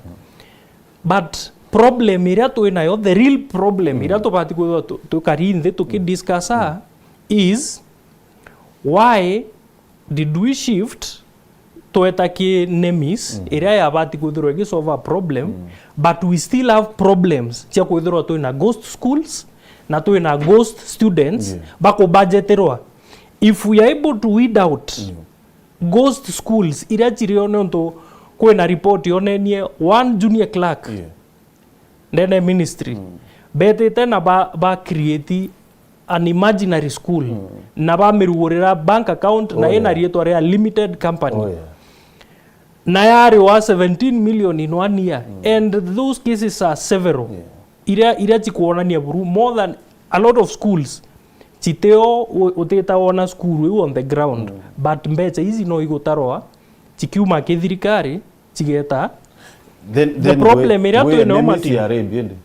But problem iria twi nayo, the real problem iria tubati kwithirwa tu-, tukari nthi tukidiscussa is, why did we shift tweta ki NEMIS iria yabati kwithirwa igisolve a problem, but we still have problems cia kwithirwa twina ghost schools na twina ghost students bakubudgetirwa. If we are able to weed out ghost schools iria chirio, nontu kwina report yonenie one junior clerk ndene ya ministry betite na ba, ba create an imaginary school na bamirugurira bank account na ina riitwa ria limited company. Na yari wa seventeen million in one year, and those cases are several. Iria, iria chikwonania buru, more than a lot of schools chitio u-, utita wona school iu on the ground, but mbecha ici no igutarwa chikiuma ki thirikari chigeta. Then, the then problem iria twi nayo, Martin,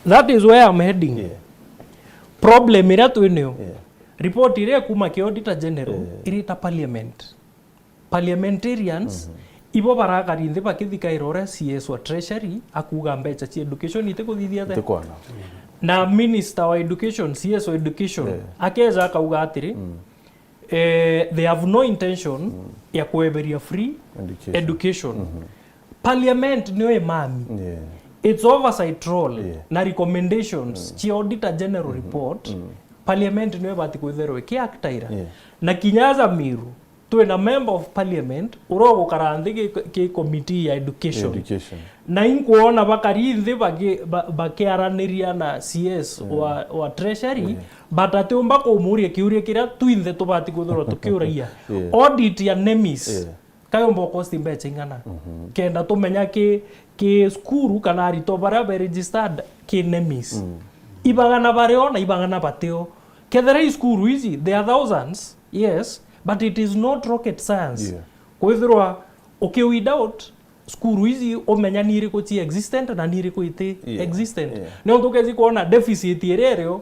that is where I'm heading. Problem iria twi nayo, report iria ikuma ki Auditor General irita parliament. Parliamentarians ibo barakari nthi bakithikaira uria C S wa Treasury akuga mbecha cia education itikuthithia the. Na minister wa education, C S wa education, akeja akauga atiri, eh, they have no intention ya kweberia free education. Parliament nio imami. It's oversight role na recommendations cia Auditor General report. Parliament nio ibati kwithirwa ikiaktaira. Na kinya aja Miru, Twina member of parliament uria ugukara nthi ki, ki committee ya education. Education. Na inkwona bakari nthi baki-, ba-, bakiaraniria na C S wa, wa treasury, yeah, but atiumba kumuria kiuria kiria twinthe tubati kwithirwa tukiuragia. Yeah. Audit ya nemis. Yeah. Kayomba ukosti mbecha ing'ana? Mhm. Kenda tumenya ki, ki cukuru kana aritwa baria be registered ki nemis. Mm. Ibagana bario na ibagana batio. Kethira i cukuru ici, there are thousands, yes, but it is not rocket science. Yeah. Kwithirwa uki weed out cukuru ici, umenya ni iriku ci existent na ni iriku iti, yeah, existent. Yeah. Nontu ukezi kwona deficit iria irio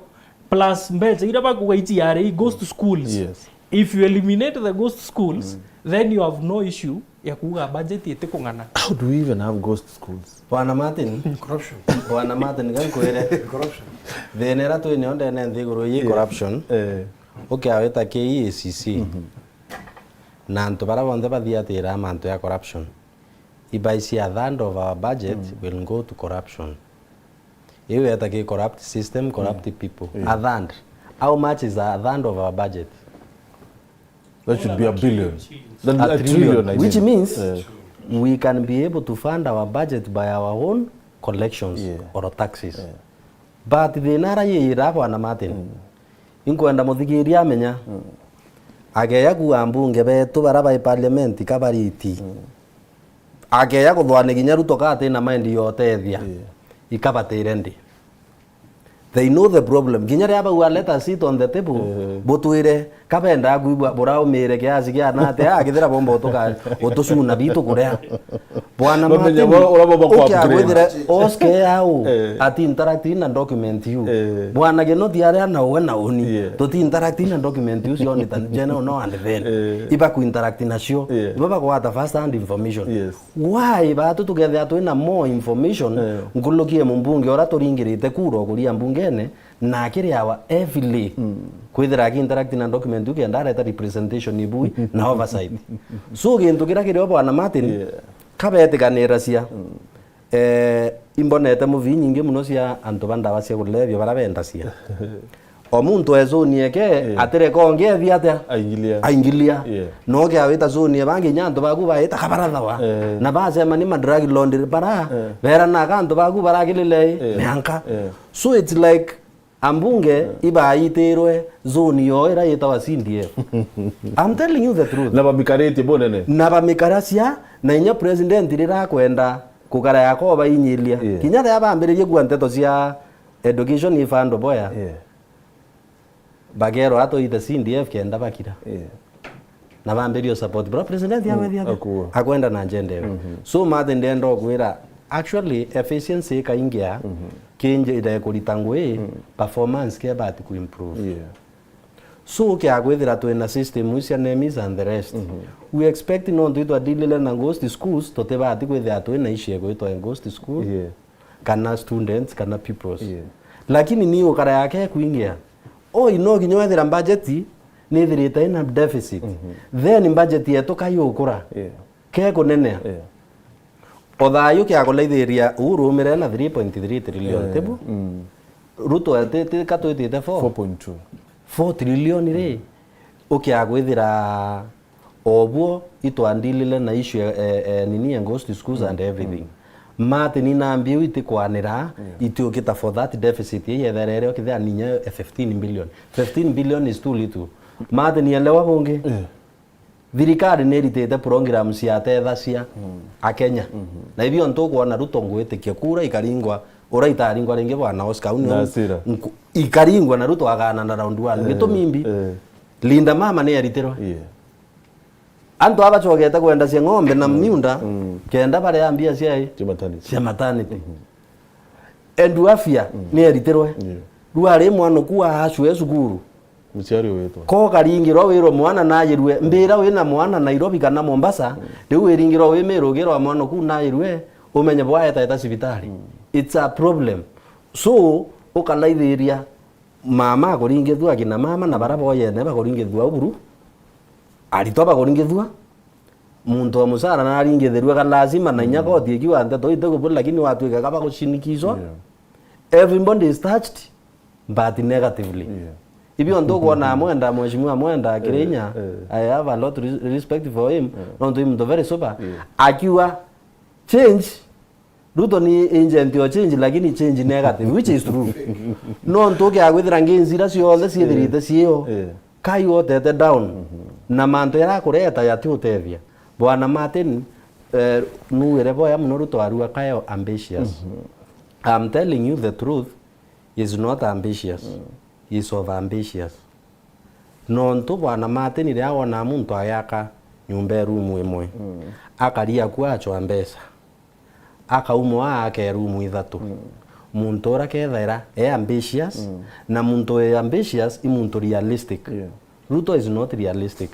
plus mbecha iria bakuga ici are ghost schools. Yes. If you eliminate the ghost schools, mm, then you have no issue ya kuuga budget itikung'ana. How do we even have ghost schools? Bwana Martin. Corruption. Bwana Martin, ga nkwire. Corruption. Thina iria twi nayo ndene nthiguru ii, yeah, corruption. Eh. Ukiawita K E A C C. Mhm. Na antu baria bonthe bathiatira mantu ya corruption. Ibaici a third of our budget, mm, will go to corruption. Iu yeta ki corrupt system, corrupt, yeah, people. Yeah. A third. How much is a third of our budget? That should be a billion. That, a trillion, I mean. Which means, eh, we can be able to fund our budget by our own collections, yeah, or taxes. Yeah. But thina ara yira, Bwana Martin, mm, inkwenda muthikiria amenya, mm, akeya kuuga ambunge betu bara bai parliament ka bariti. Mm. Akeya kuthwania kinya Ruto ka ati na mind ya utethia, yeah, ikabatire ndi. They know the problem. Kinya riria bauga, "Let us sit on the table," eh, butwire ka bendaa kwigua buraumire kiasi kia na atia, akithira bomba utuka-, utucuna bitu kuria. Bwana Martin, ukia gwithire oske yao, eh, ati interact na document you. Eh. Bwana Genoti aria na uwe na uni, yeah, tuti interact na document you cia Auditor General no and then. Eh. Iba ku interact nacio. Yeah. Iba bagwata first hand information. Yes. Why batu tukethia twina more information, eh, nkuruki ya mumbunge uria turingirite kura ukuria mbungene, na akiriawa heavily, mm, kwithira aki interact na document iu kenda areta representation ibui na oversight. So gintu kiria kirio, Bwana Martin, yeah, kabetikaniracia, mm, eh, imbonete movie nyingi muno cia antu ba ndawa cia kulevya bara bendacia. O muntu e zone yake, yeah, atireka ungi ethi atia? Aingilia. Aingilia. Yeah. No kiawita zone ya bangi, inya antu baku baita kabarathawa. Eh. Na bacemania ma drug lord bara, eh, berana ka antu baku barakilile, eh, mianka. Eh. So it's like ambunge, eh, ibaitirwe zone yo ira yitawa C D F. I'm telling you the truth. Na bamikaritie bunene. Na bamikaracia, na inya president rira akwenda kugara yako bainyilia. Yeah. Kinya riria bambiririe kua nteto cia education ifando boya. Yeah. Bakerwa atwite C D F kenda bakira. Yeah. Na bambirie support. Bro, president, mm, agwethia atia? Akuo. Akwenda na njenda ewe. Mhm. So, Martin, ndenda kwira, actually, efficiency ikaingia, mhm, kinje ire kurita ngui, mm, performance ke bati ku improve. Yeah. So, kia kwithira twina system iu cia nemis and the rest. Mhm. We expect no twitwa deal na ghost schools, tutibati kwithira twina issue gwitwa ghost school. Yeah. Kana students, kana pupils. Yeah. Lakini ni ukara yake kuingia. Oi, no kinya wethira budget nithirite ina deficit. Mhm. Then budget yetu kai ukura. Yeah. Ke kunenea. Yeah. O thayu kia kulaithiria uu rumire na three point three trillion, yeah, tibu? Mm. Ruto ati, ti katwitite four? Four point two. Four trillion ri, ukia kwithira Obuo itwandilile na issue ya, eh, eh, nini ya ghost schools and everything. Mm. Martin, nambia iu itikwanira, yeah, itiukita for that deficit ya yethere ere okithia ninya fifteen billion. Fifteen billion is too little. Martin, elewa bungi. Yeah. Thirikari niritite program cia tethacia, mm, Akenya. Mm-hmm. Na ibio ntukwona Ruto ngwitikia kura ikaringwa, ura itaringwa ringi, Bwana Oscar, uni na asira. Nku-, ikaringwa na Ruto agana na round one. Eh, gitumi mbi. Eh. Linda Mama ni eritirwe. Yeah. Antu aba bacogete kwendacia ng'ombe na, mm, miunda, mm, kenda baria mbia ciai? Cia maternity. Cia maternity. Mhm. Endu afya, mm, ni eritirwe. Yeah. Rwari mwana ku acwe cukuru. Muciari witwa. Ko karingirwa wirwe mwana nayirwe, mbira wina mwana Nairobi kana Mombasa, mm, riu wiringirwa wi Meru ugirwa mwana ku nayirwe, umenye bwaetaeta cibitari. Mm. It's a problem. So, ukalaithiria mama akuringithua, akina mama na bara boyene bakuringithua uburu, aritwa bakuringithua, muntu wa mucara naringithirua ka lazima, na inya, mm, koti ikiuga nteto itikuburi, lakini watwika ka bagucinikizwa. Yeah. Everybody is touched, but negatively. Yeah. Ibio ntukwona Mwenda, Mheshimiwa Mwenda Kirinya, eh, eh. I have a lot of res-, respect for him. Eh. Nontu i muntu very sober. Yeah. Akiuga, "Change, Ruto ni agent o change, lakini change negative," which is true. Nontu ukiaga kwithira nginzi iria cionthe ciithirite, eh, ciio, eh, kai wotete down, mhm, na mantu jaria akureta jati utethia. Bwana Martin, eh, nuwire boya muno Ruto arua kayo ambitious. Mhm. I'm telling you the truth, he is not ambitious. Mm. He is over ambitious. Nontu Bwana Martin riria wonaa muntu agiaka nyumba e rumu imwe, mm, akaria ku acwa mbeca, akauma aa ake rumu ithatu. Mm. Muntu uria kethaira e ambitious, mm, na muntu e ambitious i muntu realistic. Yeah. Ruto is not realistic.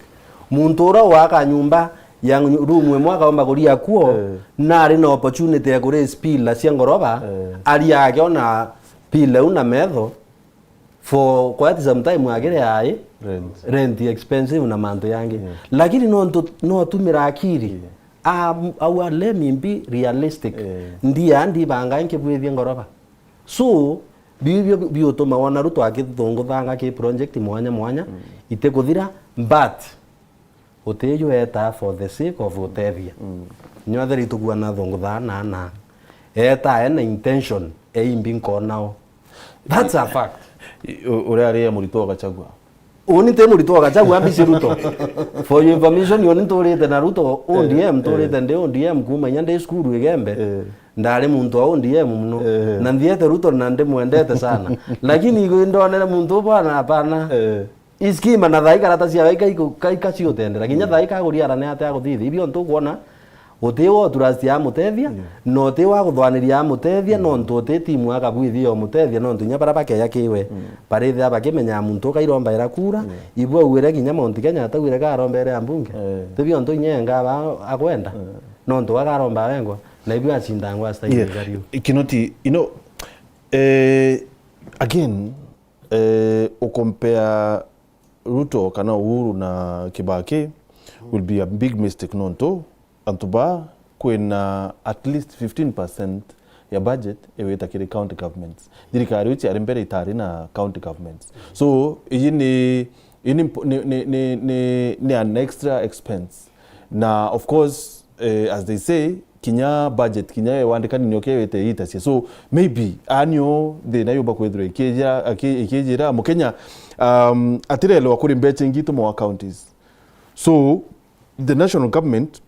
Muntu uria ugaka nyumba ya nyu-, room imwe akaomba kuria kuo, eh, na ari na opportunity ya ku raise pillar cia ngoroba, eh, aria akiona pillar iu na metho for quite some time, agire ai rent, rent expensive na mantu yangi. Yeah. Lakini nontu no tumira akiri. Yeah. Um, our, let me be realistic. Eh. Ndia ndibanga nkibwithie ngoroba. So, biu bio biutuma wona Ruto akithunguthanga ki project mwanya mwanya, mm, itikuthira, but utiju eta for the sake of utethia. Mm. Nyotheri tukua na thunguthaa na na. Eta ena intention, e imbi nkonao. That's a fact. U-, uria ari ya Murito wa Gachagua. Uni nti Murito wa Gachagua, mbisi Ruto. For your information, uni nturite na Ruto, eh, O D M, nturite, eh, ndi O D M kuma inya ndi cukuru Igembe. Eh. Ndari muntu wa O D M muno. Eh. Na nthiete Ruto na ndimwendete sana. Lakini ndonere muntu u bwana, hapana. Eh. Iskima na thaai karata ciawe ikai-, ikai-, ikaciutendera. Kinya, mm, thaai kaguri ara ni atia guthithia. Ibio ntukwona, uti wa trust ya mutethia, yeah, na uti wa kuthwaniria ya mutethia, mm, nontu uti timu akabwithia ya mutethia, nontu inya bara bakeya kiwe, mm, barithia bakimenya muntu ukairombaira kura, yeah, ibua uire kinya Mount Kenya atauire karombere ya mbunge. Eh. Tibio ntu inya enga aba akwenda, eh, nontu akaromba wengwa, na ibio acindangwa style, yeah, igariu. Kinoti, you know, eh, again, eh, ukompea Ruto kana Uhuru na Kibaki will be a big mistake, nontu antu ba kwina at least fifteen percent ya budget iwita kiri county governments. Thirikari iu ciari mbere itari na county governments. So, iyi ni, iyi ni, ni, ni an extra expense. Na of course, eh, as they say, kinya budget, kinya ye wandikani nio kiwite itacia. So, maybe, anio thina yumba kwithirwa ikija-, iki-, ikijira Mukenya, um, atirelewa kuri mbecha ingi itumawa counties. So, the national government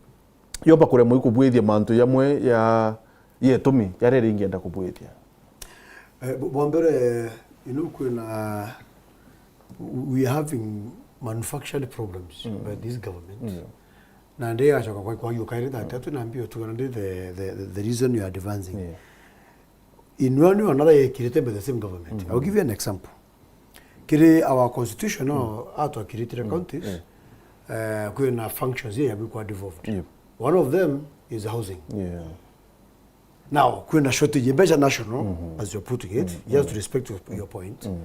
yomba kuremwa ikubwithia mantu jamwe ya, ya itumi jaria ringienda kubwithia. Eh, bu-, bwa mbere, you know, kwina, we are having manufactured problems, mm, by this government. Mm. Na ndi agacoka kwa, kwa yuka iri that, mm, atu na mbio tu, na ndi the, the, the, the reason you are advancing. Yeah. In one way or another, yekirite by the same government. Mm-hmm. I'll give you an example. Kiri our constitution, no, mm, atwakiritire, mm, counties, yeah, eh, kwina functions iria yabikwa devolved. Yep. One of them is housing. Yeah. Now, kwina shortage ya mbecha national, mm-hmm, as you're putting it, mm-hmm, just to respect your, your point. Mm-hmm.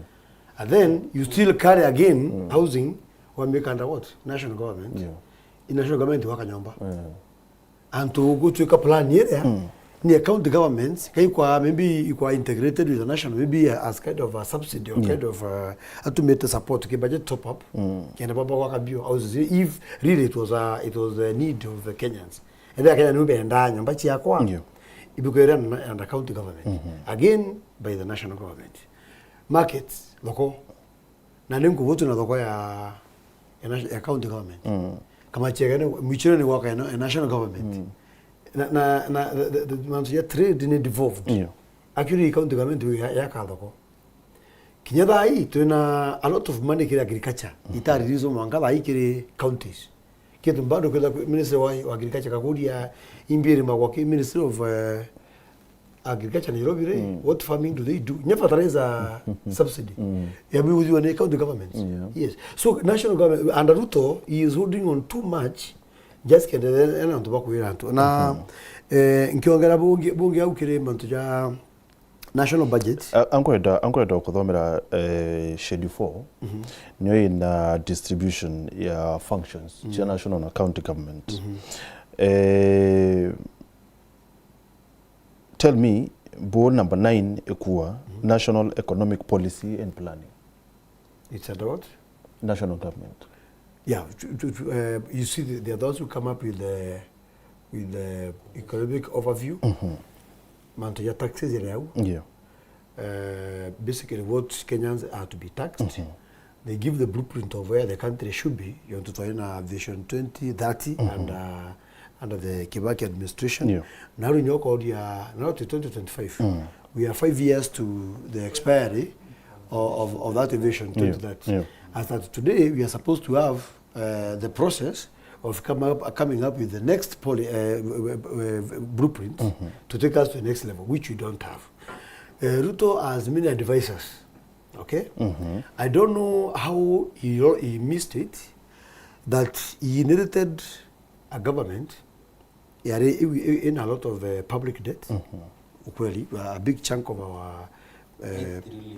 And then you still carry again, mm, housing, wamika under what? National government. Yeah. In national government waka nyomba. Yeah. Antu gutwika plan iria, mm, ni county governments, kaikwa maybe ikwa integrated with the national, maybe as kind of a subsidy or, yeah, kind of a, atumite support ki budget top up, mm, kenda baba gwaka bio houses, if really it was a, it was a need of the Kenyans. Ethira Kenya niu bendaa nyomba ciakwa, ndio, ibikwira na, under county government. Mhm. Again, by the national government. Markets, thoko. Na ni nkubutu na thoko ya, ya na-, ya county government. Mm. Kama chiega ni, mwichiro ni gwaka ya na-, ya national government. Mm. Na, na, na, the, the, the, mantu ya trade ni devolved. Ndio. Actually, county government ya, yaka thoko. Kinya thaa ii, twina a lot of money kiri agriculture. Mhm. Itari release mwanka thaa ii kiri counties. Kintu bado kwitha kwi-, Ministry wa, wa Agriculture kakuria imbi irimagwa ki Ministry of, eh, Agriculture Nairobi ri, mm, what farming do they do? Nya fertilizer subsidy. Mm. Yabiguthiwa ni county governments. Yeah. Yes. So national government, under Ruto, he is holding on too much. Just kende ena antu bakwira antu. Na, mhm, eh, nkiongera bungi, bungi au kiri mantu ja national budget. A-, ankwenda, ankwenda kuthomera, eh, schedule four. Mhm. Niyo ina distribution ya functions cia, mhm, national na county government. Mhm. Eh, tell me, bu number nine ikua, mhm, National Economic Policy and Planning. It's under what? National government. Yeah, to, to, to, uh, you see, the, they are those who come up with the, with the economic overview. Mantu ja taxes yale au. Yeah. Uh, basically, what Kenyans are to be taxed. They give the blueprint of where the country should be. Yontu twari na Vision twenty thirty and, uh, under the Kibaki administration. Yeah. Now, in your call, yeah, now to twenty twenty-five, we are five years to the expiry of, of, of that Vision twenty thirty. Yeah. As at today, we are supposed to have, uh, the process of come up, coming up with the next poli-, uh, w-, w-, w-, blueprint to take us to the next level, which we don't have. Uh, Ruto has many advisors, okay? I don't know how he, he missed it, that he inherited a government yari i-, i-, in a lot of, uh, public debt. Ukweli, a big chunk of our, uh,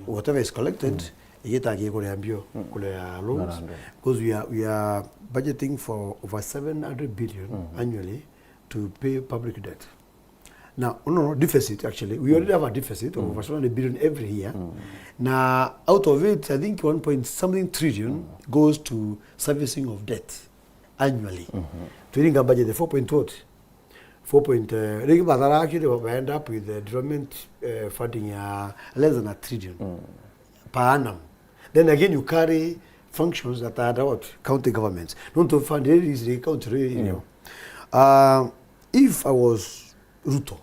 whatever is collected, igitaga gikuria mbio, kuria loans, because we are, we are budgeting for over seven hundred billion annually to pay public debt. Now, no, no, deficit, actually. We already have a deficit of over seven hundred billion every year. Now, out of it, I think one point something trillion goes to servicing of debt annually. Twiringa budget the four point what? Four point, uh, ringi bathara actually ba end up with the development, uh, funding ya less than a trillion per annum. Then again, you carry functions that are under what? County governments. Nontu fund iri is the county iri, you know. Uh, if I was Ruto,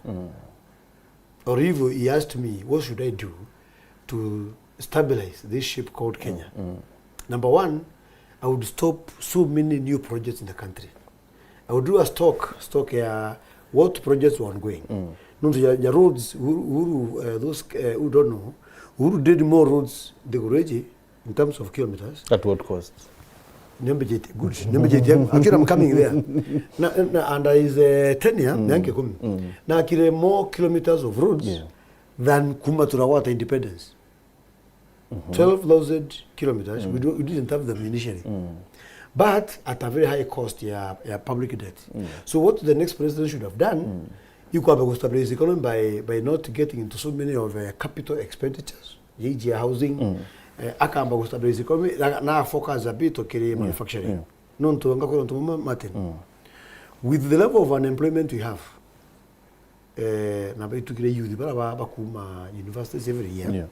or if he asked me, what should I do to stabilize this ship called Kenya? Number one, I would stop so many new projects in the country. I would do a stock, stock ya what projects were ongoing. Nontu ya, ya roads, Uhuru, Uhuru, uh, those, uh, who don't know, Uhuru did more roads Nthiguru Iji in terms of kilometers. At what cost? Niambijitie, good. Niambijitie. Actually, I'm coming there. Na, na, under his, uh, tenure, miaka ikumi, na akire more kilometers of roads than kuma turawata independence. Twelve thousand kilometers, we, do, we didn't have them initially. But at a very high cost ya, ya public debt. So what the next president should have done, you could have stabilized the economy by, by not getting into so many of, uh, capital expenditures. Iji ya housing, eh, akamba ku stabilize economy, na, na focus a bit kiri manufacturing. Nontu ngakwira untu bumwe, Martin. With the level of unemployment we have, eh, na baitukire youth bara ba, bakuma universities every year.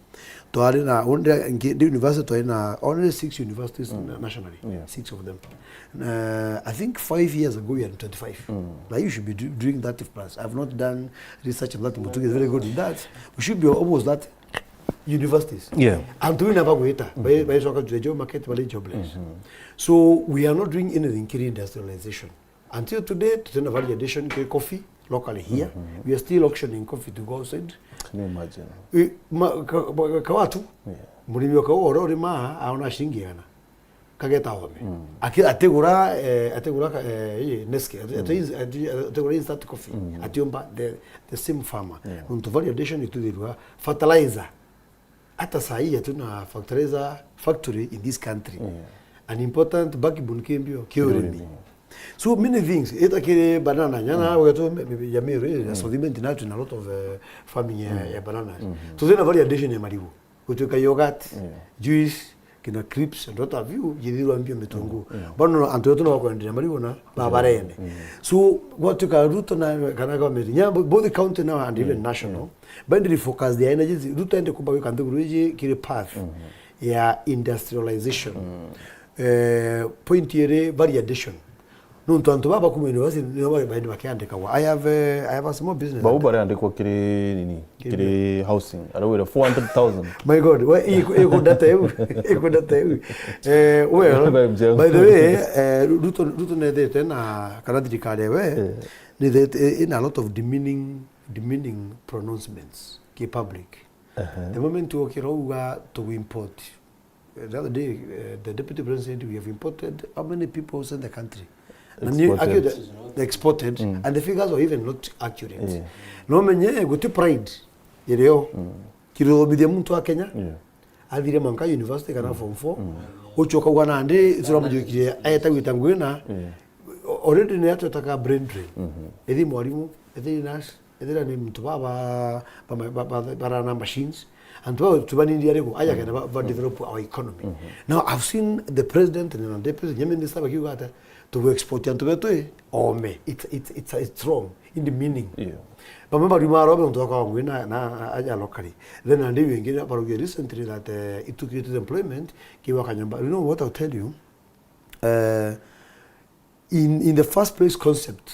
Twari na, onde ngi-, ndi university twari na only six universities na-, nationally. Six of them. Uh, I think five years ago we had twenty-five. Now you should be do-, doing thirty plus. I've not done research on that, but is very good in that. We should be almost that universities. Antu bina bagwita, bai-, baicoka to the job market, bari jobless. So we are not doing anything kiri industrialization. Until today, tutina value addition kiri coffee locally here. We are still auctioning coffee to go outside. Can you imagine? I, ma-, ka-, ba-, kawatu, murimi wa kaua uria urimaa, aona ciringi igana. Kageta ome. Aki-, atigura, eh, atigura ka-, eh, ii, Nescafe, ati-, ati-, ati-, atigura instant coffee. Atiumba the, the same farmer. Nontu value addition ituthirwa fertilizer. Hata saa hii hatuna fertilizer factory in this country. An important backbone ki mbio, ki urimi. So many things. Ita kiri banana, nyana, wetu, me-, me-, ya Meru, ya South Imenti, na tuna a lot of, eh, farming ya, ya bananas. Tutina value addition ya marigu. Gutuika yogurt, juice, kina crisps, and what have you, jithirwa mbio mitungu. Bano antu betu no bakwenderia marigu na babarene. So, gwatuika Ruto na, kana government, nya bo-, both county now and even national, baenderi focus their energies, Ruto ende kumba gwika Nthiguru Iji kiri path ya industrialization. Eh, point iri value addition. Nontu antu baba kuma university nio ba-, baendi bakiandikagwa. I have, eh, I have a small business. Bau bariandikwa kiri nini? Kiri housing. Araugire four hundred thousand. My God, we, iku, iku data iu. Iku data iu. Eh, well, by the way, eh, Ruto, Ruto nethete na kana thirikari ewe, nethete, eh, in a lot of demeaning, demeaning pronouncements ki public. The moment wokira uga to import, the other day, uh, the deputy president said, "We have imported how many people outside the country?" Na ni accurate, exported, and the figures are even not accurate. No menye guti pride irio. Kirithomithia muntu wa Kenya, athire mwanka university kana form four, ucoka uga nandi turamujukirie aeta gwita ngwina, already ni atwetaga brain drain. Ethi mwarimu, ethi nurse, ethira ni muntu baba, ba, ba, ba, barana machines, Antu bau tubanindi ariku, aja kenda ba, ba develop our economy. Now, I've seen the president and the deputy minister bakiuga ati, "Tugu export antu betu, eh, ome." It's, it's, it's, it's wrong in the meaning. Yeah. Bamwe bariuma aro, muntu akwa ngui na, na, aja locally. Then, and you ingi, barugia recently that, eh, itu created employment, kiwa kanyomba. You know what I'll tell you? Eh, in, in the first place concept,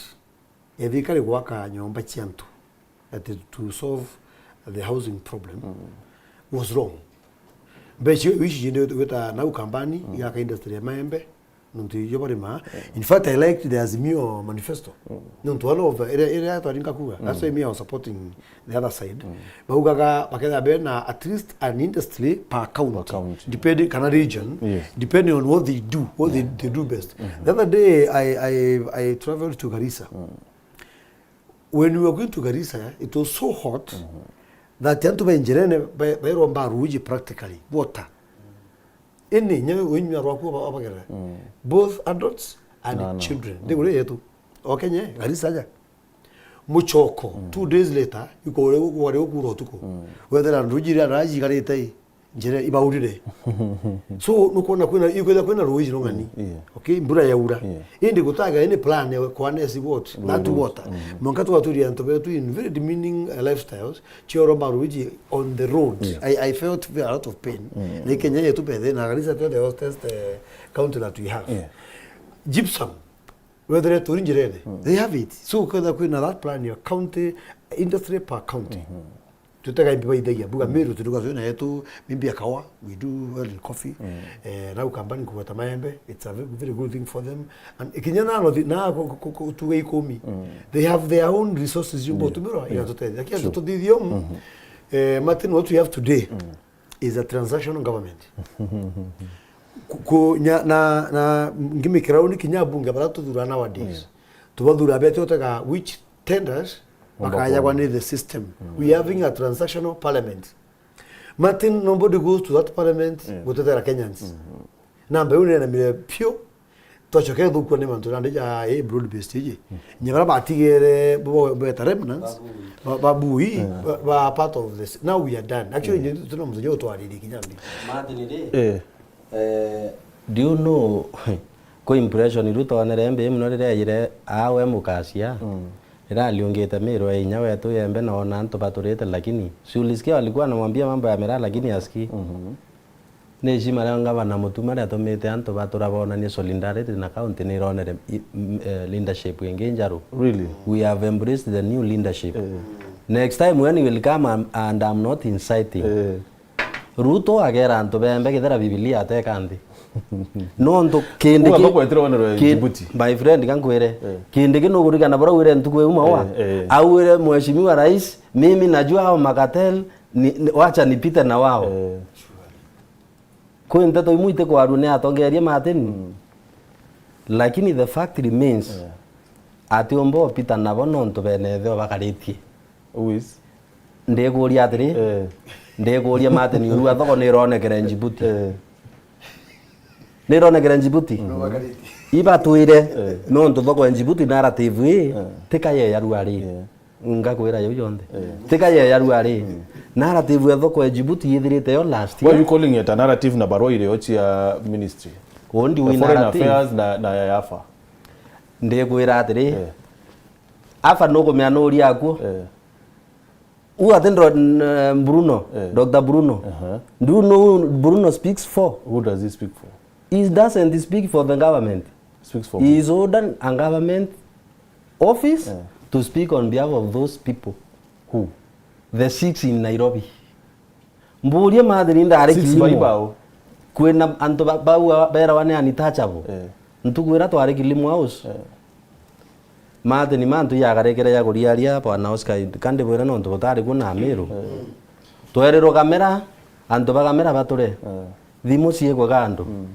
ya thirikari gwaka nyomba cia antu, that is to solve the housing problem, was wrong. Mbeca icio, ici cindi gwita nau Kambani, igaka industry ya maembe, nontu ijo barima. In fact, I liked the Azimio manifesto. Nontu one of, iria, iria twari nkakua. That's why me I was supporting the other side. Baugaga bakethira bena at least an industry per county, per county, depending, kana region, yes, depending on what they do, what they, they do best. The other day, I, I, I traveled to Garissa. When we were going to Garissa, it was so hot that antu ba njirene ba, bairomba ruji practically, water. Ini, nyawe winywa rwaku aba-, abagerere. Both adults and children. Ndi kuri yetu. O Kenya, Garissa aja. Muchoko, two days later, ikore, kwari gukura utuku. Wethera nduji iria raji ikarite i, njire ibaurire. So, nukwona kwina, ikwithira kwina ruji rung'ani. Yeah. Okay, mbura yaura. Yeah. Indi gutaga any plan ya kwanesi what? That water. Mwanka twaturia antu betu in very demeaning, uh, lifestyles, chioromba ruji on the road. Yeah. I, I felt a lot of pain. Na Kenya yetu bethe, na Garissa to the hottest, uh, county that we have. Yeah. Gypsum, wethire turi njirene. They have it. So, kwenda kwina that plan ya county, industry per county. Tutega imbi baithagia, buga Meru turuga zona yetu, maybe a kawa, we do well in coffee. Eh, na Ukambani kugweta maembe, it's a very, very good thing for them. And ikinya na no thi-, na ku-, ku-, ku-, tuga ikumi. They have their own resources you go to Meru, yeah, igatutethia. Lakini tuthithio, eh, Martin, what we have today is a transactional government. Ku-, ku-, nya-, na, na ngimikira uni kinya bunge bara tuthura nowadays. Tubathura bete utega which tenders bakayagwa ni the system. We are having a transactional parliament. Martin, nobody goes to that parliament gutetera Kenyans. Na mbeu ninamire pio, twacokere thukua ni mantu nandi ja, eh, broad based iji. Nya bara batigere, bo, bo, beta remnants, ba, ba bui, ba, ba part of this. Now we are done. Actually, ni tuna muthenya utwariri kinyambi. Martin ri? Eh. Eh, do you know, kwi impression iria twonere mbi muno riria ejire aa we mukacia, riria aliungite Meru e inya wetu yembe na ona antu baturite, lakini si ulisikia walikuwa anamwambia mambo ya miraa, lakini asikii. Ni heshima ria ngavana Mutuma riatumite antu batura bonanie solidarity na county ni ironere i-, m-, eh, leadership ingi njaru. Really? We have embraced the new leadership. Eh. Next time when you will come and, and I'm not inciting. Eh. Ruto agera antu bembe kethira Bibilia ateka nthi. Nontu kindi Uga ki-, thoko etire onerwe ki-, Djibouti. My friend, kankwire, eh, kindi ki nukurikana bura wire ntuku iu mawa? Eh, eh. Awire, "Mheshimiwa Rais, mimi najua hao makatel, ni, ni, wacha nipite na wao." Eh. Kwi nteto imwe itikwarua ni atongeria Martin. Mm. Lakini the fact remains, eh, atiumba upita nabo nontu bene etheo bakaritie. Who is? Ndikuria atiri, eh, ndikuria Martin, urua thoko ni ironekere Djibouti? Eh. Ni ironekere Djibouti? Mm. Ibatwire, eh, nontu thoko ya Djibouti narrative ii, eh, tika ye ya rua ri. Eh. Ngakwira jau jonthe. Eh. Tika ye ya rua ri. Mm. Narrative ya thoko ya Djibouti yithirite yo last year. Why are you calling it a narrative na barua irio cia ministry? Undi wi narrative. Foreign Affairs na, na ya AFA. Ndikwira atiri, eh, AFA nukumea nuria akuo. Eh. Uu ati ndo-, n-, Bruno, eh, Doctor Bruno. Uh-huh. Do you know who Bruno speaks for? Who does he speak for? He doesn't speak for the government. Speaks for who? He is ordered a government office, eh, to speak on behalf of those people. Who? The six in Nairobi. Mburie Martin ndari Six by kilimo. Bao. Kwina antu ba-, bau a-, berawa ni untouchable. Eh. Ntuku iria twari Kilimo House. Eh. Martin mantu yagarekere ya kuriaria bwana Oscar, kandi bwira nontu butari kuo na Meru. Eh. Twerirwo kamera, antu ba kamera bature. Eh. Thimu ciikwe kando. Mm.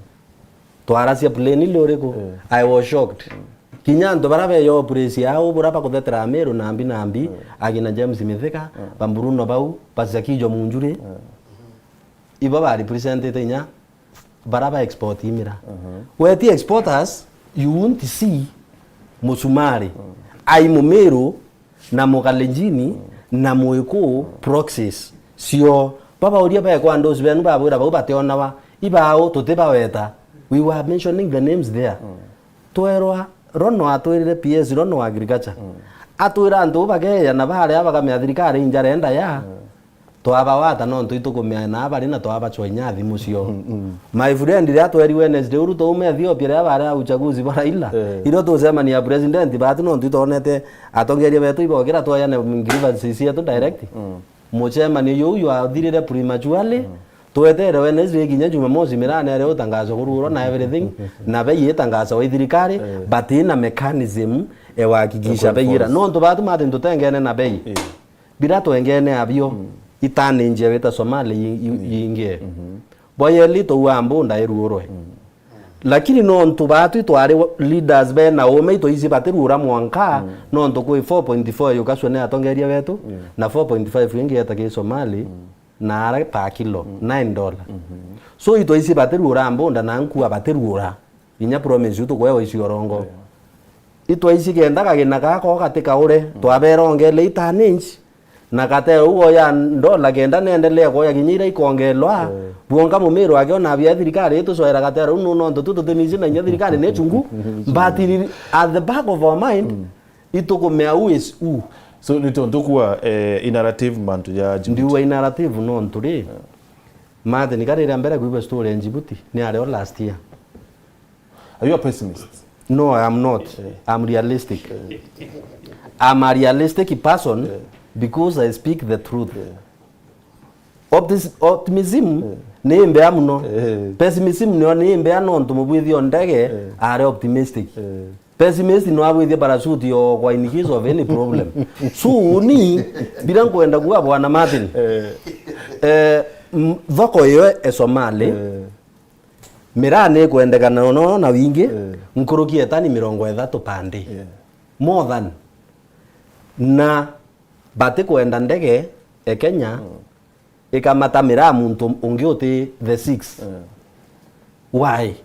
Twaracia plainly uriku? Eh. I was shocked. Mm. Kinya antu bara beyo place yao bura bakuthetera Meru nambi nambi, eh, akina James Mithika, eh, ba Bruno bau, ba Zakijo Munjuri. Eh. Ibo ba representete inya bara ba export imira. Mhm. Weti exporters, you won't see Musumari, mm, ai Mumiru, na Mukalenjini, mm, na Muiku, mm, proxies cio Babauria beekwa ndosi benu babwira bau bationawa, ibao tutibaweta. We were mentioning the names there. Mm. Twerwa Rono atwirire P S, Rono wa agriculture. Mm. Atwira antu bageya na baria bakamea thirikari injarenda ya. Mm. Twabawata nontu itukumea na bari na twabacwa inya thimu cio. Mm, mm. My friend, riria tweri Wednesday uru twaume Ethiopia, riria bari uchaguzi bwa Raila, eh, irio tucemania president, batu nontu itonete atongeria betu ibokira twayane grievances cietu direct. Mm. Mucemanio juu jwathirire prematurely, mm, twetere Wednesday kinya Jumamosi miraa nere utangazo kururwa na everything, na bei itangazo wa thirikari, eh, but ina mechanism e wahakikisha bei ira. Nontu batu mati tutengene na bei. Eh. Bira twengene abio, mm, itanenjia wita Somali yi-, yi-, mm, yingie. Mhm. Boyeli tuua mbunda iruurwe. Mm. Lakini nontu baatu itwari wa-, leaders bena ume, itwaisi batiruura mwanka, mm, nontu kwi four point four yukacua ni atongeria betu, yeah, na four point five ingi yeta ki Somali, mm, na ara per kilo, mm, nine dollar. Mhm. So itwaisi batiruura mbunda na nkua batiruura. Inya promise iu tukwewa icio urongo. Yeah. Itwaisi kenda kagina gako gati kaure, mm, twabera ongele itanenji. Na katero u oya ndola kenda neendelee kwoya kinya iria ikongelwa, eh, bwonka mumiro wake ona bia thirikari itucoera katero u nontu tu tutimisi na inya thirikari ni chungu. But in, at the back of our mind, mm, itukumea who is who. So ni tontu kuwa, eh, i narrative mantu ja Djibouti. Ndiuga i narrative nontu ri, yeah, Martin, kariria mbere kuigua story ya Djibouti ni ario last year. Are you a pessimist? No, I am not. Eh. I'm realistic. Eh. I'm a realistic person, eh, because I speak the truth. Eh. Optis-, optimism, eh, ni mbea muno. Eh. Pessimism nio ni mbea nontu mubwithio ndege, eh, are optimistic. Eh. Pessimist no abwithie parachute yo kwa in case of any problem. So ni bila nkwenda kuwa Bwana Martin. Eh. Eh, m-, thoko iyo e Somali. Eh. Miraa ni ikwendekana nono na wingi, eh, nkuruki ya tani mirongo ithatu per day. Yeah. More than. Na batikwenda ndege e Kenya, mm, ikamata miraa muntu ungi uti the six. Mm. Why?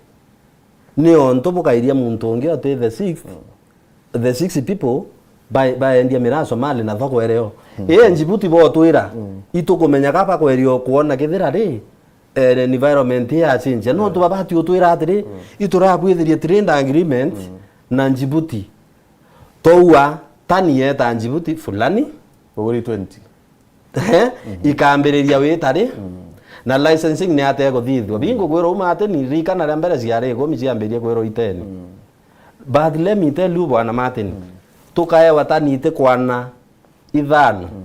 Ni ontu bukairia muntu ungi uti the six. Mm. The six people ba-, baendia miraa Somali na thoko ereo. Mm. Ii Djibouti botwira, mm, itukumenya ka bakweria kwona kithira ri, eh, environment ya change. Nontu, mm, babati utwira atiri, mm, iturabwithirie trade agreement, mm, na Djibouti. Toua tani yeta Djibouti fulani. Uguri twenty. Eh, mhm, ikambiriria wita ri, mm, na licensing ni ateguthithua. Bingukwira uma ati ni rikana ria mbere ciari ikumi ciambirie kwirwa iteni. Mm. But let me tell you, Bwana Martin, mm, tukaewa tani iti kwana ithano. Mm.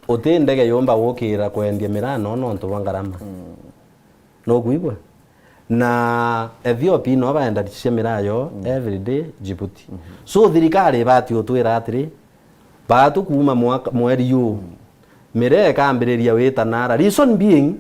Uti ndege yumba gukira kwendia miraa no nontu bwa ngarama. Mm. Nukwigua? Na Ethiopia no baendanisha miraa yo, mm, every day Djibouti. Mhm. So thirikari ibati utwira atiri, baatu kuuma mwaka, mweri uu, mm, miraa ikambiriria wita nara. Reason being,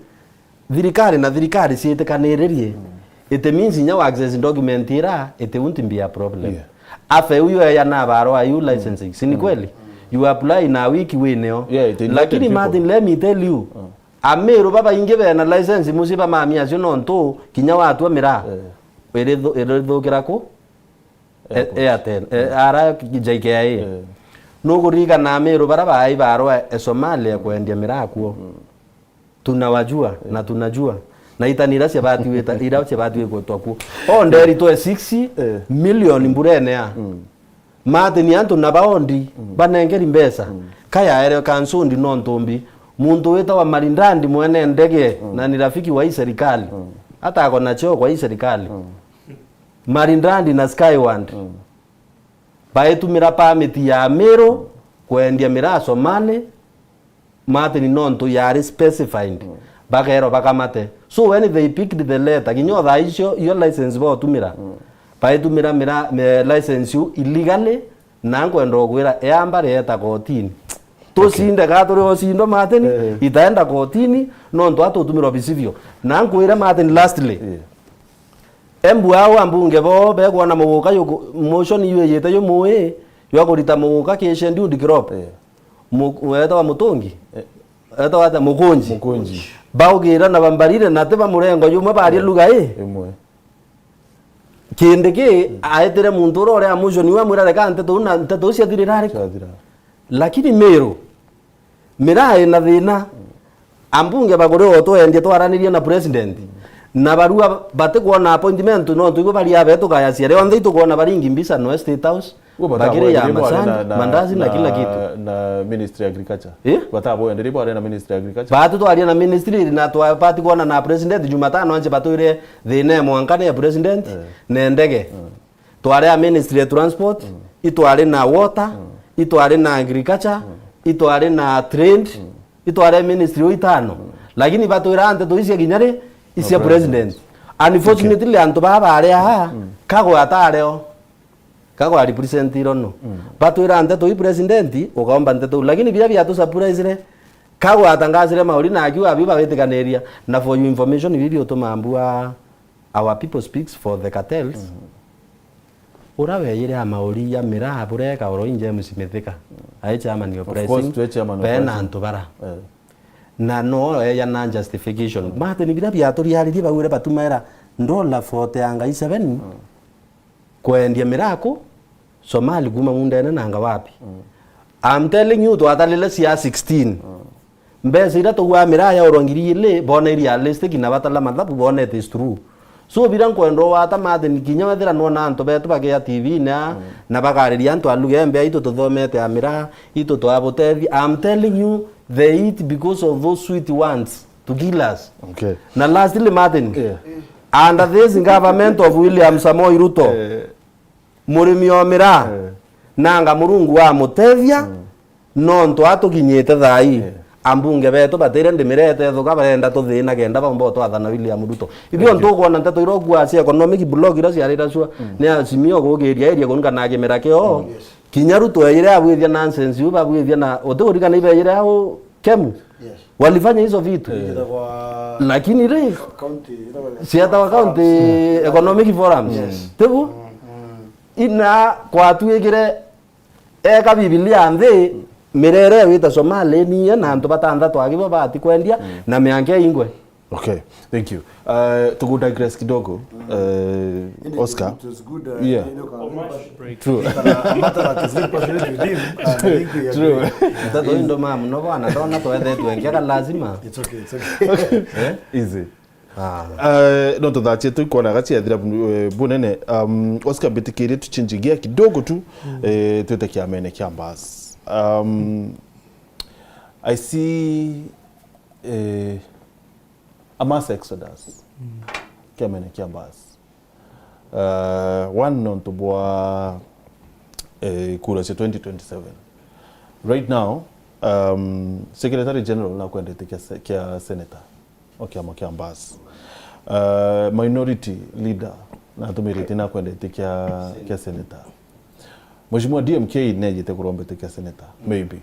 thirikari na thirikari ciitikaniririe. Mm. It means inya wa access document ira, it won't be a problem. Yeah. Afe uyo eya na barua yu licensing. Si ni, mm, kweli? You apply na wiki wineo. Yeah, it is not. Lakini people, Martin, let me tell you, mm, Amiru babaingi bena license mucii bamamia acio nontu kinya watua miraa, eh, irithu-, irithukira ku? E-, Airport. Airtel, e, mm, ara J K I A. Eh. Nukuririkana Amiru bara baai barwa e Somalia kwendia miraa kuo? Mm. Tunawajua, eh, na tunajua. Na itani ira ciabati wita, ira ciabati gwitwa kuo. O nderi twe six, eh, million mburene ya. Mm. Martin, antu na baondi, mm, banengeri mbeca. Mm. Kayaere kansundi no ntumbi. Muntu witawa Marindandi mwene ndege, mm, na ni rafiki wa hii serikali. Mm. Hata ako na cheo kwa hii serikali. Mm. Marindandi na Skyward. Mm. Baitumira permit ya Miru, mm, kwendia miraa Somali. Martin, nontu yari specified, mm, bakeerwa bakamate. So when they picked the letter, kinya o thaa icio, iyo license botumira, mm, baitumira mira-, me-, license iu illegally, na nkwenda ukwira, yamba rieta kotini. Okay. Tusinde ka turi ocindo, Martin, eh, itaenda kotini, nontu atutumirwa bisivyo. Na nkwire, Martin, lastly, yeah, embu ao ambunge bo bekwona muguka yuku-, motion yu iyite yu mui, jwa kurita muguka ki scheduled crop. Yeah. Mu-, wetawa Mutungi? Eh. Wetawa ata? Mukunji. Mukunji. Baugira na bambarire na ti ba murengo jumwe, baria, eh, lugha i imwe. Kindi ki, mm, aetire muntu uria uria a motion iu amwira, "Reka nteto iu na nteto iu ciathirira ariku?" Ciathira. Lakini Miru, miraa ina thina. Mm. Ambunge baguri o twendia twaranirie na president. Na barua batikwona appointment, no tuigwe bari abe tukayacia. Rionthe itukwona baringi mbisa no State House. Ugwe batakwona bakiriria riria bwari na, macani, na, mandazi na na, kila kitu. Na Ministry ya Agriculture. Eh? Batakwona riria bwari na Ministry ya Agriculture. Batu twaria na ministry na twabati kwona na president Jumatano anje batwire thina e mwankane ya president. Eh. Na ndege. Mm. Twari a ministry ya transport, mm, itwari na water, mm, itwari na agriculture, mm, itwari na trade, mm, itwari ministry o itano. Mm. Lakini batwira nteto icia kinya ri, icia president. President. Unfortunately, okay, antu baba bari aa, mm, Kagwe atari o. Kagwe a represent Irono. Mm. Batwira nteto i president, ukaomba nteto. Lakini biria biatu surprisire, Kagwe atangazire mauri na akiuga biu bawitikaniria. Na for your information, bibi utuma mbua our people speaks for the cartels. Mm. Ura weyire a mauri ya miraa bureka oro i James Mithika. Mm. Ai chairman of course, operating, twe chairman of bena operating, antu bara. Eh. Na no eya na justification. Mm. Martin, biria biaturiaririe baure batumaira ndola forty ya ngai seven, mm, kwendia miraa ku Somali kuma mundene nanga wapi. Mm. I'm telling you, twatalile cia sixteen. Mm. Mbeca iria tugwaa miraa yaurwa ngiri ili, bona iria realistic na batala mathabu, bona it is true. So, bira nkwenda wata Martin, kinya wethira nwona antu betu bakia T V na, mm, na bakariria antu a lugha embe, aitu tuthomete a miraa, itu twabutethia. I'm telling you, they eat because of those sweet ones to kill us. Okay. Na lastly, Martin, yeah, under this government of William Samoei Ruto, eh, murimi o miraa, eh, nanga Murungu amutethia, mm, nontu atukinyite thai. Eh. Ambunge betu batire ndimirete thuka, barenda tuthina kenda baumba utwathana William Ruto. Ithio ntukwona nteto iria ukua cia economic block iria ciari iracua, mm, ni Azimio gukiria iria kuringana na kimera kio. Mm. Yes. Kinya Ruto eyire abwithia nonsense iu babwithia na uti kuririkana ibeyire au Kemu? Yes. Walifanya hizo vitu. Eh. Lakini ri, cietawa county economic forums. Yes. Tibu? Mm, mm. Ina kwatuikire eka Bibilia nthi, mirere wita Somali niye na antu batanthatu akibo bati kwendia, mm, na mianke ingwe. Okay, thank you. Uh, tugu digress kidogo. Uh, Oscar. It was good, uh, yeah. True. True. Ntato indo mamu no bwana ndona twethetwe ngiaga lazima. It's okay, it's okay. Eh? Easy. Ah. Uh, no tuthatie tu kwona gacia thira bu-, eh, bunene. Um, Oscar, mbitikirie tu change gear kidogo tu, mm, eh, twite kiamene kia Mbas. Um, I see, eh, a mass exodus. Mm. Kiamene kia Mbas. Uh, one nontu bwa, eh, kura cia twenty twenty-seven. Right now, um, Secretary General nakwendete kia se-, kia senator o kiama kia Mbas. Uh, minority leader natumirite nakwendete kia, kia senator. Mheshimiwa D M K nejite kurombete kia senator, maybe.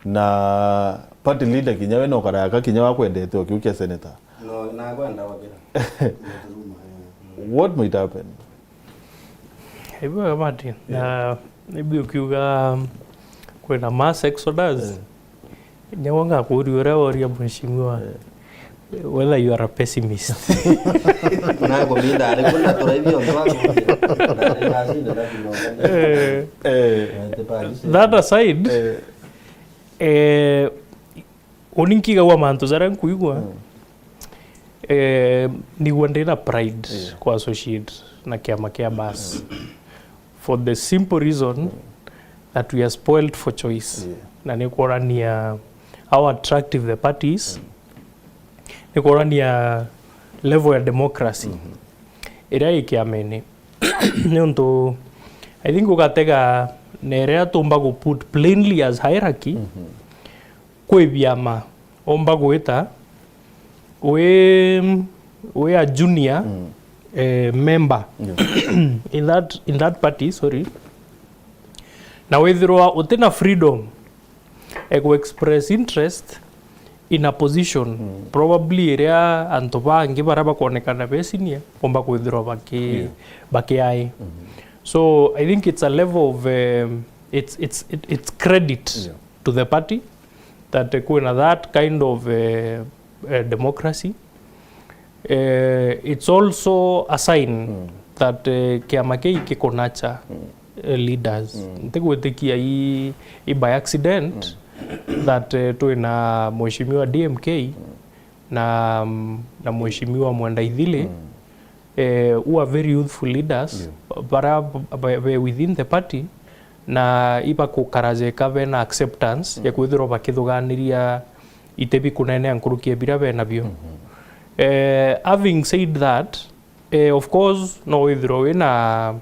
Na party leader kinya we no karaka kinya wakwendete o kiu kia senator. No, nakwenda wakira. What might happen? Ibwega Martin, yeah, na ibi ukiuga kwina mass exodus, yeah, nyawa ngakuria uria woria mheshimiwa, yeah, whether you are a pessimist. Nakuminda ari kuna turaithio ntwa. Eh. Eh. That aside, eh, eh, uni nkigagua mantu jaria nkuigua, mm, eh, nigua ndina pride, yeah, ku associate na kiama kia Mbas. Mm. For the simple reason, mm, that we are spoiled for choice. Yeah. Na ni kuonania how attractive the party is. Mm. Ni kuonania level ya democracy, mhm, iria i kiamene. Niuntu, I think ugatega na iria tumba gu put plainly as hierarchy, mhm, kwi biama umba gwita wi, wi a junior, mm, eh, member, yeah, in that, in that party, sorry. Na withirwa utina freedom e ku express interest in a position, mm, probably iria antu bangi baria bakonekana be senior umba kwithirwa baki-, yeah, bakiai. Mm-hmm. So I think it's a level of, um, it's, it's, it, it's credit, yeah, to the party that, uh, kwina that kind of, uh, uh, democracy. Eh, it's also a sign, mm, that, eh, kiama kii gikunacha, mm, eh, leaders. Mm. Ntigwitikia i, i by accident, mm, that, eh, twi na Mheshimiwa D M K na, na Mheshimiwa Mwenda Ithili, eh, who are very youthful leaders, bara ba, ba, be within the party, na ibakukara jeka bena acceptance ya kwithirwa bakithuganiria ite bikunenea nkuruki ya biria bena bio. Eh, having said that, eh, of course, no withirwe wina,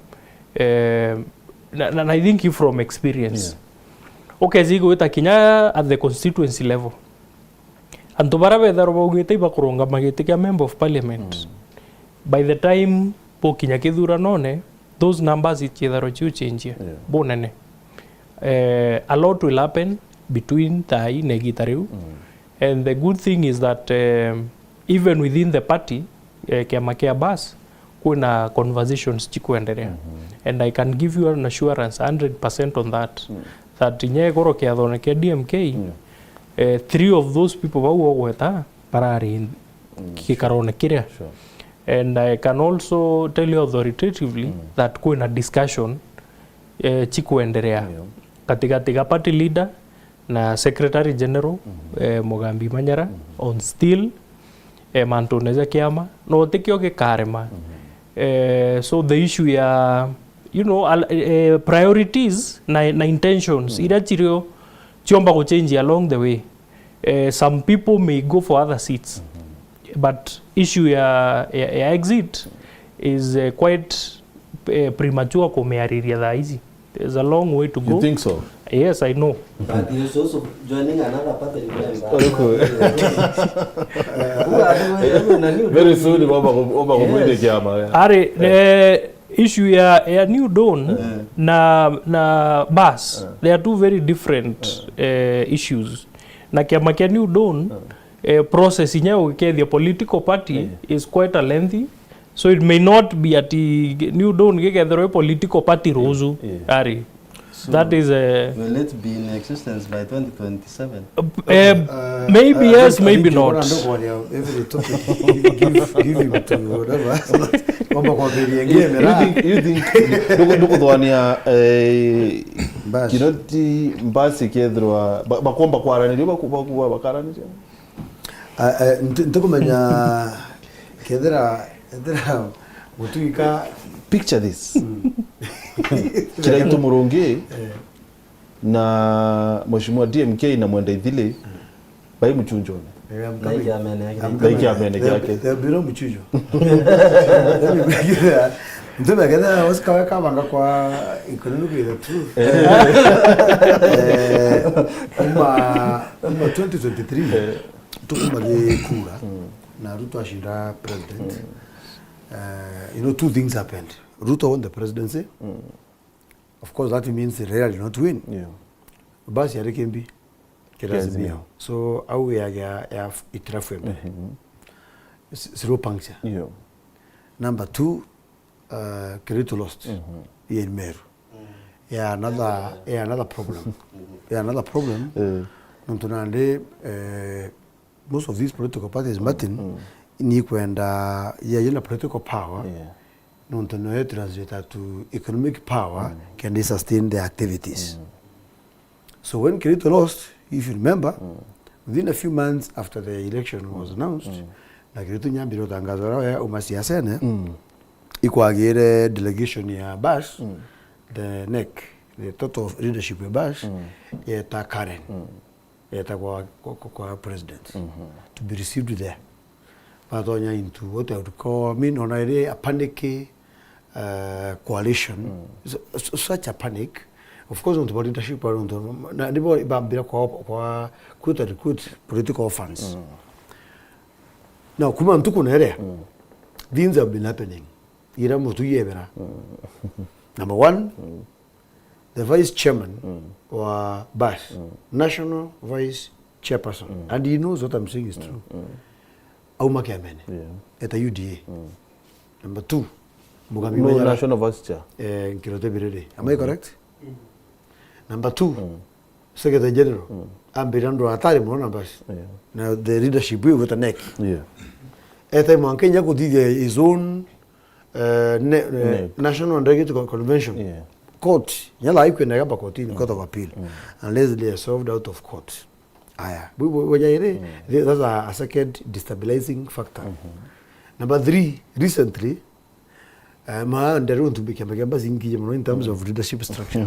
eh, na, na, na I think from experience. Ukeji gwita kinya at the constituency level. Antu bara betharwa baugite ibakurungama giti kia member of parliament. By the time bukinya kithuranone, those numbers ichietharwa ciuchenjia bunene. Eh, a lot will happen between thaa ii na igita riu. And the good thing is that, eh, even within the party, eh, kiama kia Bas, kwina conversations chikwenderea. And I can give you an assurance hundred percent on that, that inya igoro kiathone kia D M K, eh, three of those people bau ogweta barari gikarone kiria. And I can also tell you authoritatively that kwina discussion, eh, chikwenderea katigati ga party leader na Secretary General, eh, Mugambi Manyara on still, eh, mantune ja kiama, no tikio gikarema. Eh, so the issue ya, you know, al-, eh, priorities na, na intentions iria chirio chiomba guchange along the way. Eh, some people may go for other seats, but issue ya, ya, ya exit is, eh, quite, eh, premature kumiariria thaa ici. There's a long way to go. You think so? Yes, I know. But he's also joining another party, remember. Who are they? Very soon, wamba ku-, wamba kumwindia kiama, yeah. Ari, eh, issue ya, ya New Dawn na, na Bas, they are two very different, eh, issues. Na kiama kia New Dawn, eh, process inya ugikethia political party is quite a lengthy, so it may not be ati New Dawn gikethirwa i political party ruju. Ari. So, that is, eh, will it be in existence by twenty twenty-seven? Eh, maybe yes, maybe not. Give, give him to whatever. Wamba kwambiria game. You think, you think, nduku-, ndukuthwania, eh, Bas. Kinoti Mbasi kethirwa ba-, bakomba kwaraniria, baku-, baku-, bakaraniria? Ah, eh, nti-, ntikumenya kethira, kethira gutuika. Picture this. Kiraitu Murungi na Mheshimiwa D M K na Mwenda Ithili bai muchunjone. Eh, I'm coming. Bai kiamene kiake. They'll be no muchunjo. Ntume kethira usikawe kabanga kwa economic with the truth. Eh, kuma, kuma twenty twenty-three, tukuma gikura, na Ruto ashinda president. Eh, you know, two things happened. Ruto won the presidency. Of course, that means Raila did not win. Yeah. Basi yari kimbi. Kira Azimio. So, au ya, ya, ya itirafu ya mbere. S-, slow puncture. Yeah. Number two, uh, Kiraitu lost here in Meru. Yeah, another, yeah, another problem. Yeah, another problem. Eh. Nontu nandi, eh, most of these political parties, Martin, ni kwenda, yeah, yina political power. Yeah. Nontu noyo translator to economic power, can they sustain their activities. So when Kiraitu lost, if you remember, within a few months after the election was announced, na Kiraitu nyambire utangazo rao ya uma siasene, ikwagire delegation ya Bas, the NEC, the total leadership ya Bas, yeta Karen, yeta kwa, kwa, kwa, kwa president, to be received there. Batonya into what I would call, I mean, ona iri a panic, uh, coalition. So, so, such a panic. Of course, nontu ba leadership, nontu, na, nibo bambira kwa, kwa, quote unquote, political orphans. Now, kuma ntuku na iria, things have been happening. Ira mutu yebera. Number one, the vice chairman wa Bas, national vice chairperson, and he knows what I'm saying is true. Auma kiamene, eta U D A. Number two, Mugambi Manyara. National vice chair. Eh, Nkirote Birere. Am I correct? Number two, Secretary General. Ambira andu atari muno na Bas. Na the leadership we with the NEC. Eta mwanka inya kuthithia his own, eh, ne-, eh, National Delegate Con-, Convention. court, inya thaa ii kwina Igamba kotini, Court of Appeal, unless they are solved out of court. Aya, bu-, bu-, bujairi, th-, that's a, a second destabilizing factor. Number three, recently, eh, ma nderu ntumbi kiama kia Mbasi inkije mono in terms of leadership structure.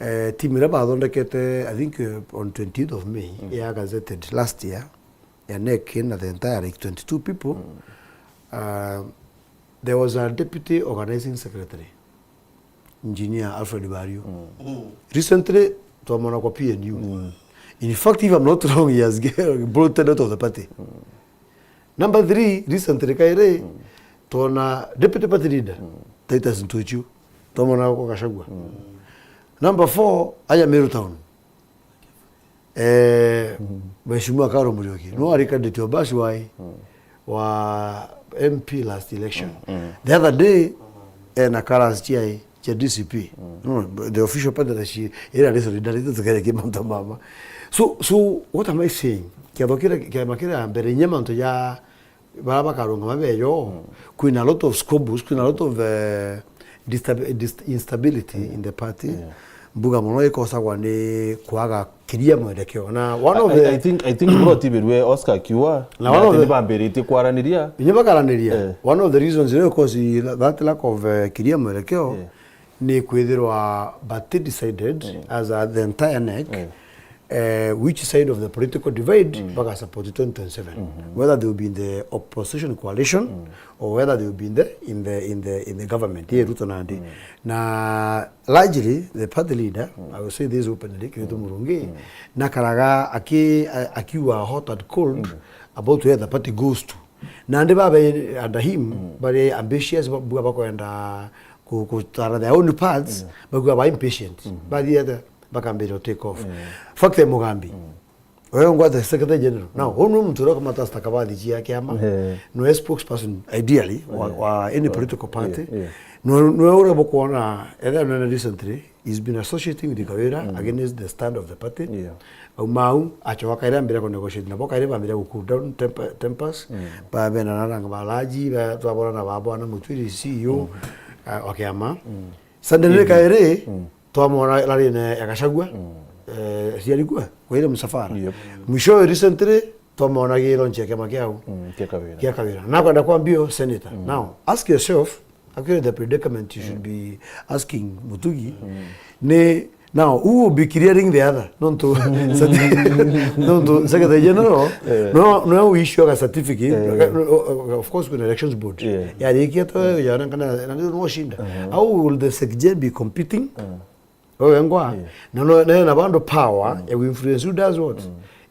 Eh, team iria bathondekete, I think, eh, on twentieth of May, ya gazetted last year, ya NEC na the entire, like, twenty-two people. Uh, there was a deputy organizing secretary, Engineer Alfred Bario. Recently, twamwona kwa P N U. In fact, if I'm not wrong, he has get-, bolted out of the party. Number three, recently, kairi, twona deputy party leader, Titus Ntuchu. Twamwona kwa Gachagua. Number four, aja Meru Town. Eh, Mheshimiwa Karo Murioki, no ari candidate wa Mbasi wai wa M P last election. The other day, eh, na Karas Chiai, cha D C P. No, the official party that she, ira ni solidarity tukere ki mantu mama. So, so what am I saying? Kiatho kira, kiama kira mbere, inya mantu ja bara bakarungama beyo, kwina a lot of squabbles, kwina a lot of, eh, distab-, dist-, instability in the party. Mbuga mono ikosagwa ni kwaga kiria mwelekeo. Na one of I, the I think, I think bro tibirwe Oscar akiuga, na na one of ati the nibambiritie kwaraniria. Inya bakaraniria. Eh. One of the reasons, you know, cause that lack of, eh, kiria mwelekeo, ni kwithirwa bati decided as a, the entire NEC, eh, which side of the political divide baka support twenty twenty-seven. Whether they will be in the opposition coalition or whether they will be in the, in the, in the, in the government. Ye Ruto nandi. Na largely, the party leader, I will say this openly, Kirito Murungi, nakaraga aki-, a-, akiwa hot and cold about where the party goes to. Nandi babe under him, bari ambitious, ba-, bua bakwenda ku-, gutara their own paths, bagua ba impatient. Bathiete, bakambirira take off. Fact ya Mugambi. Wewe ngwate secretary general. Now, unu muntu uria ukamata stakabadhi cia kiama, no spokesperson, ideally, wa, wa any political party. No, no uria bukwona, etha nene recently, he's been associating with Kawira against the stand of the party. Auma au, acoka kairi ambire ku negotiate nabo, kairi bambire ku cool down temper-, tempers. Ba bena na ranga balaji, ba, twabona na babo na Mutwiri C E O, uh, wa kiama. Sandene kairi, twamwona larine ya Gachagua, eh, ciarigua, kwa ile msafara. Mwishowe recently, twamwona giro nche kiama kiau. Kia Kawira. Kia Kawira. Na kwenda kwambio senator. Now, ask yourself, actually, the predicament you should be asking Mutugi, ni, now, who will be clearing the other? Nontu, nontu Secretary General, no, no issue a certificate. Of course, kuna elections board. Yarikia to, yana kana, na ndio no shinda. How will the Secretary be competing? Wewe ngwa, na no, na, na bando power ya influence who does what.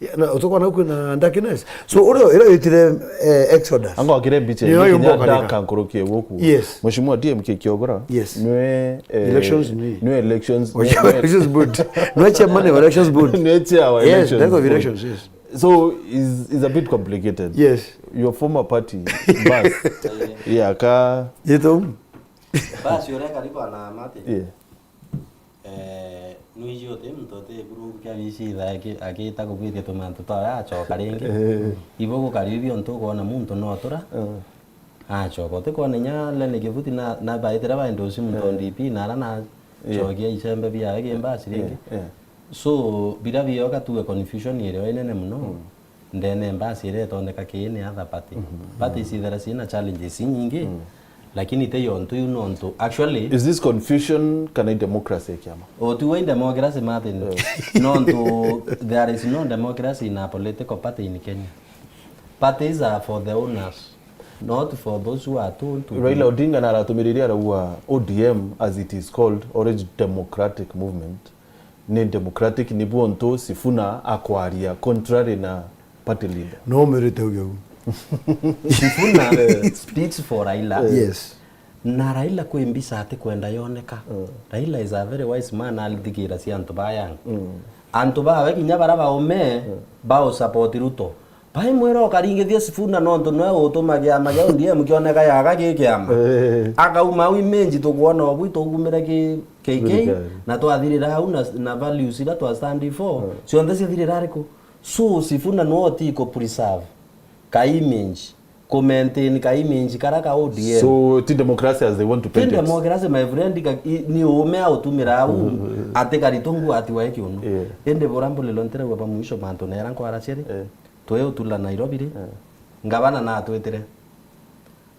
Ya, na utukona kwina darkness. So, ule, ule witire, eh, Exodus. Anga wakire mbicha. Ni yo yumba dark nkuruki guku. Yes. Mheshimiwa D M K Kiogora. Yes. Nwe, eh, elections ni. Nwe elections, nwe elections board. Nwe chairman wa elections board. Nwe chair wa elections board. Yes, director of elections, yes. So, is, is a bit complicated. Yes. Your former party, bas. Yeah, ka. Yeto. Basi, ore karibu na mate. Yeah. Eh, nwiji uti muntu uti group kia bicitha aki-, akita kubiria tumantu twawe acoka ringi. Eh. Ibo gukaribia untu ukwona muntu no tura. Eh. Acoka utikwona inya Lenny Kivuti na, na baitira ba endorse muntu o D P na ara na cokia icembe biawe gi mbasi ringi. Eh, eh. So, bira bioka tuge confusion irio inene muno. Ndene mbasi iria itondeka kii ni other party. Parties ithera ciina challenges inyingi, lakini ti yontu iu nontu. Actually, is this confusion kana i democracy ya kiama? O, ti wa i democracy, Martin. Nontu there is no democracy in a political party in Kenya. Parties are for the owners, not for those who are told to be. Raila Odinga naratumiririe arauga O D M, as it is called, Orange Democratic Movement, ni democratic, ni bwontu Sifuna akwaria contrary na party leader. No umirite uge u. Sifuna speaks for Raila. Yes. Na Raila kwi mbica atikwenda yoneka. Raila is a very wise man, alithigira cia antu ba Yanga. Antu bawe kinya bara baume, bau support Ruto. Baimwira ukaringithia Sifuna nontu nwe utuma kiama kia O D M kioneka yaga gi kiama. Eh. Akauma au image tukwona obwi tukumira ki K K, na twathirira au na, na values ira twa stand for, cionthe ciathirira ariku? So, Sifuna nwe uti ku preserve ka image ku maintain ka image kara ka O D M. So, ti democracy as they want to paint it. Ti democracy, my friend, ka, i, ni uume autumira au, ati karitungwa ati wae kiuno. Yeah. Indi bura mbulilo ntirauga ba mwisho mantu nera nkwara ciari, yeah, twi utula Nairobi ri, yeah, ngavana natwitire.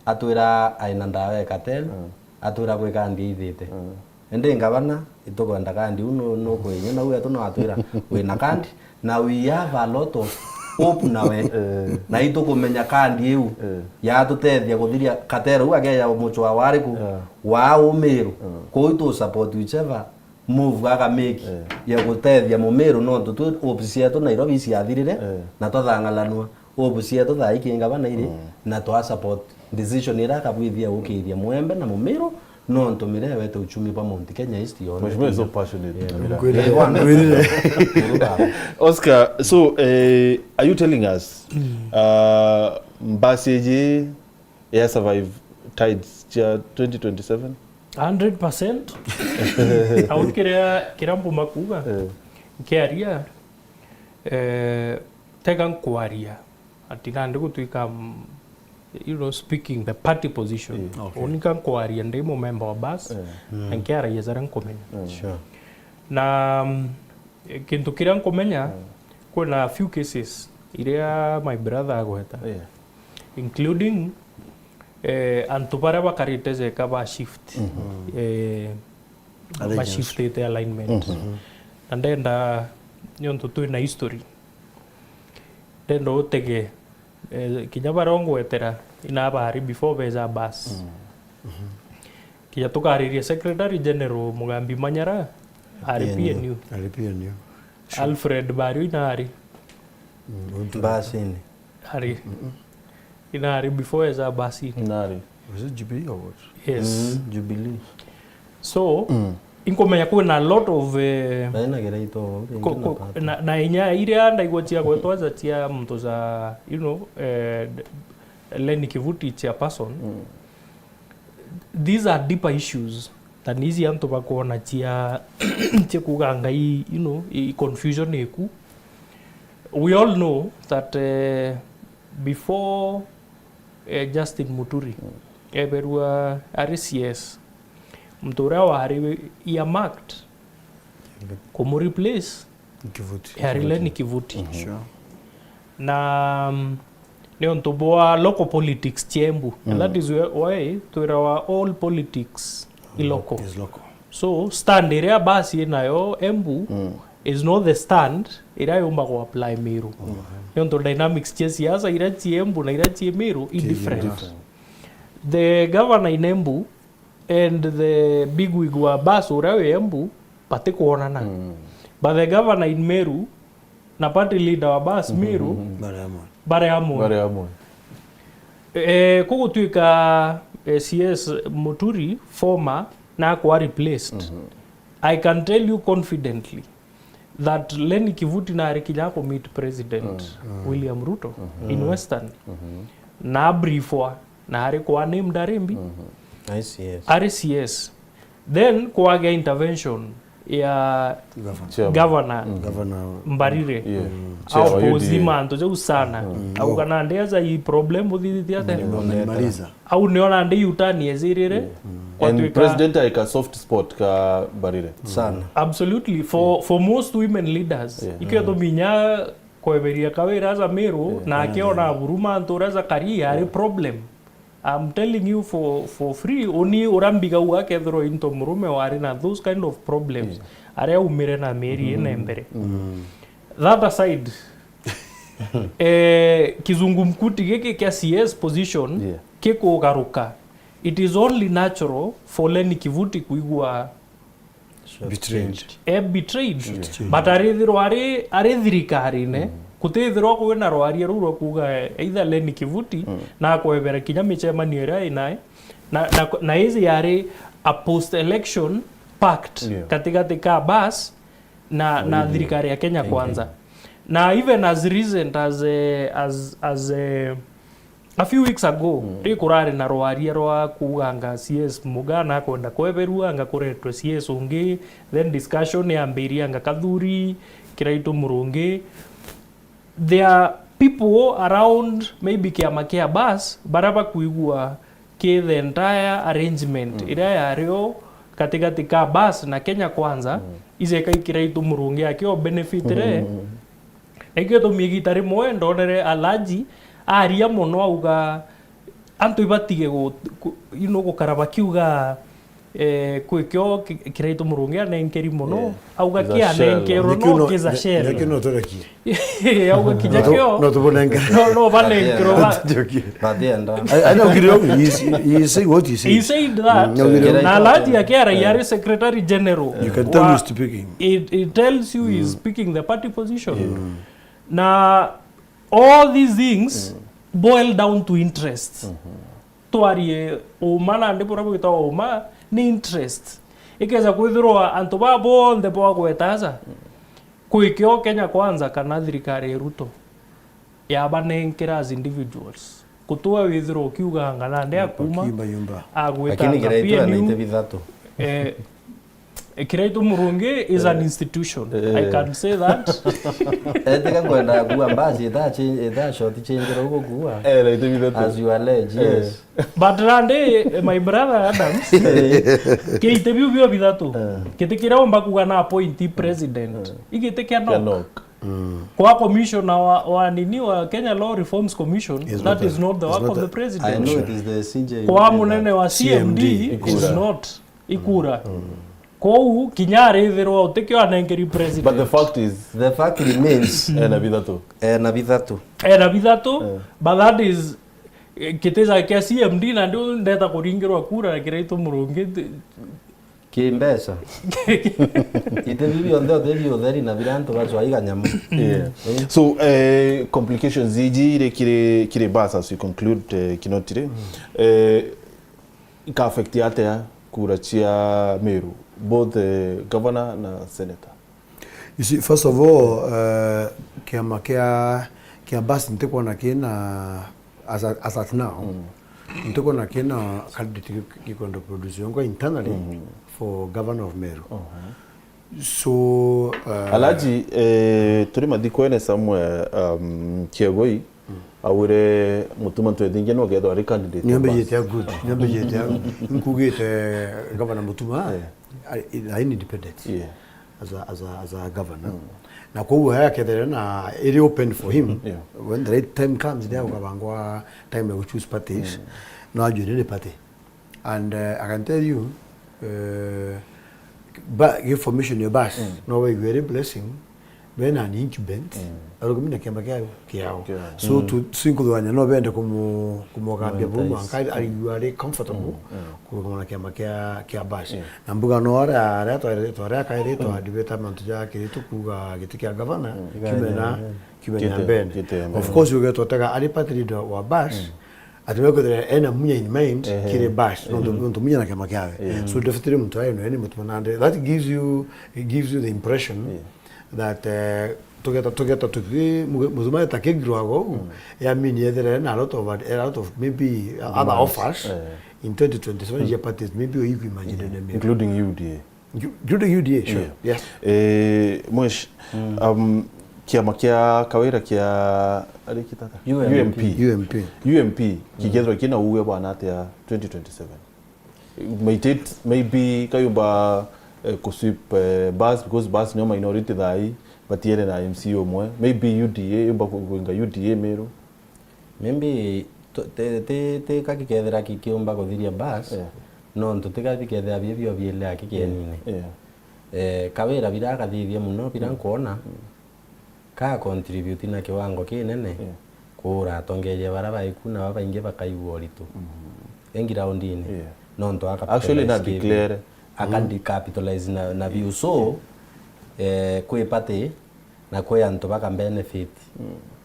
Atwira aina ndawa ya cartel, mm, atwira gwi kandi ithite. Mm. Indi ngavana, itukwenda kandi iu nu-, nukuinya, nau etu no atwira wina kandi, na we have a lot of hope nawe. Eh. Na itukumenya kandi iu, eh, yatutethia kuthiria cartel u akeja mucwa wariku, yeah, wa umiru. Mm. Kuu itu support whichever move aka make, eh, ya gutethia mumiru, nontu twi hope cietu Nairobi iciathirire, eh, na twathang'alanua. Hope cietu thaa ii ki ngavana iri, mm, na twa support decision iria akabwithia ukiithia Mwembe na Mumiru, nontu mirewete uchumi bwa Mount Kenya East yonthe. Mheshimiwa is so passionate. Yeah. Ngwirire, ngwirire. Oscar, so, eh, are you telling us, mm, uh, mbasi iji ya survive tides cia twenty twenty-seven? Hundred percent. Au kiria, kiria mbuma kuuga, eh, nkiaria, eh, tega nkwaria ati nandi gutwika, mm, you know, speaking the party position. Mm. Okay. Unika nkwaria ndi mumemba wa bus, eh, na nkiaragia jaria nkumenya. Mm. Sure. Na, mm, kintu kiria nkumenya, mm, kwina few cases iria my brother agweta, yeah, including, eh, antu baria bakarite jeka ba shift, mhm, eh, ba shiftite alignment. Mhm. Na ndenda, niontu twina history, ndenda utege, eh, kinya baria ungwetera, ina bari before beja bus. Mm. Mhm. Kinya tukariria Secretary General Mugambi Manyara, ari P N U. P N U. Ari P N U. Sure. Alfred Bario ina ari. Mm, untu basini. Ari. Mm-mm. Ina ari before eza basini. Ina ari. Was it Jubilee or what? Yes. Mm, Jubilee. So, mm, inkumenya kwina a lot of, eh, na ina Kiraitu, ko-, ko-, na, na inya iria ndaigua cia gwetwa ja cia muntu ja, you know, eh, Lenny Kivuti chairperson. Mm. These are deeper issues than ici antu bakwona cia, cia kuuga Ngai, you know, i confusion iku. We all know that, eh, before, eh, Justin Muturi, mm, eberua ari C S, muntu uria wari earmarked kumu replace Kivuti. Yari Lenny Kivuti. Mhm. Sure. Na, mm, ni untu bwa local politics cia Embu. And, mm, that is why, why twirawa all politics i local. Is local. So, stand iria basi inayo Embu, mm, is not the stand iria yumba ku apply Meru. Mhm. Ni untu dynamics cia siasa iria cia Embu na iria cia Meru i different. Different. The governor in Embu and the big wig wa bus uria wi Embu batikwonana. Mm. But the governor in Meru na party leader wa bus Meru, mm, bari amwe. Bari amwe. Bari amwe. Eh, kugutwika, eh, C S Muturi, former, na akwa replaced. Mhm. I can tell you confidently that Lenny Kivuti nari kinya ku meet President, mm, William Ruto, mhm, in Western. Mhm. Na abriefwa, na ari kwa named ari mbi? Mhm. Ari C S. Ari C S. Then kwagea intervention ya governor. Chairman. Governor, mm, Governor Mbarire. Yeah. Mm. Chair wa U D A. Au pozi mantu jau sana. Mm. Au kana ndeaza i problem uthithiti ate? Mm. Au niona ndi U-turn yezirire. Mm. And kwatwika president aika soft spot ka Mbarire. Sana. Absolutely. For, mm, for most women leaders, yeah, ikio tuminya kweberia kawira aja Meru, yeah, na akiona buruma antu ura aja kari ari problem. I'm telling you for, for free, uni ura mbiga u akethirwa into murume wari na those kind of problems, yeah, aria aumire na mieri ina mbere. Mm. That aside, eh, kizungumkuti giki kia C S position, yeah, kikugaruka. It is only natural for Lenny Kivuti kuigua betrayed. E betrayed. Betrayed. But arithirwa ari, ari thirikarine, mm, kutithirwa kwina rwaria ruu rwa kuuga either Lenny Kivuti, mm, na akwebera kinya micemanio iria inae, na, na, na ici yari a post election pact, yeah, katigati ka bas na, na thirikari ya Kenya Kwanza. Na even as recent as, eh, as, as, eh, a few weeks ago, mm, ri kurari na rwaria rwa kuuganga C S Muga na akwenda kweberua, anga kuretwe C S ungi, then discussion yambiria, anga Kathuri, Kiraitu Murungi. There are people around maybe kiama kia bus, baria bakwigua ki the entire arrangement iria yario katigati ka bus na Kenya Kwanza, ijeka ikira itu Murungi akio benefit re. Ekio tumi igita rimwe ndonere Alhaji aria mono auga, antu ibatige gu-, ku-, you know, gukara bakiuga, eh, kwi kio ki-, kiraitu Murungi anenkeri mono. Yeah. Auga ki anenkerwe no kiza shell. Nikio no turekie. Auga kinya kio. No tubunenge. No, no banenkerwe ba. Njokie. Batienda. I, I know, Gideon, he is, he is saying what he says. He said that. Mm, no, Gideon. Na Alhaji akiara yari Secretary General. You can tell wa-, he's speaking. It, it tells you he's speaking the party position. Yeah. Na all these things boil down to interests. Twarie uma nandi buria bwitagwa uma ni interest. Ikeza kwithirwa antu ba bonthe bwagweta aja, kwi kio Kenya Kwanza kana thirikari ya Ruto yabanenkera as individuals. Gutiwe withirwa ukiuganga nandi akuma, agwita anga P N U. Lakini kiraitwe na ite bithatu. Eh, Kiraitu Murungi is an institution. I can say that. Etika kwenda kuua mbasi, ita chi-, ita short change uguo kuua. Eh, na ite bithatu. As you allege, yes. But nandi, eh, my brother Adams, kiti biu bio bithatu. Kiti kiria umba kuga na appointee president. Igiti kia NOC. Kwa commissioner wa, wa nini, wa Kenya Law Reforms Commission, that is not the work of the president. I know it is the C J. Kwa munene wa C M D is not. Ikura. Kou kinya arithirwa utikio anenkeri president. But the fact is, the fact remains, ena bithatu. Ena bithatu. Ena bithatu, but that is, eh, kiti ja kia C M D na ndio ndeta kuringirwa kura na Kiraitu Murungi. Ki mbeca. Ite biu bionthe utheri utheri na bira antu bacwaiga nyamu. Yeah. So, eh, complications iji iri kiri, kiri bus as we conclude, eh, Kinotire. Eh, ika affect atia kura cia Meru, both, eh, governor na senator? You see, first of all, eh, kiama kia, kia bus ntikwona kina, as at, as at now, ntikwona kina candidate gi-, gikwenda produce yongo internally for governor of Meru. So, eh, Alhaji, eh, turi mathikwene somewhere, um, Kiegoi, augire Mutuma ntwethingia no gethwa ari candidate. Niambijite a good. Niambijite a, nkugite Governor Mutuma, eh, I, I independent as a, as a, as a governor. Na koguo haya kethire na iri open for him. When the right time comes, ndio ukabangwa time ya choose parties. No ajuire ni party. And, uh, I can tell you, uh, ba-, gi formation ya bus, no waigua iri blessing, bena an incumbent, arugami na kiama kiao, kiao. So, tu-, tuinkuthugania no bende kumu-, kumugambia buru mwanka, arigua ari comfortable, kurugama na kiama kia, kia bus. Na mbuga no aria, aria twari, twari akairi twa debate mantu ja kiritu kuga giti kia governor, kiumia na, kiumia na mbene. Of course, ugetwa tega ari party leader wa bus, ati we kwithira ena munya in mind kiri bus, nontu, nontu munya na kiama kiawe. So definitely muntu ayo nwe ni Mutuma nandi. That gives you, it gives you the impression that, eh, tugeta, tugeta tuki-, mu-, Mutuma eta kigirwa go, ya mean yethire na a lot of, a lot of maybe other offers in twenty twenty-seven, yeah, parties, maybe you imagine them. Including U D A. Ju-, jude U D A, sure. Yeah. Yes. Eh, mwesh-, um, kiama kia Kawira kia, ari kitata? U M P. U M P. U M P. U M P, kigethwa kina uwe bwana atia twenty twenty-seven? Might it, maybe kayumba, eh, kusweep, eh, bus, because bus nio minority thai, batiere na M C A umwe. Maybe U D A, yumba ku-, kuinga U D A Meru. Maybe tu-, ti, ti, ti ka gikethira ki-, kiumba kuthiria bus, yeah, nontu ti ka bikethira bi bio bielea kikienine. Yeah. Eh, Kawira bira akathithia muno, bira nkwona, ka contribute na kiwango kinene, yeah, kuura atongeria bara baiku, na babaingi bakaigua uritu. Engi raundini, yeah, nontu aka actually na capitalize ki-, declare. Aka de-, capitalize na, na biu. So, eh, kwi party, na kwi antu baka benefit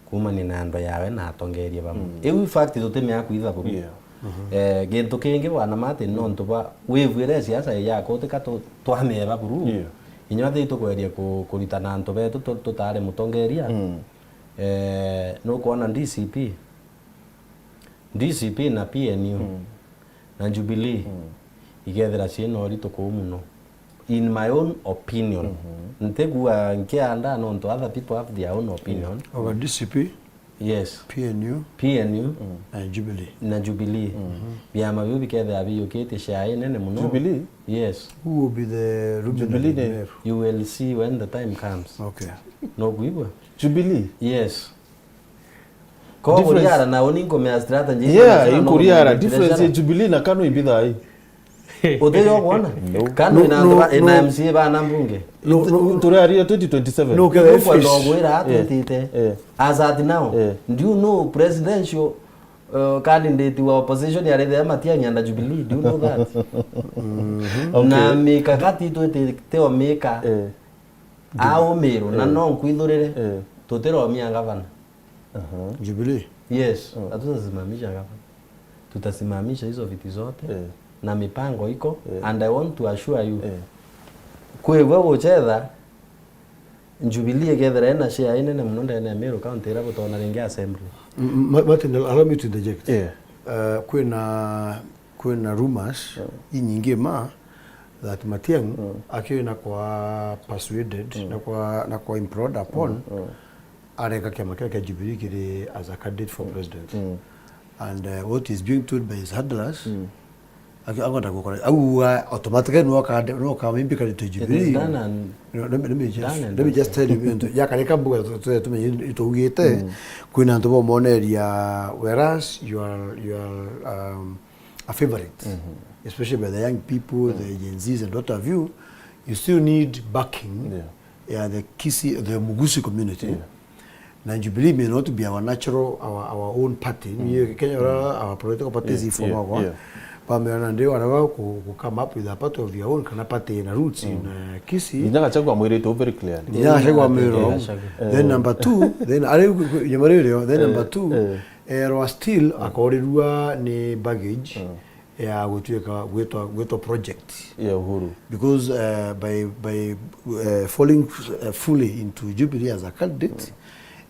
kuumania na ndo yawe na atongeria bamwe. Iu in fact tutimea kwitha buru. Yeah. Eh, gintu kingi bwana Martin, nontu bwa wivwire siasa yako, tika tu-, twameba buru. Yeah. Inya ti tukweria ku-, kuritana antu betu tu-, tutari mutongeria. Eh, nukwona D C P, D C P na P N U na Jubilee ikethira ciina uritu kuu muno, in my own opinion. Ntikuga nkianda, nontu other people have their own opinion. Oga D C P, Yes. P N U. P N U. Mm. Na Jubilee. Na Jubilee. Mm-hmm. Biama biu bikethira biyukitie share inene muno. Jubilee? Yes. Who will be the Jubilee ruminant in Meru? You will see when the time comes. Okay. No kuigua? Jubilee? Yes. Ko difference kuriara na uni nkumea strategy. Yeah, iko na inkuriara difference ya Jubilee na Kanu ibitha ai. Uteyo kuona? No. Kanu ina no, ina M C A bana mbunge. No, no. Turiaria twenty twenty-seven. No, kethira kwenda gwira atwitite. Eh. As at now, eh, do you know presidential, uh, candidate wa opposition ya Rigathi Matiang'i under Jubilee? Do you know that? Mm-hmm. Okay. Na mikakati twitite o mika. Eh. Au Meru, na no nkwithurire, eh, tutiromia gavana. Aha. Jubilee? Yes, mm, hatutasimamisha gavana. Tutasimamisha hizo viti zote, eh, na mipango iko, eh, and I want to assure you, eh, kwigua guchetha, Jubilee ikethira ina share inene muno ndene ya Meru County iria butona ringi assembly. M-, m-, Martin, allow me to interject. Eh. Uh, kwina, kwina rumors, mm, inyingi ma that Matiang'i, mm, akiona kwa persuaded, mm, na kwa, na kwa implored upon, mm, mm, areka kiama kiria kia Jubilee kiri as a candidate for, mm, president. Mm. And, uh, what is being told by his handlers, mm, aki-, akwenda gukora, au, uh, automatically no akande-, no akamimbika ni to Jubilee. It is done and, no, let me, let me just, done and dusted. Let me just tell you, into, yakareka mbuga tu-, tu-, tumenye ituugite, mm, kwina antu bomoneria, whereas you are, you are, um, a favorite, mm-hmm, especially by the young people, mm, the Gen Zs and what have you, you still need backing, yeah, ya the Kisii, the Mugusi community. Yeah. Na Jubilee may not be our natural, our, our own party. Mm. Ni Kenya, mm, our political parties, yeah, iformagwa. Yeah, yeah. Bameona ndio whatever ku, ku come up with a party of your own, kana party ina roots, mm, in, uh, Kisii. Nginya Gachagua amwirite very clearly. Nginya Gachagua amwirite. Yeah. Then number two, then, ari ku, ku, nyuma rio, then, eh, number two, eh, erwa still, mm, akorirua ni baggage, mm, ya gutuika gwitwa, gwitwa project. Ya Uhuru. Because, uh, by, by, uh, falling, uh, fully into Jubilee as a candidate,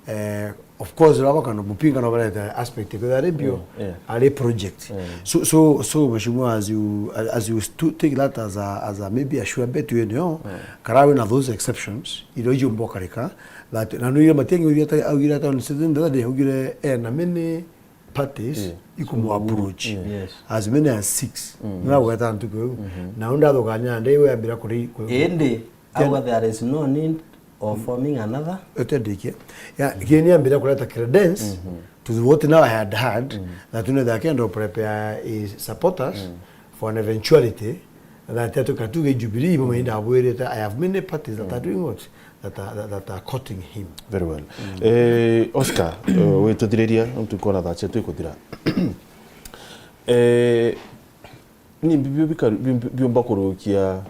mm, uh, of course, raba kana mupinga no barete aspect kwithira ari bio, mm, yeah, ari project. Mm. So, so, so, Mheshimiwa, as you, as you stu-, take that as a, as a maybe a sure bet, you know, mm, kara wina those exceptions, iria ijumba ukareka, that, na no iria Matiang'i augire ata-, augire ata on Saturday, the other day, augire, eh, na many parties, yeah, ikumu approach. Yeah. Yes. As many as six. Mm. Nagweta ntuku iu. Mm-hmm. Na unda thukanya nde we ambira kuri, ku-, indi, ken- our, there is no need of forming another. Utendikie. Ya, mm, kini ambira kureta credence, mm-hmm, to what now I had heard, mm, that, you know, they can prepare his supporters, mm, for an eventuality that atuka tuge Jubilee, mm, mama inda abwirite, I have many parties that are, mm, doing what? That are, that, that are courting him. Very well. Mm. Eh, Oscar, eh, wituthiriria, nontu nkona thaa cietu ikuthira. Eh, ni mbibio bika-, bi-, bi-, biumba kurukia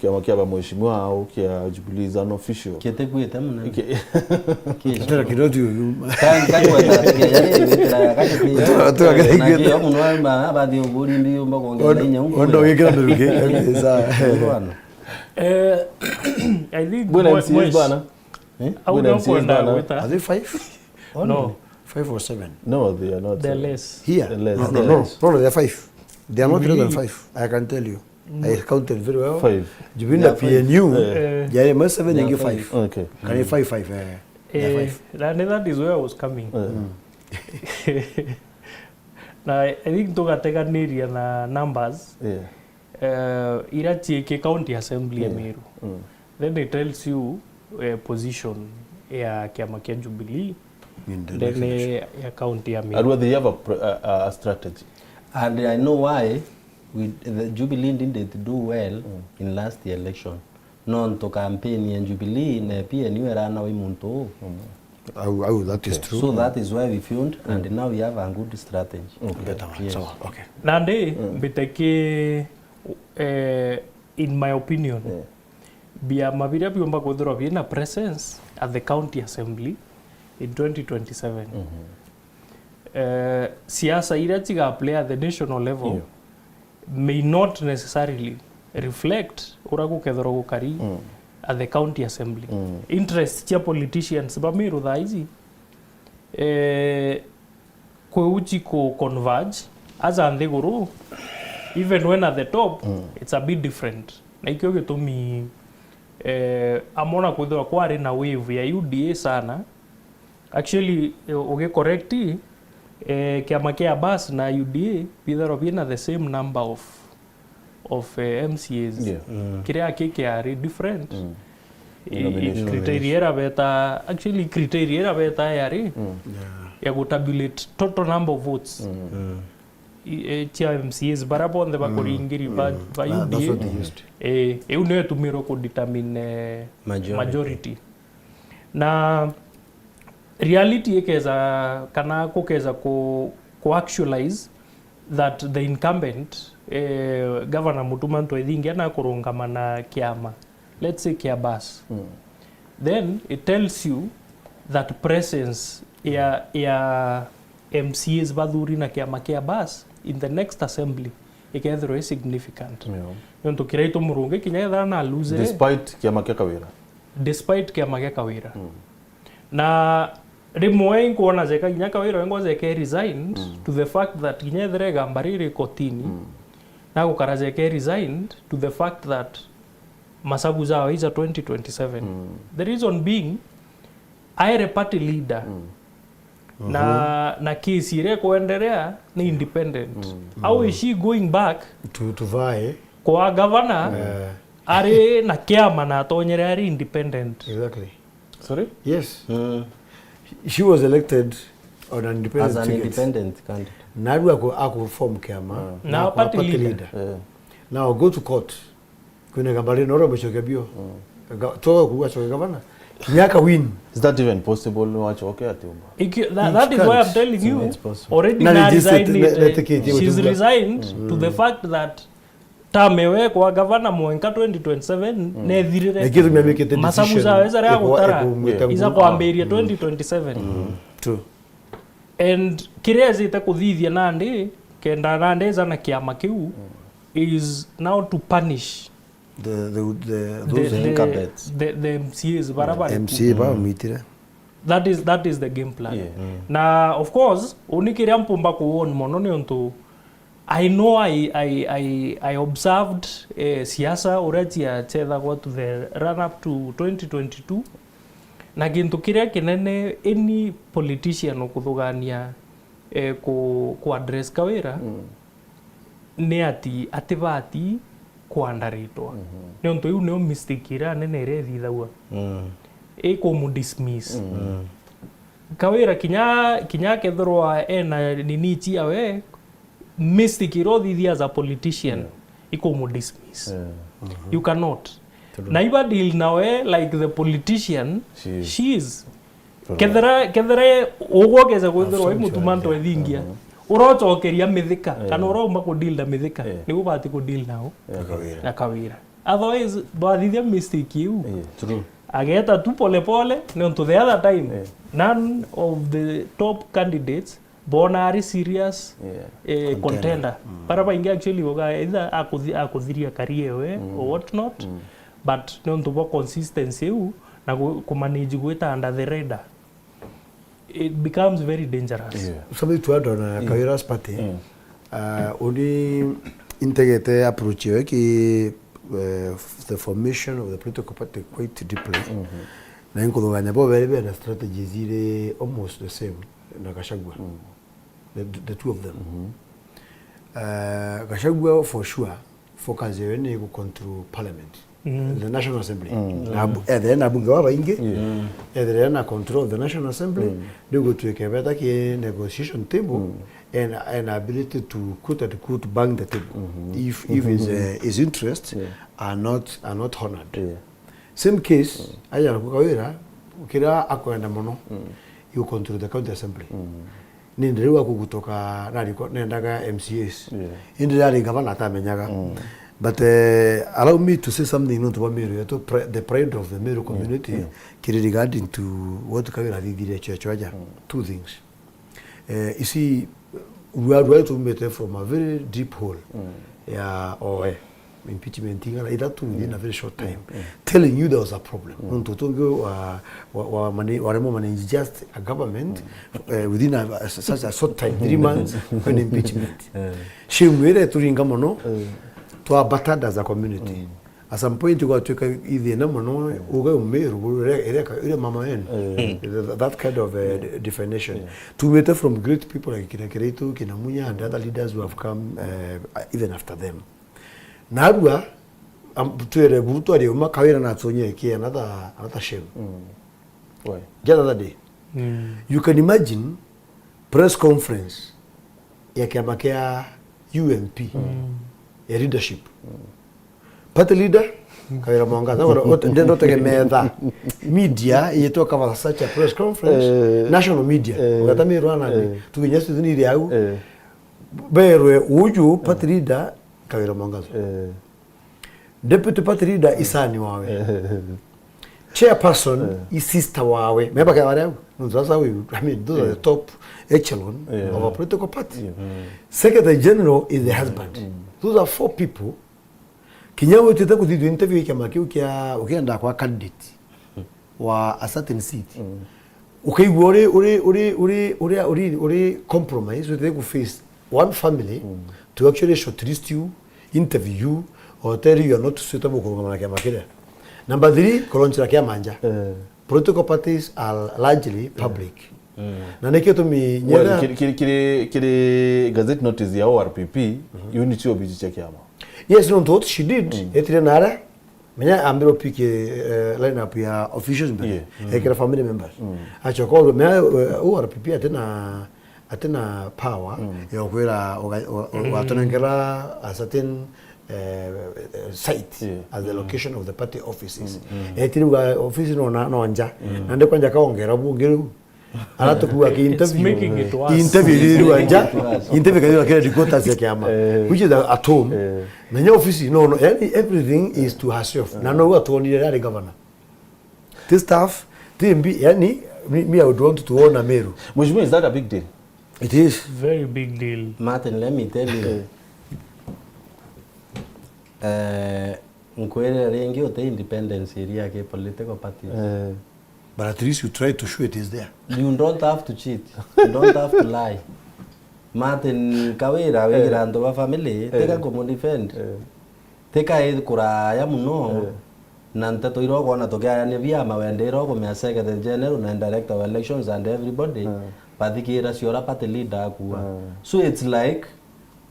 kiama kia ba mheshimiwa au kia Jubilee is unofficial. Kiete kwite muna. Ki- Tera kidogo tu. Kan, kan wenda kia yari witira ya kati. Tera, tera kidogo. Na kio muno ma abathi uguri mbiumba kuongeza inya ungu. Ondo wikira miruki. Okay, sawa. Bwana. Eh, I think bwana mwe-, M C As mwesh-, bwana. Eh? Au bwana ndio M C As kwenda bwana. Gwita. Are they five? Only? No. Five or seven? No, they are not. They're seven. Less. Here? They're less. No, no, they're no, less. No, no, they're five. They are not less than five. I can tell you. Mm. I counted very well. Five. Jubilee na P N U, eh, yeah, yeah, seven, they are five. Okay. Can you five, five, eh, they are five. Eh, that, that is where I was coming. Eh. Mm. Na I think tugateganiria na numbers. Yeah. Eh, ira ciiki county assembly ya Meru. Mm. Then it tells you, eh, position ya kiama kia Jubilee ndene ya county ya Meru. Arua, they have a pr-, a, a, a strategy. And I know why we, the Jubilee didn't do well, mm, in last election. Nontu campaign ya Jubilee na P N U erana wi muntu uu. Mm. Au, au, that is true. So that is why we found, and now we have a good strategy. Okay. Better one. Yes. Sawa, okay. Nandi, mm, mbite ki, eh, in my opinion, yeah, biama biria biumba kwithirwa bina presence at the county assembly in twenty twenty-seven. Mm-hmm. Eh, siasa iria ciga play at the national level, yeah, may not necessarily reflect uria gukethirwa gukari, mm, at the county assembly. Mm. Interest cia politicians ba Meru thaa ici, eh, kwi uchi ku converge aja nthiguru, even when at the top, mm, it's a bit different. Na ikio gitumi, eh, amona kwithirwa kwari na wave ya U D A sana, Actually, eh, ugi correct, eh, kiama kia Bas na U D A bithagirwa bina the same number of, of, eh, M C As. Yeah. Mm. Kiria ki kiari different. Mm. I, i, Nomination criteria ratio. Ira beta, actually, criteria ira beta yari Mm. Yeah. ya gutabulate total number of votes. Mm. Mm. I, eh, cia M C As bara bonthe bakuringiri ba, Mm. ba That, that's U D A. What they used. Eh, iu niyo itumirwe kudetermine, eh, Majority. Majority. Na reality ikeza kana kukeza ku, ku actualize that the incumbent, eh, Governor Mutuma M'Ethingia nakurungama na kiama, let's say, kia Bas. Mm. Then it tells you that presence ya, ya M C As bathuri na kiama kia Bas in the next assembly ikethirwa i significant. Yeah. Nontu kiria itumurungi kinya ethira na lose, despite kiama kia Kawira. Despite kiama gia Kawira. Mm. Na rimwe inkwona jeka kinya Kawira wengwa jeka resigned Mm. to the fact that kinya ethira igamba riri kotini, Mm. na gukara jeka resigned to the fact that masabu jao ija twenty twenty-seven. Mm. The reason being, aere party leader. Mm. Na, Mhm. na case iria ikuenderea ni independent. Mm. How is she going back To, to vie. kwa governor Eh. ari na kiama na atonyere ari independent? Exactly. Sorry? Yes. Mm. She was elected on an independent As an ticket. Independent candidate. Na riu aku, aku form kiama. Mm. Na Na akwa party party leader. Leader. Eh. Now go to court. Kwina igamba ri no ro mucoke bio. Mm. Ga-, to kuga acoke gavana. Kinya aka win. Is that even possible? No acoke ati umba. Iki-, tha-, It that is why I'm can't. Telling you, It's possible. Already Na na registered, resigned, na, na eh, ticket she's gutuga. Resigned Mm. to the fact that term ewe kwa gavana mwenka twenty twenty-seven Mm. nethirire. Na kitu mia mikite Masabu decision jawe jaria ya ku-, gutara, ya kumwita iza nguo. Kwambiria Mm. twenty twenty-seven. Mm. True. And kiria ejite kuthithia nandi, kenda nandi eja na kiama kiu, Mm. is now to punish The, the, the, the, those the, incumbents. The, the M C As bara bari M C A ku. Bamwitire. That is, that is the game plan. Yeah. Mm. Na of course, uni kiria mpumba kuwon mono ni untu I know I, I, I, I observed, eh, siasa uria cia, ciethagwa to the run up to twenty twenty-two. Na gintu kiria kinene any politician ukuthugania, eh, ku, ku address Kawira, Mm. ni ati atibati kwandaritwa. Mhm. Niuntu iu niyo mistake iria nene iria ithithagua. Mm. Ikumudismiss. Mm. Mm. Kawira kinya, kinya akethirwa ena nini ciawe, mistake iria uthithia as a politician, Yeah. ikumudismiss. Yeah. Mhm. You cannot. True. Na iba deal nawe like the politician, She is. She is. True. Kethira, kethira ugwe ukeza kwithirwa i Mutuma M'Ethingia, Mhm. urocokeria mithika, Yeah. kana uraumba kudeal na mithika, Yeah. niwe ubati kudeal nao Yeah. Na Kawira. Na Kawira. Otherwise, bwathithia mistake iu. Yeah. True. Ageta tu pole pole, niuntu the other time, Yeah. none of the top candidates bona ari serious, Yeah. eh, Contender. Contender. Mm. Bara baingi actually boga either akuthi-, akuthiria career ewe Mm. or what not, Mm. but niuntu bwa consistency iu na gu-, kumanage gwita under the radar, it becomes very dangerous. Yeah. Something to add on, uh, Mm. Kawira's party. Mm. Uh, uni integete approach yo ki, uh, the formation of the political party quite deeply. Mm-hmm. Na inkuthugania bo beri bena strategies iri almost the same na Gachagua. Mm. The, the two of them. Mm-hmm. Uh, Gachagua for sure focus yawe ni ku control parliament. Mm. The National Assembly. Mm. Na bu-, ethere na bunge babaingi, Yeah. ethere na control of the National Assembly, Mm. ni gutwika beta ki negotiation table Mm. and, and ability to quote unquote bang the table Mm-hmm. if, if his, Mm-hmm. uh, his interests Yeah. are not, are not honored. Yeah. Same case, Mm. aja na Kawira, kira akwenda mono, Mm. you control the county assembly. Mm. Ni ndiriwa kugutoka nariko nendaga M C As. Yeah. Indi rari gavana atamenyaga. Mm. But, eh, allow me to say something nontu bwa Meru yetu, pri-, the pride of the Meru community, Yeah. kiri regarding to what Kawira athithire checho aja. Mm. Two things. Eh, you see, we are, we are to meet from a very deep hole. Mm. Ya, oh, eh. Impeachment ing'ana ithatu within a very short time, Mm. telling you there was a problem. Mm. Nontu tungi wa, wa, wa mane-, waremwa manage just a government, Mm. eh, within a, a, such a short time, three months, kwina impeachment. Eh. Shame ire turinga mono, Eh. twa battered as a community. Mm. At some point gwatuika ithina mono, uga umiru buru iria, iria, iria mama wenu. Eh. Th-, that kind of, eh, de-, definition. Yeah. Tumite from great people like kina Kiraitu, kina Munya and other leaders who have come, eh, even after them. Narua, am-, twire buru twari uma Kawira na atonye ki another, another shame. Mm. Why? The other day. Mm. You can imagine press conference ya kiama kia U M P, ya leadership. Party leader, Kawira Mwangaza, ora, ot-, ndenda utege metha. Media yitwa cover such a press conference, eh, national media. Eh, ugatamirwa nani? Eh. Tukinya studio ni iri au. Eh. Berwe uju party leader, Kawira Mwangaza. Eh. Deputy party leader, isani wawe. Eh. Chairperson, eh, i sister wawe. Memba kia wale au. No, sasa huyu, I mean, those are the, yeah, top echelon, yeah, of a political party. Yeah. Mm. Secretary General is the husband. Mm. Those are four people. Kinya witite kuthithua interview ya kiama kiu kia, ukienda kwa candidate wa a certain seat. Mm. Ukaigua uri, uri, uri, uri, uri, uri, uri compromise, witite ku face one family, mm, to actually shortlist you, interview you, or tell you you are not suitable kurungama na kiama kiria. Number three, kulonchera kiama nja. Eh. Political parties are largely public. Mm. Na nikio tumi, well, nyera kiri, kiri, kiri, kiri gazette notice ya O R P P, mhm, unity of cia kiama. Yes, no, what she did, mm, etire nara, menya ambiro pick, eh, lineup ya officials mbere, yeah, mm, ekira family members. Mm. Achoka, menya, eh, O R P P atina, atina power, mm, ya kwira uga-, u-, u-, mm, ugatunengera a certain, eh, eh, site, yeah, as the, mm, location of the party offices. Mm, mm. Etiri uga office no na, no nja. Mm. Na ndi kwanja kaongera bungi riu. Aratukua ki interview. It's making it worse. Interview iri riu nja. Interview kathira kira headquarters ya kiama. Eh. Which is a, at home. Eh. Na nya office, no, no, yani everything is to herself. Eh. Na no atuonire ari governor. This stuff, ti mbi, yani, me, me, I would want to own a Meru. Mheshimiwa, is that a big deal? It is. Very big deal. Martin, let me tell you. Eh. Eh, nkwirira ringi uti independence iria ki political parties. Eh. But at least you try to show it is there. You don't have to cheat. You don't have to lie. Martin Kawira, eh, wigira antu ba family, eh, tika kumudefend. Eh. Tika i kuraya muno, eh, na nteto iria ukwona tukiarania biama wendera ukumea secretary general na director of elections and everybody, eh, bathikira ciora party leader akua. Eh. So it's like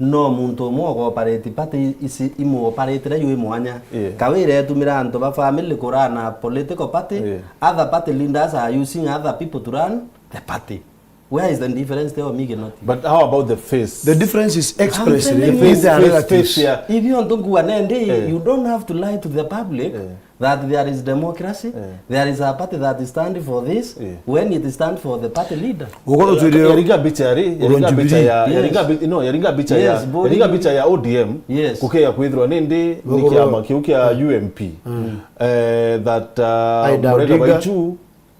no muntu umwe ugoperate party isi imuoperatire yu i mwanya. Eh. Kawira etumira antu ba family kurana political party, eh, other party leaders are using other people to run the party. Where is the difference? Tell me, Kinoti. But how about the face? The difference is expressly. I'm telling you. These are face, relatives. Face, yeah. If you want to go and end, eh, you don't have to lie to the public, eh, that there is democracy, eh, there is a party that stand for this, eh, when it stand for the party leader. Ukorwo twire yaringa bicha yari, yaringa bicha ya, yes, yaringa bi-, no, yaringa bicha ya, yes, yaringa bicha ya O D M, yes, kukeya kwithirwa nindi ni kiama kiu kia U M P. Mm. Eh, that, uh, Aida Murega Odinga. Baichu,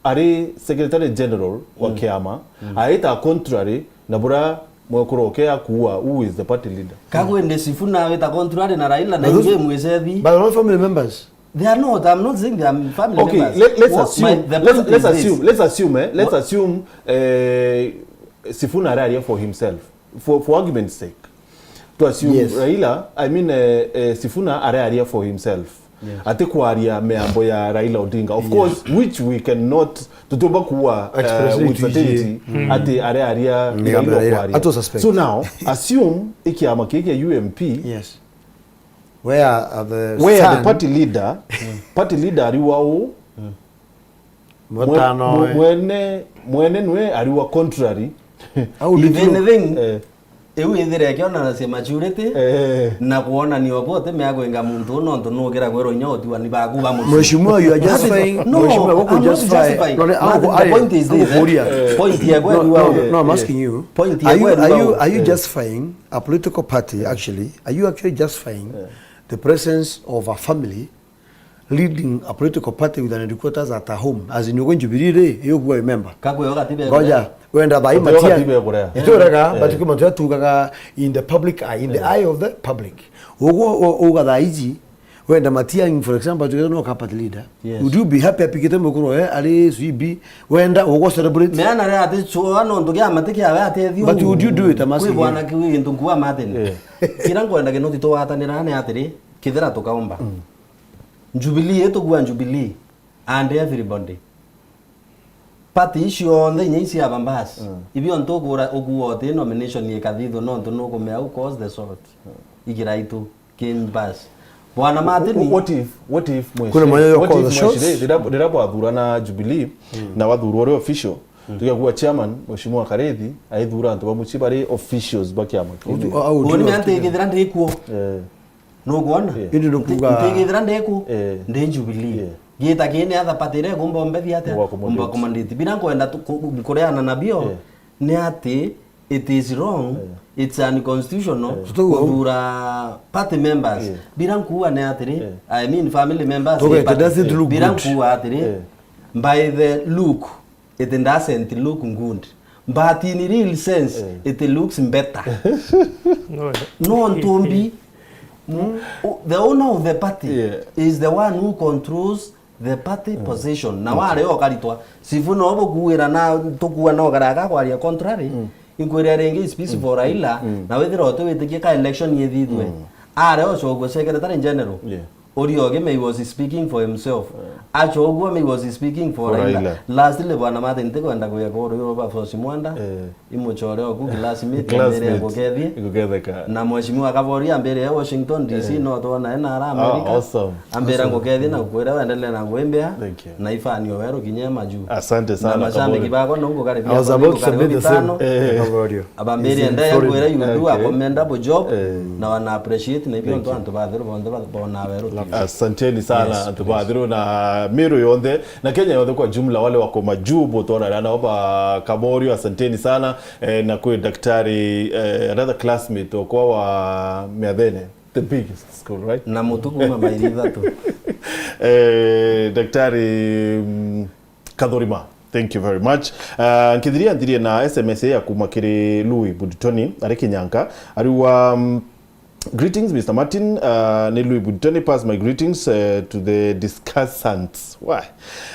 ari Secretary General wa, mm, kiama, mm, aita contrary na bura mwekuru oke akuua, who is the party leader? Kagwende Sifuna awita contrary na Raila na ingi mwicethi. But they're not family members. They are not. I'm not saying they are family members. Okay, let, let's assume, let's, let's assume, let's assume, eh, let's assume, eh, Sifuna araria for himself, for, for argument's sake. To assume, yes, Raila, I mean, eh, eh, Sifuna araria for himself. Yes. Ati kwaria miambo ya Raila Odinga. Of, yes, course, which we cannot, tutiumba kuua, eh, express with certainty, mm, ati araria miambo ya Raila kwaria. Atu suspect. So now, assume ikiama kiki U M P. Yes. Where are the, where the son? Party leader, mm, party leader ari wa u? Mm. Mwe-, mwe-, mwene, mwene nwe ari wa contrary. If anything, eh, iu ithire ikionanagia maturity, eh, na kuonania ubu uti mea kwinga muntu uu nontu nugira kwirwa inya utiwani baku ba mucii. Mheshimiwa, you are justifying. No, Mheshimiwa, I'm not justifying. No, the point is this, eh. Point ya kwenu. No, no, no, I'm asking you. Point ya kwenu. Are you, are you justifying a political party, actually? Are you actually justifying, eh, the presence of a family leading a political party with an headquarters at a home? As in, ugo Jubilee ri, you go remember. Kakwe yo katiba ya. Ngoja, wenda thaai Matiang'i. Katiba ya kurea. Iturega, eh, but kuma tuya tugaga in the public eye, in the, eh, eye of the public. Ugo, u-, uga thaiji, wenda Matiang'i, for example, tuge no ka party leader. Yes. Would you be happy apikite mukuru we ari sweep? Wenda ugo celebrate. Meana ria ati chua no ndugia matikia we ati thio. But would you do it, I'm asking you? Kwi bwana kiwi gintu nkuwa Martin. Eh. Kira nkwenda Kinoti tugwatanira ni atiri, kithira tukaomba. Mm. Jubilee, itukua Jubilee and everybody. Party icio onthe inya ici aba mbasi. Mm. Ibio ntukura ukua uti nomination ikathithwa nontu nukumea who calls the shot. Mm. Ikiraitu. Kin bas. Bwana Martin. What if, what if mweshi-, Kuna mwenye what call if the shots? Mweshi-, rira, rira bwathurana Jubilee, na wathurwa uri official, tuge kuuga chairman, Mheshimiwa Karithi, aithura antu ba mucii bari officials ba kiama kiu. Uju-, au Uuni uju- mea ntigithira ndikuo. Eh. Nukwona? Yeah. Indi nukuga- Ntigithira ndikuo. Eh. Ndi Jubilee. Yeah. Gita kii ni atha party iria ikumba umbethia atia? Umba accommodate. Umba accommodate. Bira nkwenda tu-, ku-, kureana nabio, yeah, ni ati it is wrong, yeah, it's unconstitutional, yeah, kuthura party members. Yeah. Bira nkuuga ni atiri, yeah, I mean family members. Okay, it doesn't look good. Bira nkuuga atiri, yeah, by the look, it doesn't look good. But in real sense, yeah, it looks better. No. No ntumbi, mm, o-, the owner of the party, yeah, is the one who controls the party, mm, position. Na, okay, wari okaritwa. Sifu no bukuwira na tukua no garaka kwaria contrary. Mm. Inkwira ringi is peace, mm, for Raila, mm, na withira uti witikie ka election yithithwe. Mm. Are ocogwe secretary general. Yeah. Oriogi may was speaking for himself. Yeah. Achogwa may was speaking for, for Raila. Raila. Lastly, bwana Martin, ntikwenda kuya kuru yo ba Fosi Mwanda. Eh. Imuchore oku classmate, classmate, ambere ngukethie. Nguketheka. Na Mheshimiwa Kabori ambere e Washington D C, eh, no twona e nara America. Ah, awesome. Ambere, awesome, ngukethie na gukwira wendelee na gwimbea. Thank you. Na ifani o weru kinya maju. Asante sana, na mashabiki, Kabori, bakwa no ngukaribia. I was about to submit the same. Eh. Kabori. Abambere ende ngwira you do a, okay, commendable job. Eh. Na wana appreciate na ibio. Thank you. Antu bathiru bonthe ba-, bona weru. Asanteni sana, yes, antu bathiru na Meru yonthe. Na Kenya yonthe kwa jumla, wale wako majuu, botona rana oba Kaborio, asanteni sana. Eh, na kwi daktari, eh, another classmate okwa wa Miathene, the biggest school, right? Na mutu kuma mairi ithatu. Eh, daktari, mm, Kathurima, thank you very much. Uh, nkithiria nthirie na S M S ya kuma kiri Louis Buditoni, ari Kinyanka, ariwa, um, Greetings, Mister Martin. Uh, ni Louis Buditoni, pass my greetings, uh, to the discussants. Why?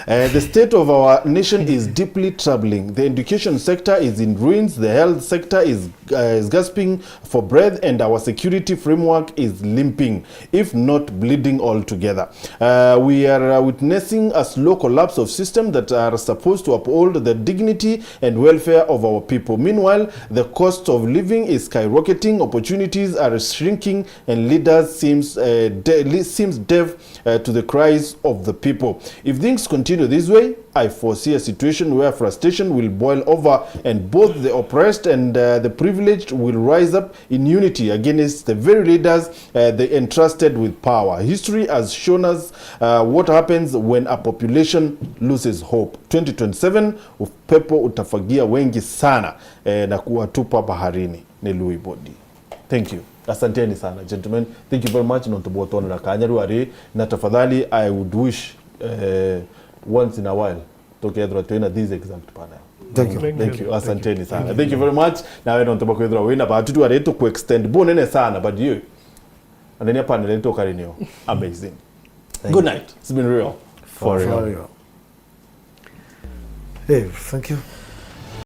Uh, the state of our nation is deeply troubling. The education sector is in ruins. The health sector is, uh, is gasping for breath, and our security framework is limping, if not bleeding altogether. Uh, we are, uh, witnessing a slow collapse of systems that are supposed to uphold the dignity and welfare of our people. Meanwhile, the cost of living is skyrocketing, opportunities are shrinking, and leaders seems, uh, de-, li-, seems deaf, uh, to the cries of the people. If things continue this way, I foresee a situation where frustration will boil over, and both the oppressed and, uh, the privileged will rise up in unity against the very leaders, uh, they entrusted with power. History has shown us, uh, what happens when a population loses hope. Twenty twenty-seven, upepo utafagia wengi sana, eh, na kuwatupa baharini. Ni Louis Bodi. Thank you. Asanteni sana, gentlemen. Thank you very much nontu bwa twonera kanya riu ari, na tafadhali, I would wish, eh, once in a while tukethirwa twina this exact panel. Thank you. Thank you. Asanteni sana. Thank you very much. Nawe nontu bwa kwithirwa wina batu tu ari tuku extend bunene sana, but you, anania panel tukari niyo. Amazing. Thank you. Good night. It's been real. For real. For real. Hey, thank you.